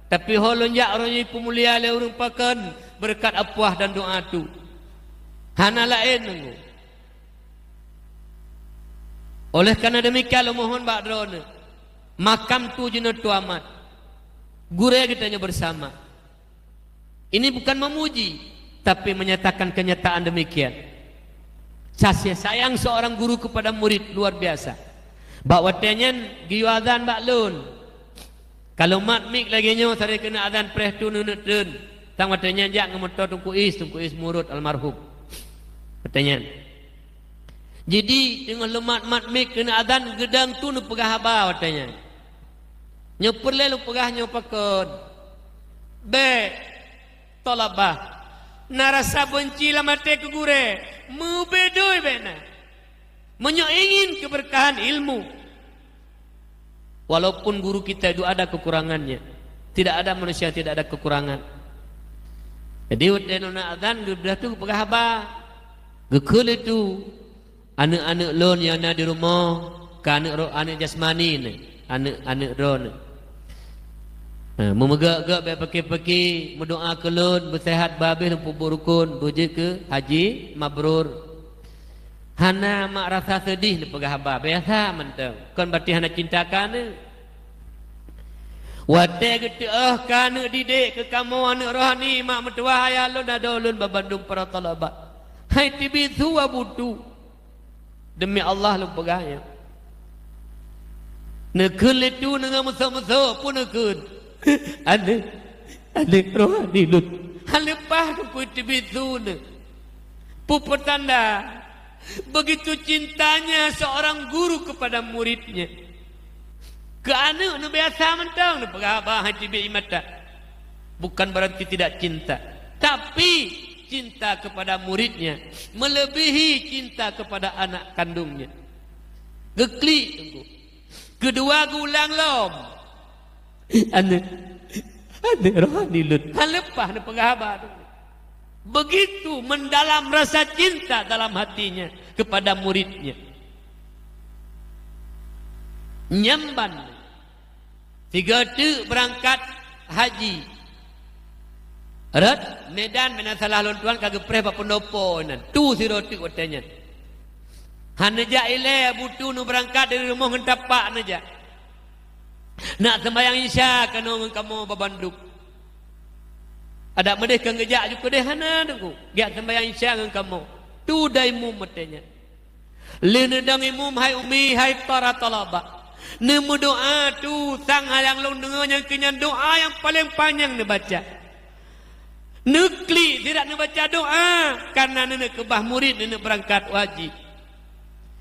Tapi ho lôn jak uroe nyoe ipeumulia lé ureuëng pakon beureukat apuah dan doá tu. Hana laén, Teungku. Oleh karena demikian, lôn mohon bak droeneueh, makam tu jinoe tuamat. Gurée geutanyoe bersama. Ini bukan memuji, tapi menyatakan kenyataan demikian. Kasih sayang seorang guru kepada murid luar biasa. Bak watée nyan geuyue azan bak lôn. Ka lheueh mat mik lagée nyoe, sabe keuneuk azan preh tu neuneuk treun. Sang watée nyan jak ngon moto Teungku Is, Teungku Is Murot almarhum. Watée nyan. Jadi, teungoh lheueh mat-mat mik keuneuk azan, geudong tu neupeugah haba watée nyan. Nyoe peureulée lôn peugah nyoe pakon. Bék, thalabah, na rasa beunci lam até keu gurée, meubeudôi bék na. Meunyoe ingin keubeurkahan ilmu, walaupun guru kita itu ada kekurangannya, tidak ada manusia tidak ada kekurangan. Jadi, watée neuneuk azan, geubeudoh tu geupeugah haba. Geukheun lé tu, aneuëk-aneuëk lôn nyang na di rumoh, ka aneuëk ro-, aneuëk jasmani nyoe, aneuëk, aneuëk droeneueh. Ha, meumeugeuk-geuk bék peuki-peuki, meudoá keu lôn, beuseuhat, beu habéh lôn peubuet rukon, beujeuet keu haji mabrur. Hana mak rasa seudeh neupeugah haba, biasa mantong. Kon berarti hana cinta keu aneuëk. Watée geuteuôh keu aneuëk didik, keu kamoe aneuëk rohani, mak meutuwah, ayah lôn, adoe lôn, banmandum para thalabah. Hai teubiet su Abu Tu. Demi Allah lôn peugah nyoe. Neukheun lé tu deungon meusok-meusok, peue neukheun? Aneuëk, aneuëk rohani lôn. Hana leupah keu teubiet su nyoe. Peue peutanda? Begitu cintanya seorang guru kepada muridnya. Keu aneuëk neubiasa mantong neupeugah haba hai teubiet ié mata. Bukan berarti tidak cinta. Tapi, cinta kepada muridnya melebihi cinta kepada anak kandungnya. Geuklik, Teungku. Keudua geuulang lom. Aneuëk, aneuëk rohani lôn. Hana leupah neupeugah haba tu. Begitu mendalam rasa cinta dalam hatinya kepada muridnya. Nyan ban, sigoe teuk beurangkat haji. Rot Medan, meunan salah lôn tuan, ka geupreh bak peundopo inan. Tu sidroe teuk watée nyan. Hana jak ilée, Abu Tu, neubeurangkat dari rumoh ngon tapak neujak. Nak seumbahyang Isya keunoe ngon kamoe banmandum. Adak meudeh keu geujak ju keudeh hana, Teungku. Jak seumbahyang Isya ngon kamoe. Tu dai mum watée nyan. Lheueh neudong imum, hai umi, hai para thalabah. Neumeudoá tu, sang nyang lôn deungoe nyang keu nyan doá nyang paleng panyang neubaca. Neuklik sirat neubaca doá, kareuna neuneuk keubah murit neuneuk beurangkat u haji.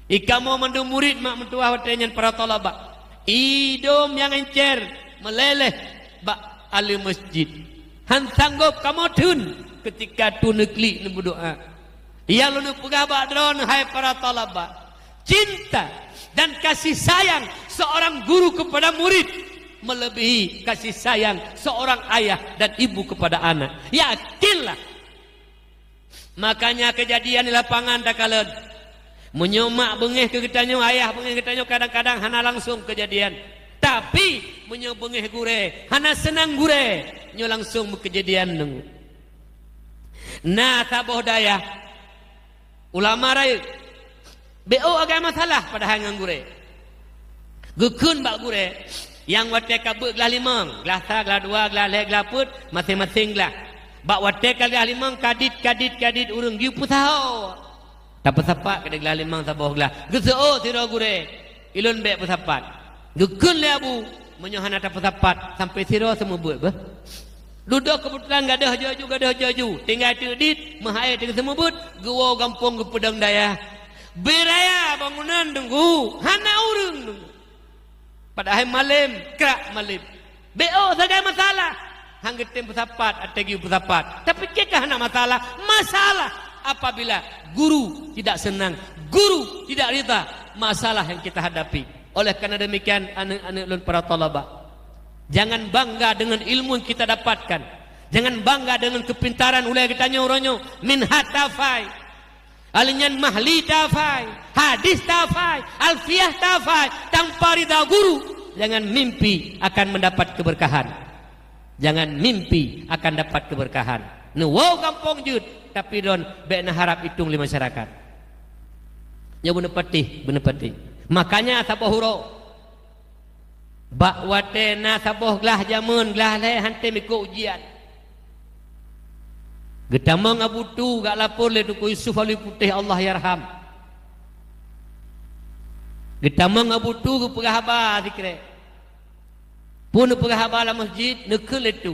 Ikamoe mandum murit mak meutuwah watée nyan para thalabah. Idom nyang encer meuléh-léh bak aleue masjid. Han sanggop kamoe theun keutika tu neuklik neumeudoá. Nyang lôn peugah bak droeneuh, hai para thalabah, cinta dan kasih sayang seorang guru kepada murid melebihi kasih sayang seorang ayah dan ibu kepada anak. Yakinlah. Makanya kejadian di lapangan takalon. Meunyoe mak beungéh keu geutanyoe, ayah beungéh geutanyoe, kadang-kadang hana langsung kejadian. Tapi, meunyoe beungéh gurée, hana seunang gurée, nyoe langsung meukeujadian deungoe. Na saboh dayah, ulama rayeuk, B O agama salah padahai ngon gurée. Geukheun bak gurée, nyang watée ka beuet glah limong, glah sa, glah dua, glah lhée, glah peuet, maséng-maséng glah. Bak watée ka glah limong, kadit, kadit, kadit ureuëng geuyue peusaho. Tapeusapat keudeh glah limong saboh glah. Geuseuôt sidroe gurée, "Ilôn bék peusapat." Geukheun lé Abu, "Meunyoe hana tapeusapat, sampoe sidroe seumeubeuet beuh." Dudoe keubeutulan gadôh jaju, gadôh jaju, tinggai teudit, meuhai teuk seumeubeuet, geuwoe gampông geupeudong dayah. Beuraya bangunan Teungku, hana ureuëng Teungku. Padahai malém, krak malém. Bék sagai masalah. Han geutem peusapat, ateueh geuyue peusapat. Tapi keu ka hana masalah, masalah apabila guru tidak senang, guru tidak rida, masalah yang kita hadapi. Oleh karena demikian, aneuk-aneuk lôn para thalabah, jangan bangga dengan ilmu yang kita dapatkan. Jangan bangga dengan kepintaran ulée geutanyoe uroe nyoe. Minhat tafai. Aleuh nyan mahli tafai, hadis tafai, alfiah tafai, tanpa rida guru, jangan mimpi akan mendapat keberkahan. Jangan mimpi akan dapat keberkahan. Neuwoe gampông jeuet, tapi droen bék neuharab itong lé masyarakat. Nyoe beuneupatéh, beuneupatéh. Makanya saboh uroe, bak watée na saboh glah jamén, glah lhée han tem ikôt ujian. Geutamong Abu Tu gak lapor lé Teungku Yusuf Alwi Putéh, Allah yarham. Geutamong Abu Tu geupeugah haba sikrek. Peue neupeugah haba lam masjid, neukheun lé Tu.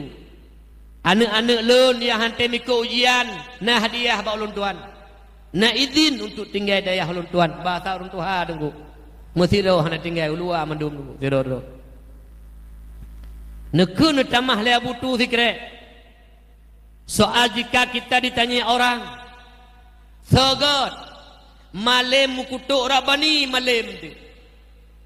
Aneuk-aneuk lôn nyang han tem ikôt ujian, na hadiah bak ulôn tuan. Na idin untuk tinggai dayah ulôn tuan, bahasa ureuëng tuha Teungku. Meusidroe hana tinggai, uluwa mandum Teungku, sidroe-droe. Neukheun neutamah lé Abu Tu sikrek. Soal jika kita ditanyai orang, "Soe göt?" Malém meukutok Rabbani malém teuh.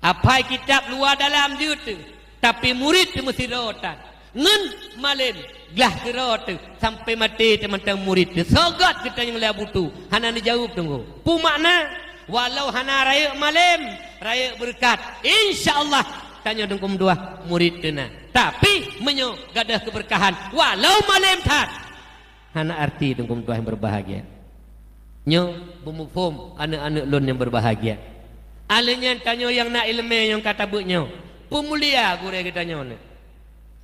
Aphai kitab luwa dalam jeuet teuh, tapi murit teuh meusidroe tan. Ngon malém glah keudroe teuh, sampai maté teumantong murit teuh. Soe göt geutanyong lé Abu Tu, hana neujaweueb Teungku. Peue makna? Walau hana rayeuk malém, rayeuk beureukat, insya Allah tanyoe Teungku meutuah murit teuh na. Tapi meunyoe gadôh keubeurkahan, walau malém that, hana arti Teungku meutuah nyang beubahgia. Nyoe beumuphom aneuk-aneuk lôn nyang beubahgia. Aleuh nyan tanyoe nyang na iéleumé nyang ka tabeuet nyoe, peumulia gurée geutanyoe nyoe.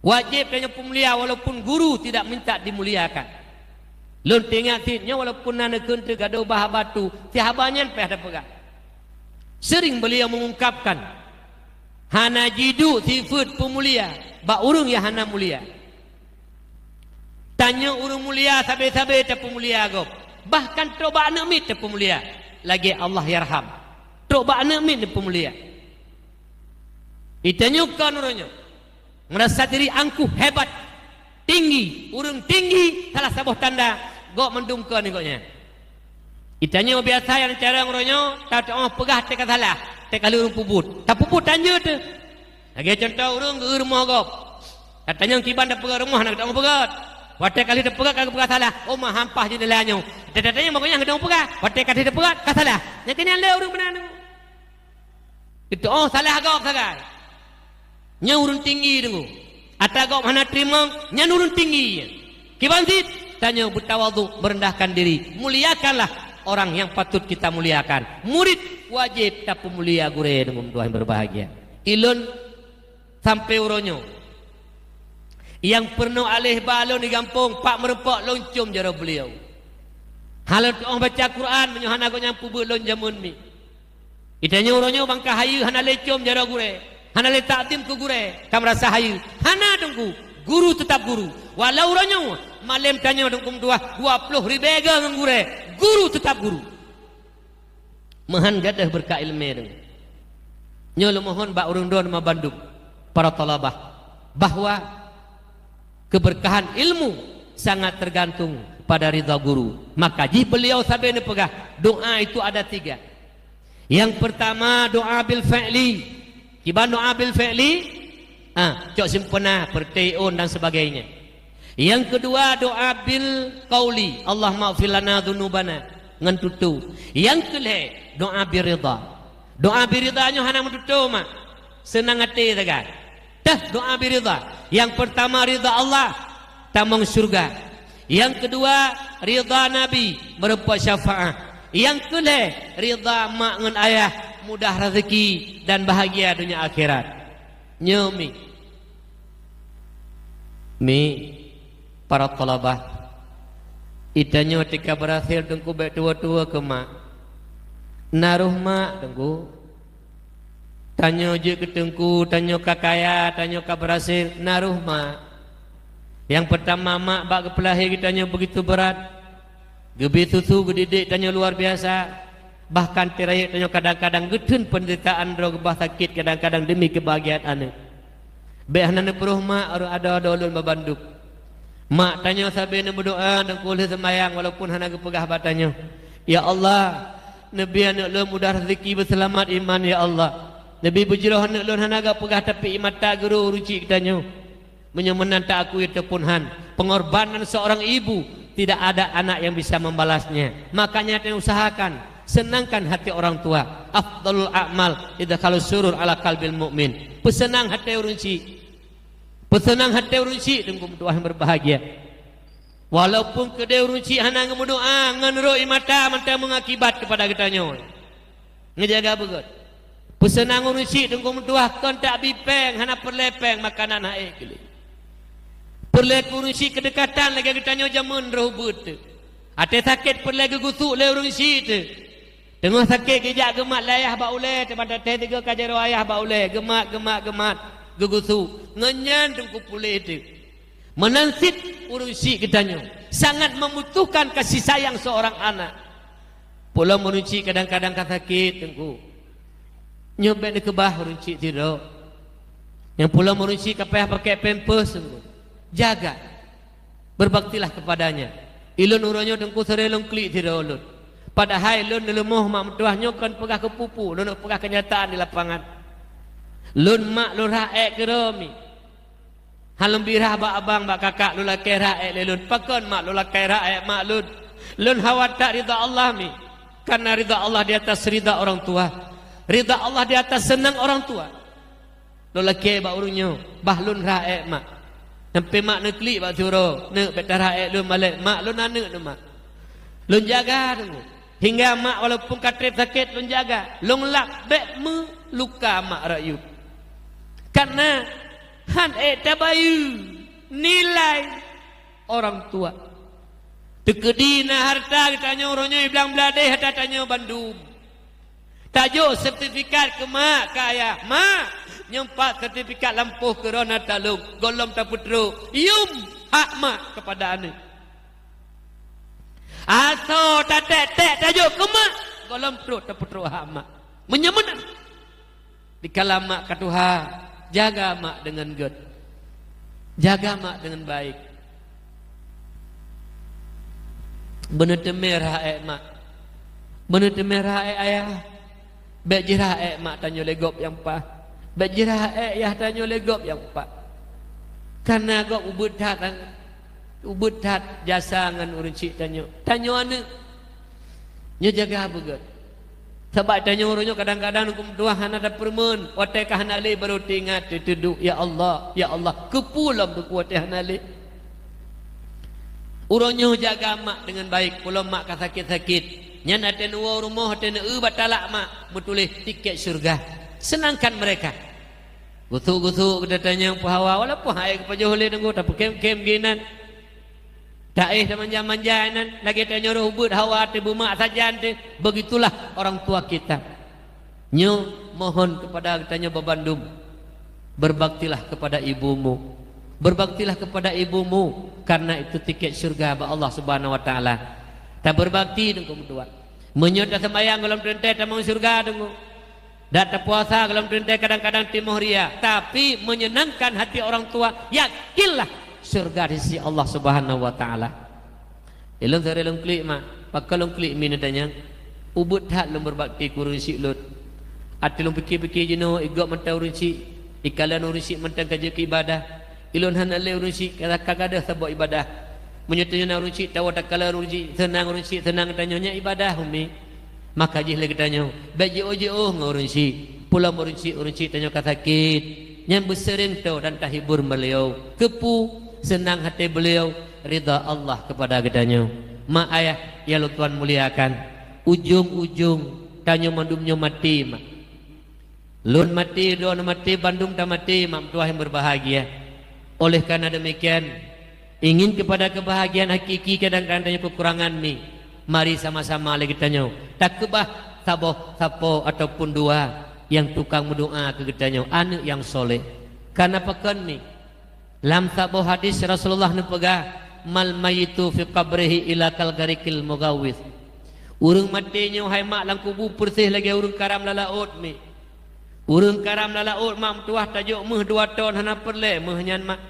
Wajéb tanyoe peumulia walaupun guru tidak minta dimuliakan. Lôn teuingat cit nyoe walaupun na neukheun teuh gadôh bah haba Tu, si haba nyan payah tapeugah. Sering beliau mengungkapkan, hana jiduek sifeuet peumulia bak ureuëng nyang hana mulia. Tanyoe ureuëng mulia sabe-sabe tapeumulia gob. Bahkan trok bak aneuk miet tapeumulia. Lagée Allah yarham. Trok bak aneuk miet tapeumulia. Itanyoe kon uroe nyoe. Merasa diri angkuh, hebat, tinggi. Ureuëng tinggi salah saboh tanda gob mandum kon nibak nyan. Itanyoe biasa nyang carông uroe nyoe, ta-, tateungoh peugah teuka salah, teuka lheueh ureuëng peubuet. Tapeubuet tanjeuet teuh. Lagée cuntoh ureuëng geu rumoh gob. Katanyong kiban tapeugah rumoh na geutanyoe peugah. Watée ka lheueh tapeugah ka geupeugah salah. Oh, mah hampah jeuet nilai nyoe. Tatanyong bak gobnyan geutanyoe peugah. Watée ka lheueh tapeugah ka salah. Nyang keunan lé ureuëng meunan. Itu oh salah gob sagai. Nyan ureuëng tinggi Teungku. Ata gob hana teurimong, nyan ureuëng tinggi. Kiban cit, tanyoe beutawadhu, merendahkan diri. Muliakanlah orang yang patut kita muliakan. Murit wajéb tapeumulia gurée Teungku meutuah nyang beubahgia. Ilôn sampoe uroe nyoe. Nyang peurunoe aléh ba lôn di gampông, pak meurumpok lôn com jaroe beuliau. Hana lôn tuoh baca Quran meunyoe hana gobnyan peubeuet lôn jamén miet. Itanyoe uroe nyoe bangka hayeue hana lé com jaroe gurée, hana lé takdim keu gurée, ka meurasa hayeue. Hana Teungku, guru teutap guru. Walau uroe nyoe malém tanyoe Teungku meutuah dua ploh ribée goe ngon gurée, guru teutap guru. Meuhan gadôh beureukat iéleumé Teungku. Nyoe lôn mohon bak ureuëng droeneuh mandum, para thalabah, bahwa keberkahan ilmu sangat tergantung pada ridha guru. Maka jih beuliau sabe neupeugah, doa itu ada tiga. Nyang peurtama doa bil fi'li. Kiban doa bil fi'li? Ah, cok sempurna, peureuté ôn dan sebagainya. Nyang keudua doa bil qauli, "Allahummaghfir lana dzunubana," ngon tutoe. Nyang keulhée doa bil ridha. Doa bil ridha nyoe hana meututoe mak. Seunang até sagai. Teuh doa bil ridha. Nyang peurtama ridha Allah, tamong syeuruga. Nyang keudua ridha Nabi, meurumpok syafaat. Nyang keulhée ridha mak ngon ayah, mudah rezeki dan bahagia dunia akhirat. Nyoe mi. Mi, para thalabah. Itanyoe tika berhasil Teungku bék tuwo-tuwo keu mak. Na roh mak Teungku. Tanyoe jeuet keu Teungku, tanyoe ka kaya, tanyoe ka berhasil, na roh mak. Nyang peutama mak bak geupeulahé geutanyoe begitu brat. Geubri susu geudidik tanyoe luar biasa. Bahkan teurayeuk tanyoe kadang-kadang geutheun peunderitaan droe geubah sakét kadang-kadang demi keubahagiaan aneuëk. Bék hana neupeuroh mak, ureuëng adoe-adoe lôn babandum. Mak tanyoe sabe neumeudoá dan kulheueh seumayang walaupun hana geupeugah bak tanyoe, "Ya Allah, neubi aneuëk lôn mudah rezeki beuseulamat iman, ya Allah. Neubi beujroh aneuëk lôn hana geupeugah tapi ie mata geuro ureuëng chik geutanyoe." Meunyoe meunan ta akui ataupun han, pengorbanan seorang ibu tidak ada anak yang bisa membalasnya. Makanya tanyoe usahakan senangkan hati orang tua. Afdalul a'mal idkhalus surur ala qalbil mu'min. Peuseunang hati ureuëng chik. Peuseunang hati ureuëng chik Teungku meutuah nyang berbahagia. Walaupun keudeh ureuëng chik hana geumeudoá ngon rot ie mata mantong mengakibat kepada geutanyoe. Neujaga beugét. Peuseunang ureuëng chik Teungku meutuah kon tak bi péng, hana peureulée péng makanan hana ék keu lé. Peureulée keu ureuëng chik keudekatan lagée geutanyoe jameun roh beuet teuh. Até sakét peureulée geugusuk lé ureuëng chik teuh. Teungoh sakét geujak geumat lé ayah bak ulée, teuma tatéh tiga ka jaroe ayah bak ulée, geumat, geumat, geumat, geugusuk. Ngon nyan Teungku puléh teuh. Meunan cit ureuëng chik geutanyoe sangat membutuhkan kasih sayang seorang anak. Pulom ureuëng chik kadang-kadang ka sakét Teungku. Nyoe bék neukeubah ureuëng chik sidroe. Nyang pulom ureuëng chik ka payah pakai pampers Teungku. Jaga. Berbaktilah kepadanya. Ilôn uroe nyoe Teungku sere lôn klik sidroe lôn. Padahai lôn neuleumoh mak meutuah nyoe kon peugah keu pupu, lôn peugah kenyataan di lapangan. Lôn mak lôn rhah ék keudroe mi. Han lôn bi rhah bak abang bak kakak lôn lakée rhah ék lé lôn. Pakon mak lôn lakée rhah ék mak lôn? Lôn hawa that ridha Allah mi. Karena ridha Allah di atas ridha orang tua. Ridha Allah di atas senang orang tua. Lôn lakée bak ureuëng nyoe, bah lôn rhah ék mak. Sampai mak neuklik bak siuroe, "Neuk, bék tarhah ék lôn malée, mak lôn aneuëk lôn mak." Lôn jaga Teungku. Hingga mak walaupun ka treb sakét lôn jaga. Lôn lap bék meuluka mak rakyuet. Karena han ék tabayeue nilai orang tua. Teukeudi na harta geutanyoe uroe nyoe iblang bladeh harta tanyoe bandum. Tajok sertifikat keu mak, keu ayah. "Mak, nyoe pat sertifikat lampôh keu droeneuh talông, gohlom tapeutrok yum hak mak kepada aneuëk." Asoe taték-ték tajok keu mak, gohlom trok tapeutrok hak mak. Meunyoe meunan, dikala mak ka tuha, jaga mak deungon gét. Jaga mak deungon baik. Beuneuteumé rhah ék mak. Beuneuteumé rhah ék ayah. Bék jirhah ék mak tanyoe lé gob nyang paih. Bék jirhah ék yah tanyoe lé gob nyang paih. Karena gob ubeuet that, ubeuet that jasa ngon ureuëng chik tanyoe. Tanyoe aneuëk. Nyoe jaga beugét. Sabab tanyoe uroe nyoe kadang-kadang Teungku meutuah hana tapeureumeun, watée ka hana lé barô teuingat teuduek, "Ya Allah, ya Allah, keupeue lom Teungku watée hana lé?" Uroe nyoe jaga mak deungon baik, pulom mak ka sakét-sakét. Nyan watée neuwoe u rumoh, watée neueu bak talak mak, meutuléh tiket syeuruga. Senangkan mereka. Gusuk-gusuk geutatanyong peuhawa, walaupun hai geupajoh lé Teungku, tapeukém-kém ginan. Taéh tamanja-manja inan, lagée tanyoe roh ubeuet hawa teuh beumak sajan teuh, begitulah orang tua kita. Nyoe mohon kepada geutanyoe babandum, berbaktilah kepada ibumu. Berbaktilah kepada ibumu, karena itu tiket syurga bak Allah Subhanahu wa Taala. Taberbakti Teungku meutuah. Meunyoe taseumbayang gohlom teuntée tamong syurga Teungku. Dan tapuasa gohlom teuntée kadang-kadang timoh ria, tapi menyenangkan hati orang tua, yakinlah syurga di sisi Allah Subhanahu wa Taala. Ilôn sere lôn klik mak, pakon lôn klik mi neutanyong. Ubeuet that lôn berbakti keu ureuëng chik lôn. Até lôn pike-pike jinoe, igob mantong ureuëng chik, ikalon ureuëng chik mantong ka jeuet keu ibadah. Ilôn hana lé ureuëng chik ka gadôh saboh ibadah. Meunyoe tanyoe na ureuëng chik tawoe takalon ureuëng chik, seunang ureuëng chik, seunang tanyoe nyan ibadah, Umi. Maka jih lé geutanyoe, bék jiôh-jiôh ngon ureuëng chik. Pulom ureuëng chik, ureuëng chik tanyoe ka sakét. Nyan beuseuring toe dan tahibur beuliau. Keupeue? Seunang até beuliau, ridha Allah kepada geutanyoe. Mak ayah nyang lôn tuan muliakan, ujong-ujong tanyoe mandum nyoe maté, mak. Lôn maté, droeneuh maté, bandum tamaté, mak meutuah nyang berbahagia. Oleh karena demikian, ingin kepada kebahagiaan hakiki kadang-kadang tanyoe kekurangan mi. Mari sama-sama lé geutanyoe takeubah saboh sapo ataupun dua nyang tukang meudoa keu geutanyoe, aneuk nyang soleh. Karena pakon mi? Lam saboh hadis Rasulullah neupeugah, "Mal mayyitu fi qabrihi illa kal gharikil mughawwis." Ureuëng maté nyoe hai mak lam kubu peureséh lagée ureuëng karam lam laôt mi. Ureuëng karam lam laôt mak meutuah tajok méuh dua ton hana peureulée méuh nyan mak.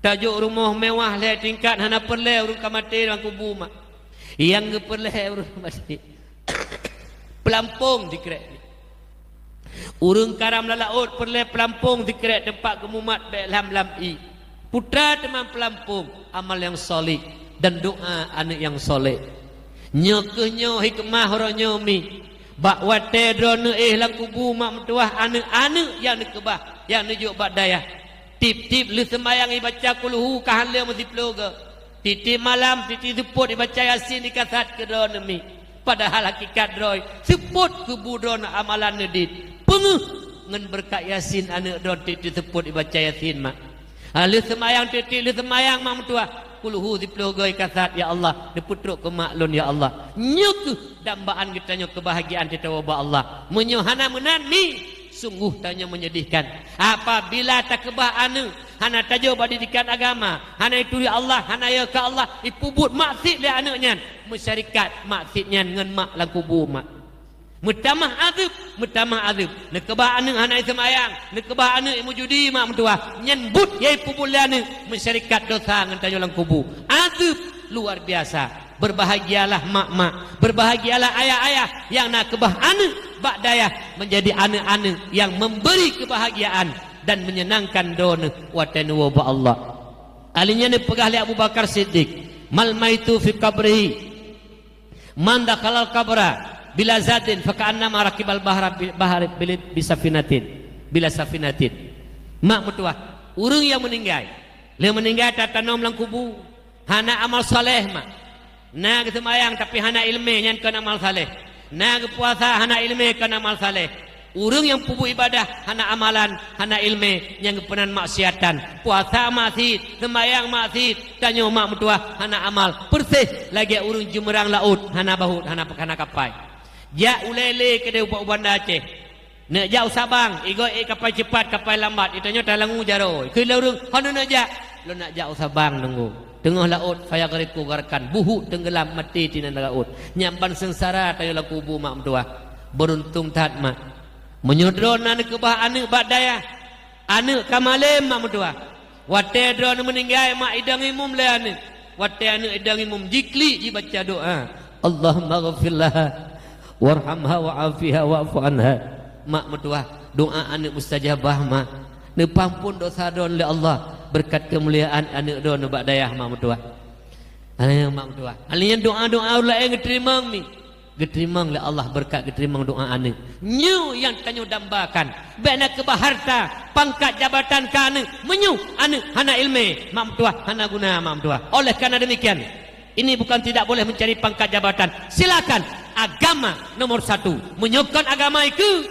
Tajok rumoh mewah lhée tingkat hana peureulée ureuëng ka maté lam kubu mak. Nyang geupeureulée ureuëng maté peulampong sikrek. Ureuëng karam lam laôt peureulée peulampong sikrek teumpat geumumat bék lam-lam ié. Putra teuma peulampong amal nyang soleh dan doa aneuk nyang soleh. Nyoe kheueh nyoe hikmah uroe nyoe mi. Bak watée droeneuh éh lam kubu mak meutuah aneuk-aneuk nyang neukeubah nyang neujok bak dayah. Tieb-tieb lheueh seumayang ibaca kulhu ka han lé meusiploh goe. Tieb-tieb malam tieb-tieb seupôt ibaca Yasin ikasat keu droeneuh mi. Padahal hakikat droe seupôt kubu droeneuh amalan neudiet. Peungeuh ngon beureukat Yasin aneuk droe tieb-tieb seupôt ibaca Yasin mak. Lheueh seumayang tieb-tieb lheueh seumayang mak meutuah kulhu siploh goe ikasat, ya Allah, neupeutrok keu mak lôn ya Allah. Nyoe kheueh dambaan geutanyoe keubahagiaan teutoe bak Allah. Meunyoe hana meunan mi, sungguh tanyoe menyedihkan. Apabila takeubah aneuk hana tajok bak didikan agama, hana ituri Allah, hana yö keu Allah, ipeubuet maksiet lé aneuk nyan, meusyarikat maksiet nyan ngon mak lam kubu mak. Meutamah azeueb, meutamah azeueb. Neukeubah aneuk hana iseumayang, neukeubah aneuk imeujudi mak meutuah. Nyan buet nyang ipeubuet lé aneuk, meusyarikat dosa ngon tanyoe lam kubu. Azeueb luar biasa. Berbahagialah mak-mak, berbahagialah ayah-ayah nyang na keubah aneuk bak dayah menjadi aneuk-aneuk nyang memberi kebahagiaan dan menyenangkan droeneuh watée neuwoe bak Allah. Alheuh nyan neupeugah lé Abu Bakar Siddiq, "Mal maitu fi qabrihi man dakhalal qabra bila zadin fa ka'annama rakibal bahra bi-, bahri bil-, bisafinatin, bila safinatin." Mak meutuah, ureuëng nyang meuninggai, lheueh meuninggai tatanom lam kubu, hana amal saleh mak. Na geuseumayang tapi hana iéleumé, nyan kon amal saleh. Na geupuasa hana iéleumé, kon amal saleh. Ureuëng nyang peubuet ibadah hana amalan, hana iéleumé, nyang geupeunan maksiatan. Puasa maksiet, seumayang maksiet, tanyoe mak meutuah hana amal. Peureséh lagée ureuëng jeumeurang laôt, hana bahot, hana, hana kapai. Jak ulée lé keudeh ubak u Banda Aceh. Neuk jak u Sabang, igoe ék kapai ceupat, kapai lambat, itanyoe talangu jaroe. Kheun lé ureuëng, "Hana neuk jak?" "Lôn neuk jak u Sabang, Teungku." Teungoh laôt, fayaghriqu gharqan, buhuk teunggeulam maté tinan laôt. Nyan ban seungsara tanyoe lam kubu mak meutuah. Beuruntung that mak. Meunyoe droeneuh na neukeubah aneuk bak dayah, aneuk ka malém mak meutuah. Watée droeneuh meuninggai mak idong imum lé aneuk. Watée aneuk idong imum jiklik jibaca doa, "Allahumma ghfir laha warhamha wa'afiha wa'fu anha." Mak meutuah, doa aneuk mustajabah mak. Neupeuampon dosa droeneuh lé Allah beureukat keumuliaan aneuk droeneuh bak dayah mak meutuah. Aneuk mak meutuah. Alheuh nyan doa-doa ureuëng laén geuteurimong mi. Geuteurimong lé Allah beureukat geuteurimong doa aneuk. Nyoe nyang tanyoe dambakan. Bék na keubah harta, pangkat, jabatan keu aneuk. Meunyoe aneuk hana iéleumé, mak meutuah, hana guna mak meutuah. Oleh karena demikian, ini bukan tidak boleh mencari pangkat jabatan. Silakan, agama nomor satu. Meunyoe kon agama ikeu,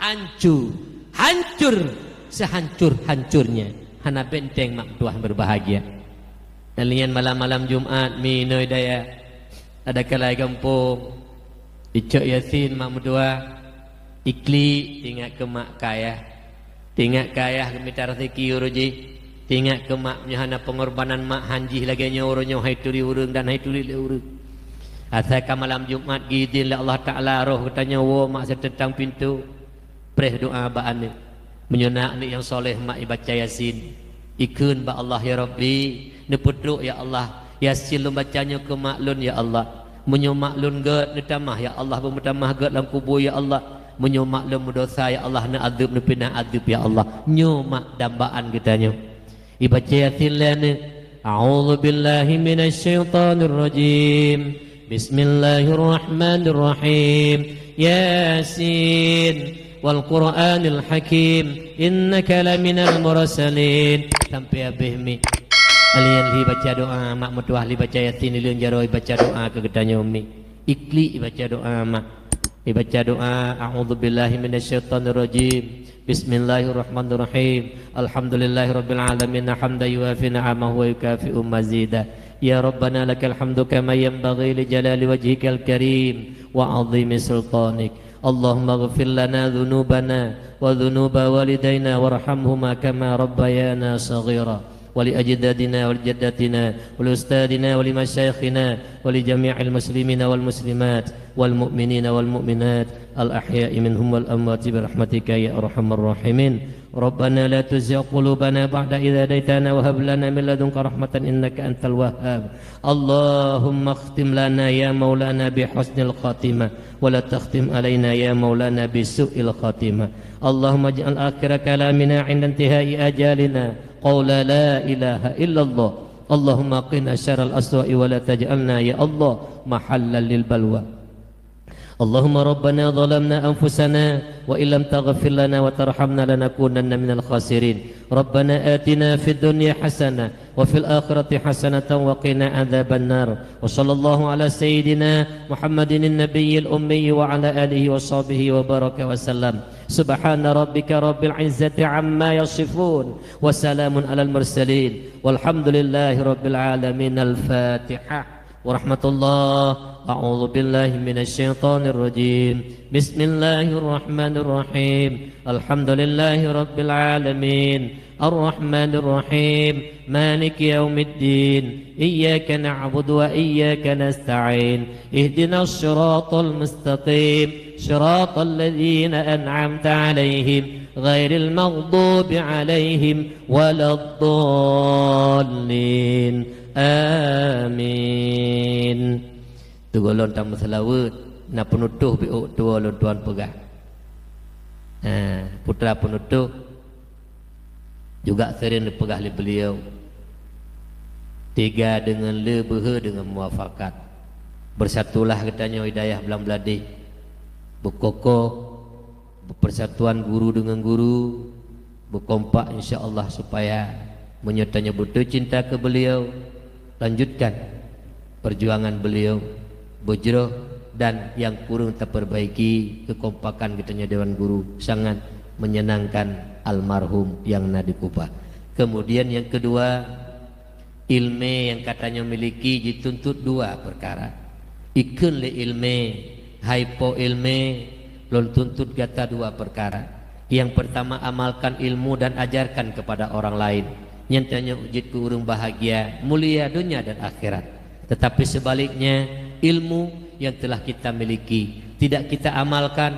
hancur, hancur sehancur-hancurnya. Hana benteng mak meutuah berbahagia. Dan lian malam-malam Jumat, mi inoe daya, ada kalai gampông, icok Yasin mak meutuah, iklik, tingat keu mak keu ayah. Tingat keu ayah geumita raseuki uroe jih, tingat keu mak meunyoe hana peungorbanan mak han jih lagée nyoe uroe nyoe hai turi ureuëng dan hai turi lé ureuëng. Asai ka malam Jumat geuidhin lé Allah Taala roh geutanyoe woe mak seuteutang pintoe, preh doa bak aneuk. Meunyoe na aneuk nyang soleh mak ibaca Yasin, ikheun bak Allah, "Ya Rabbi, neupeutrok ya Allah, Yasin lôn baca nyoe keu mak lôn ya Allah. Meunyoe mak lôn gét neutamah ya Allah, beumeutamah gét lam kubu ya Allah. Meunyoe mak lôn meudosa ya Allah, neuadeueb neupinah adeueb ya Allah." Nyoe mak dambaan geutanyoe. Ibaca Yasin lé aneuk. A'udzubillahi minasyaitonirrajim. Bismillahirrahmanirrahim. Yasin wal Qur'anil Hakim. Innaka laminal mursalin. Sampai habéh mi. Alheuh nyan lheuh baca doa, mak meutuah lheuh baca Yasin, lheuh jaroe baca doa keu geutanyoe mi. Iklik baca doa mak. Dibaca doa, a'udzubillahi minasyaitonirrajim. Bismillahirrahmanirrahim. Alhamdulillahirabbil alamin, hamdan yuwafi ni'amahu wa yukafi'u mazida. Ya Rabbana lakal hamdu kama yanbaghi li jalali wajhikal karim wa 'azimi sultanik. Allahumma ighfir lana dzunubana wa dzunuba walidaina warhamhuma kama rabbayana shaghira. Wa li ajdadina wa li jaddatina wa li ustadzina wa li masyaikhina wa li jami'il muslimina wal muslimat wal mu'minina wal mu'minat al ahya'i minhum wal amwati bi rahmatika ya arhamar rahimin. Rabbana la tuzigh qulubana ba'da idh hadaytana wa hab lana min ladunka rahmatan innaka antal wahhab. Allahumma khtim lana ya maulana bi husnil khatimah wa la takhtim alaina ya maulana bi su'il khatimah. Allahumma ij'al akhira kalamina 'inda intihai ajalina qawla la ilaha illallah. Allahumma qina syarral aswa'i wa la taj'alna ya Allah mahallan lil balwa. Allahumma rabbana zalamna anfusana wa illam taghfir lana wa tarhamna lanakunanna minal khasirin. Rabbana atina fid dunya hasanah wa fil akhirati hasanatan wa qina adzabannar. Wa sallallahu ala sayyidina Muhammadin nabiyil ummi wa ala alihi wa sahbihi wa baraka wa sallam. Subhana rabbika rabbil izzati amma yasifun. Wa salamun alal mursalin. Walhamdulillahi rabbil alamin. Al-Fatihah. Warahmatullah. A'udzubillahi minasyaitonirrajim. Bismillahirrahmanirrahim. Alhamdulillahi rabbil alamin. Arrahmanirrahim. Maliki yaumiddin. Iyyaka na'budu wa iyyaka nasta'in. Ihdinas siratal mustaqim. Siratal ladzina an'amta 'alaihim ghairil maghdubi 'alaihim waladdallin. Amin. Teungoh lôn tameuseulaweuet, na peunutôh beu tuwoe lôn tuan peugah. Ha, putra peunutôh juga sering dipeugah lé beliau, tiga dengan le beuhe dengan muafakat. Bersatulah geutanyoe di dayah Blang Bladeh. Beukokoh persatuan guru dengan guru, beukompak insya Allah supaya meunyoe tanyoe beutôi cinta keu beliau, lanjutkan perjuangan beliau, beujroh dan nyang kureueng tapeurbaiki keukompakan geutanyoe dewan guru sangat menyenangkan almarhum nyang na di Kubah. Kemudian yang kedua, ilmé nyang ka tanyoe miliki jituntut dua peukara. Ikheun lé ilmé, hai po ilmé, lôn tuntut gata dua peukara. Nyang peurtama, amalkan ilmu dan ajarkan kepada orang lain. Nyan tanyoe jeuet keu ureuëng bahagia, mulia donya dan akhirat. Tetapi sebaliknya, ilmu yang telah kita miliki tidak kita amalkan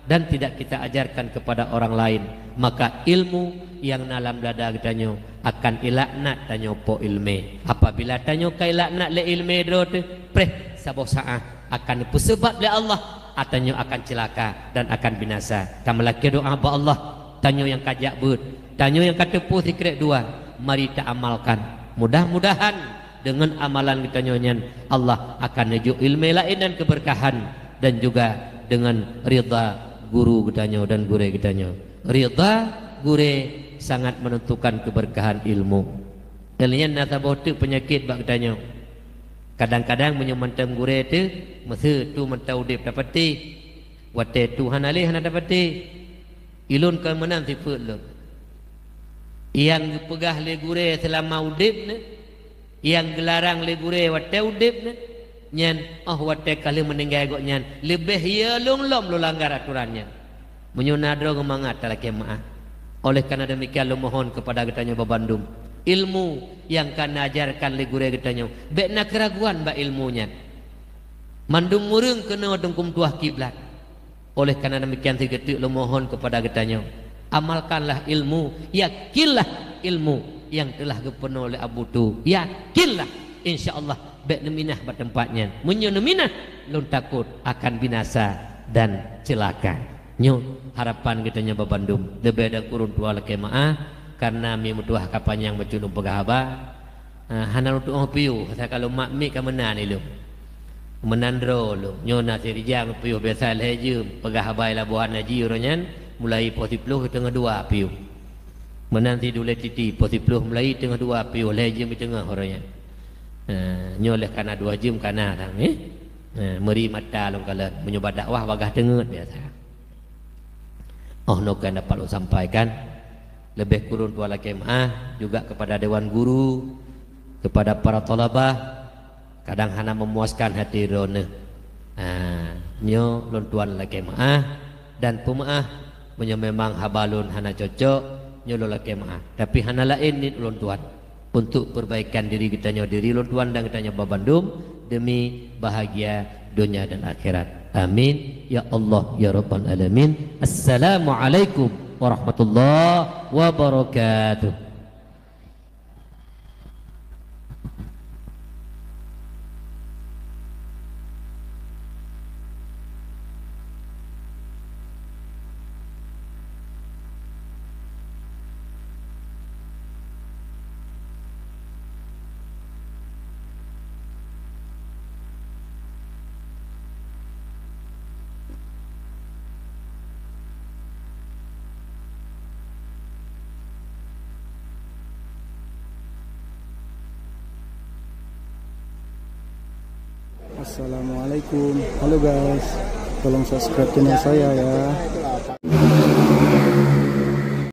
dan tidak kita ajarkan kepada orang lain, maka ilmu nyang na lam dada geutanyoe akan ilaknat tanyoe po ilmé. Apabila tanyoe ka ilaknat lé ilmé droe teuh, preh saboh saát akan peuseubab lé Allah, tanyoe akan ceulaka dan akan binasa. Tameulakée doa bak Allah, tanyoe nyang ka jak beuet, tanyoe nyang ka teupeu sikrek dua, mari taamalkan. Mudah-mudahan deungon amalan geutanyoe nyan, Allah akan neujok ilmé laén dan keubeurkahan, dan juga deungon ridha guru geutanyoe dan gurée geutanyoe. Ridha gurée sangat menentukan keubeurkahan ilmu. Nyan na saboh teuk peunyakét bak geutanyoe. Kadang-kadang meunyoe mantong gurée teuh, meuseu tu mantong udeb tapatéh. Watée tu hana lé hana tapatéh. Ilôn kon meunan sifeuet lôn. Nyang geupeugah lé gurée seulama udeb neuh, nyang geularang lé gurée watée udeb neuh, nyan óh watée ka lheueh meuninggai gobnyan, leubeh yö lôn lom lôn langgar atoran nyan. Meunyoe na droe geumangat talakée meuáh. Oleh karena demikian lôn mohon keupada geutanyoe babandum, ilmu nyang ka neuajarkan lé gurée geutanyoe, bék na keuraguan bak ilmu nyan. Mandum ureuëng keunoe teungku meutuah kiblat. Oleh karena demikian, sigoe teuk lôn mohon keupada geutanyoe, amalkanlah ilmu, yakinlah ilmu nyang teulah geupeurunoe lé Abu Tu. Yakinlah, insya Allah, bék neuminah bak teumpat nyan. Meunyoe neuminah, lôn takot akan binasa dan ceulaka. Nyoe harapan geutanyoe babandum. Leubeh dan kureueng tuan lakée meuáh, karena mi meutuah ka panyang bacut lôn peugah haba. Ah, hana lôn tuoh piôh, asai ka lôn mak miet ka meunan ilôn. Meunan droe lôn. Nyoe na sirijang piôh biasa lhée jeuem, peugah haba laboh hana ji uroe nyan, mulai poh siploh teungoh dua piôh. Meunan sidulée titi, poh siploh mulai teungoh dua piôh, lhée jeuem teungoh uroe nyan. Ah, nyoe lheueh kana dua jeuem kana sang, eh? Eh, meuri mata lôn kalon, meunyoe bak dakwah bagah teungeut biasa. Oh, noe keuh dapat lôn sampaikan. Leubeh kureueng tuan lakée meuáh juga kepada dewan guru, kepada para thalabah, kadang hana memuaskan hati droeneuh. Ah, nyoe lôn tuan lakée meuáh dan peumeuáh, meunyoe memang haba lôn hana cocok, nyoe lôn lakée meuáh. Tapi hana laén niet ulôn tuan untuk perbaikan diri geutanyoe, diri lôn tuan dan geutanyoe babandum demi bahagia donya dan akhirat. Amin ya Allah ya Rabbal Alamin. Assalamualaikum warahmatullahi wabarakatuh. Assalamualaikum. Halo guys, tolong subscribe channel saya ya.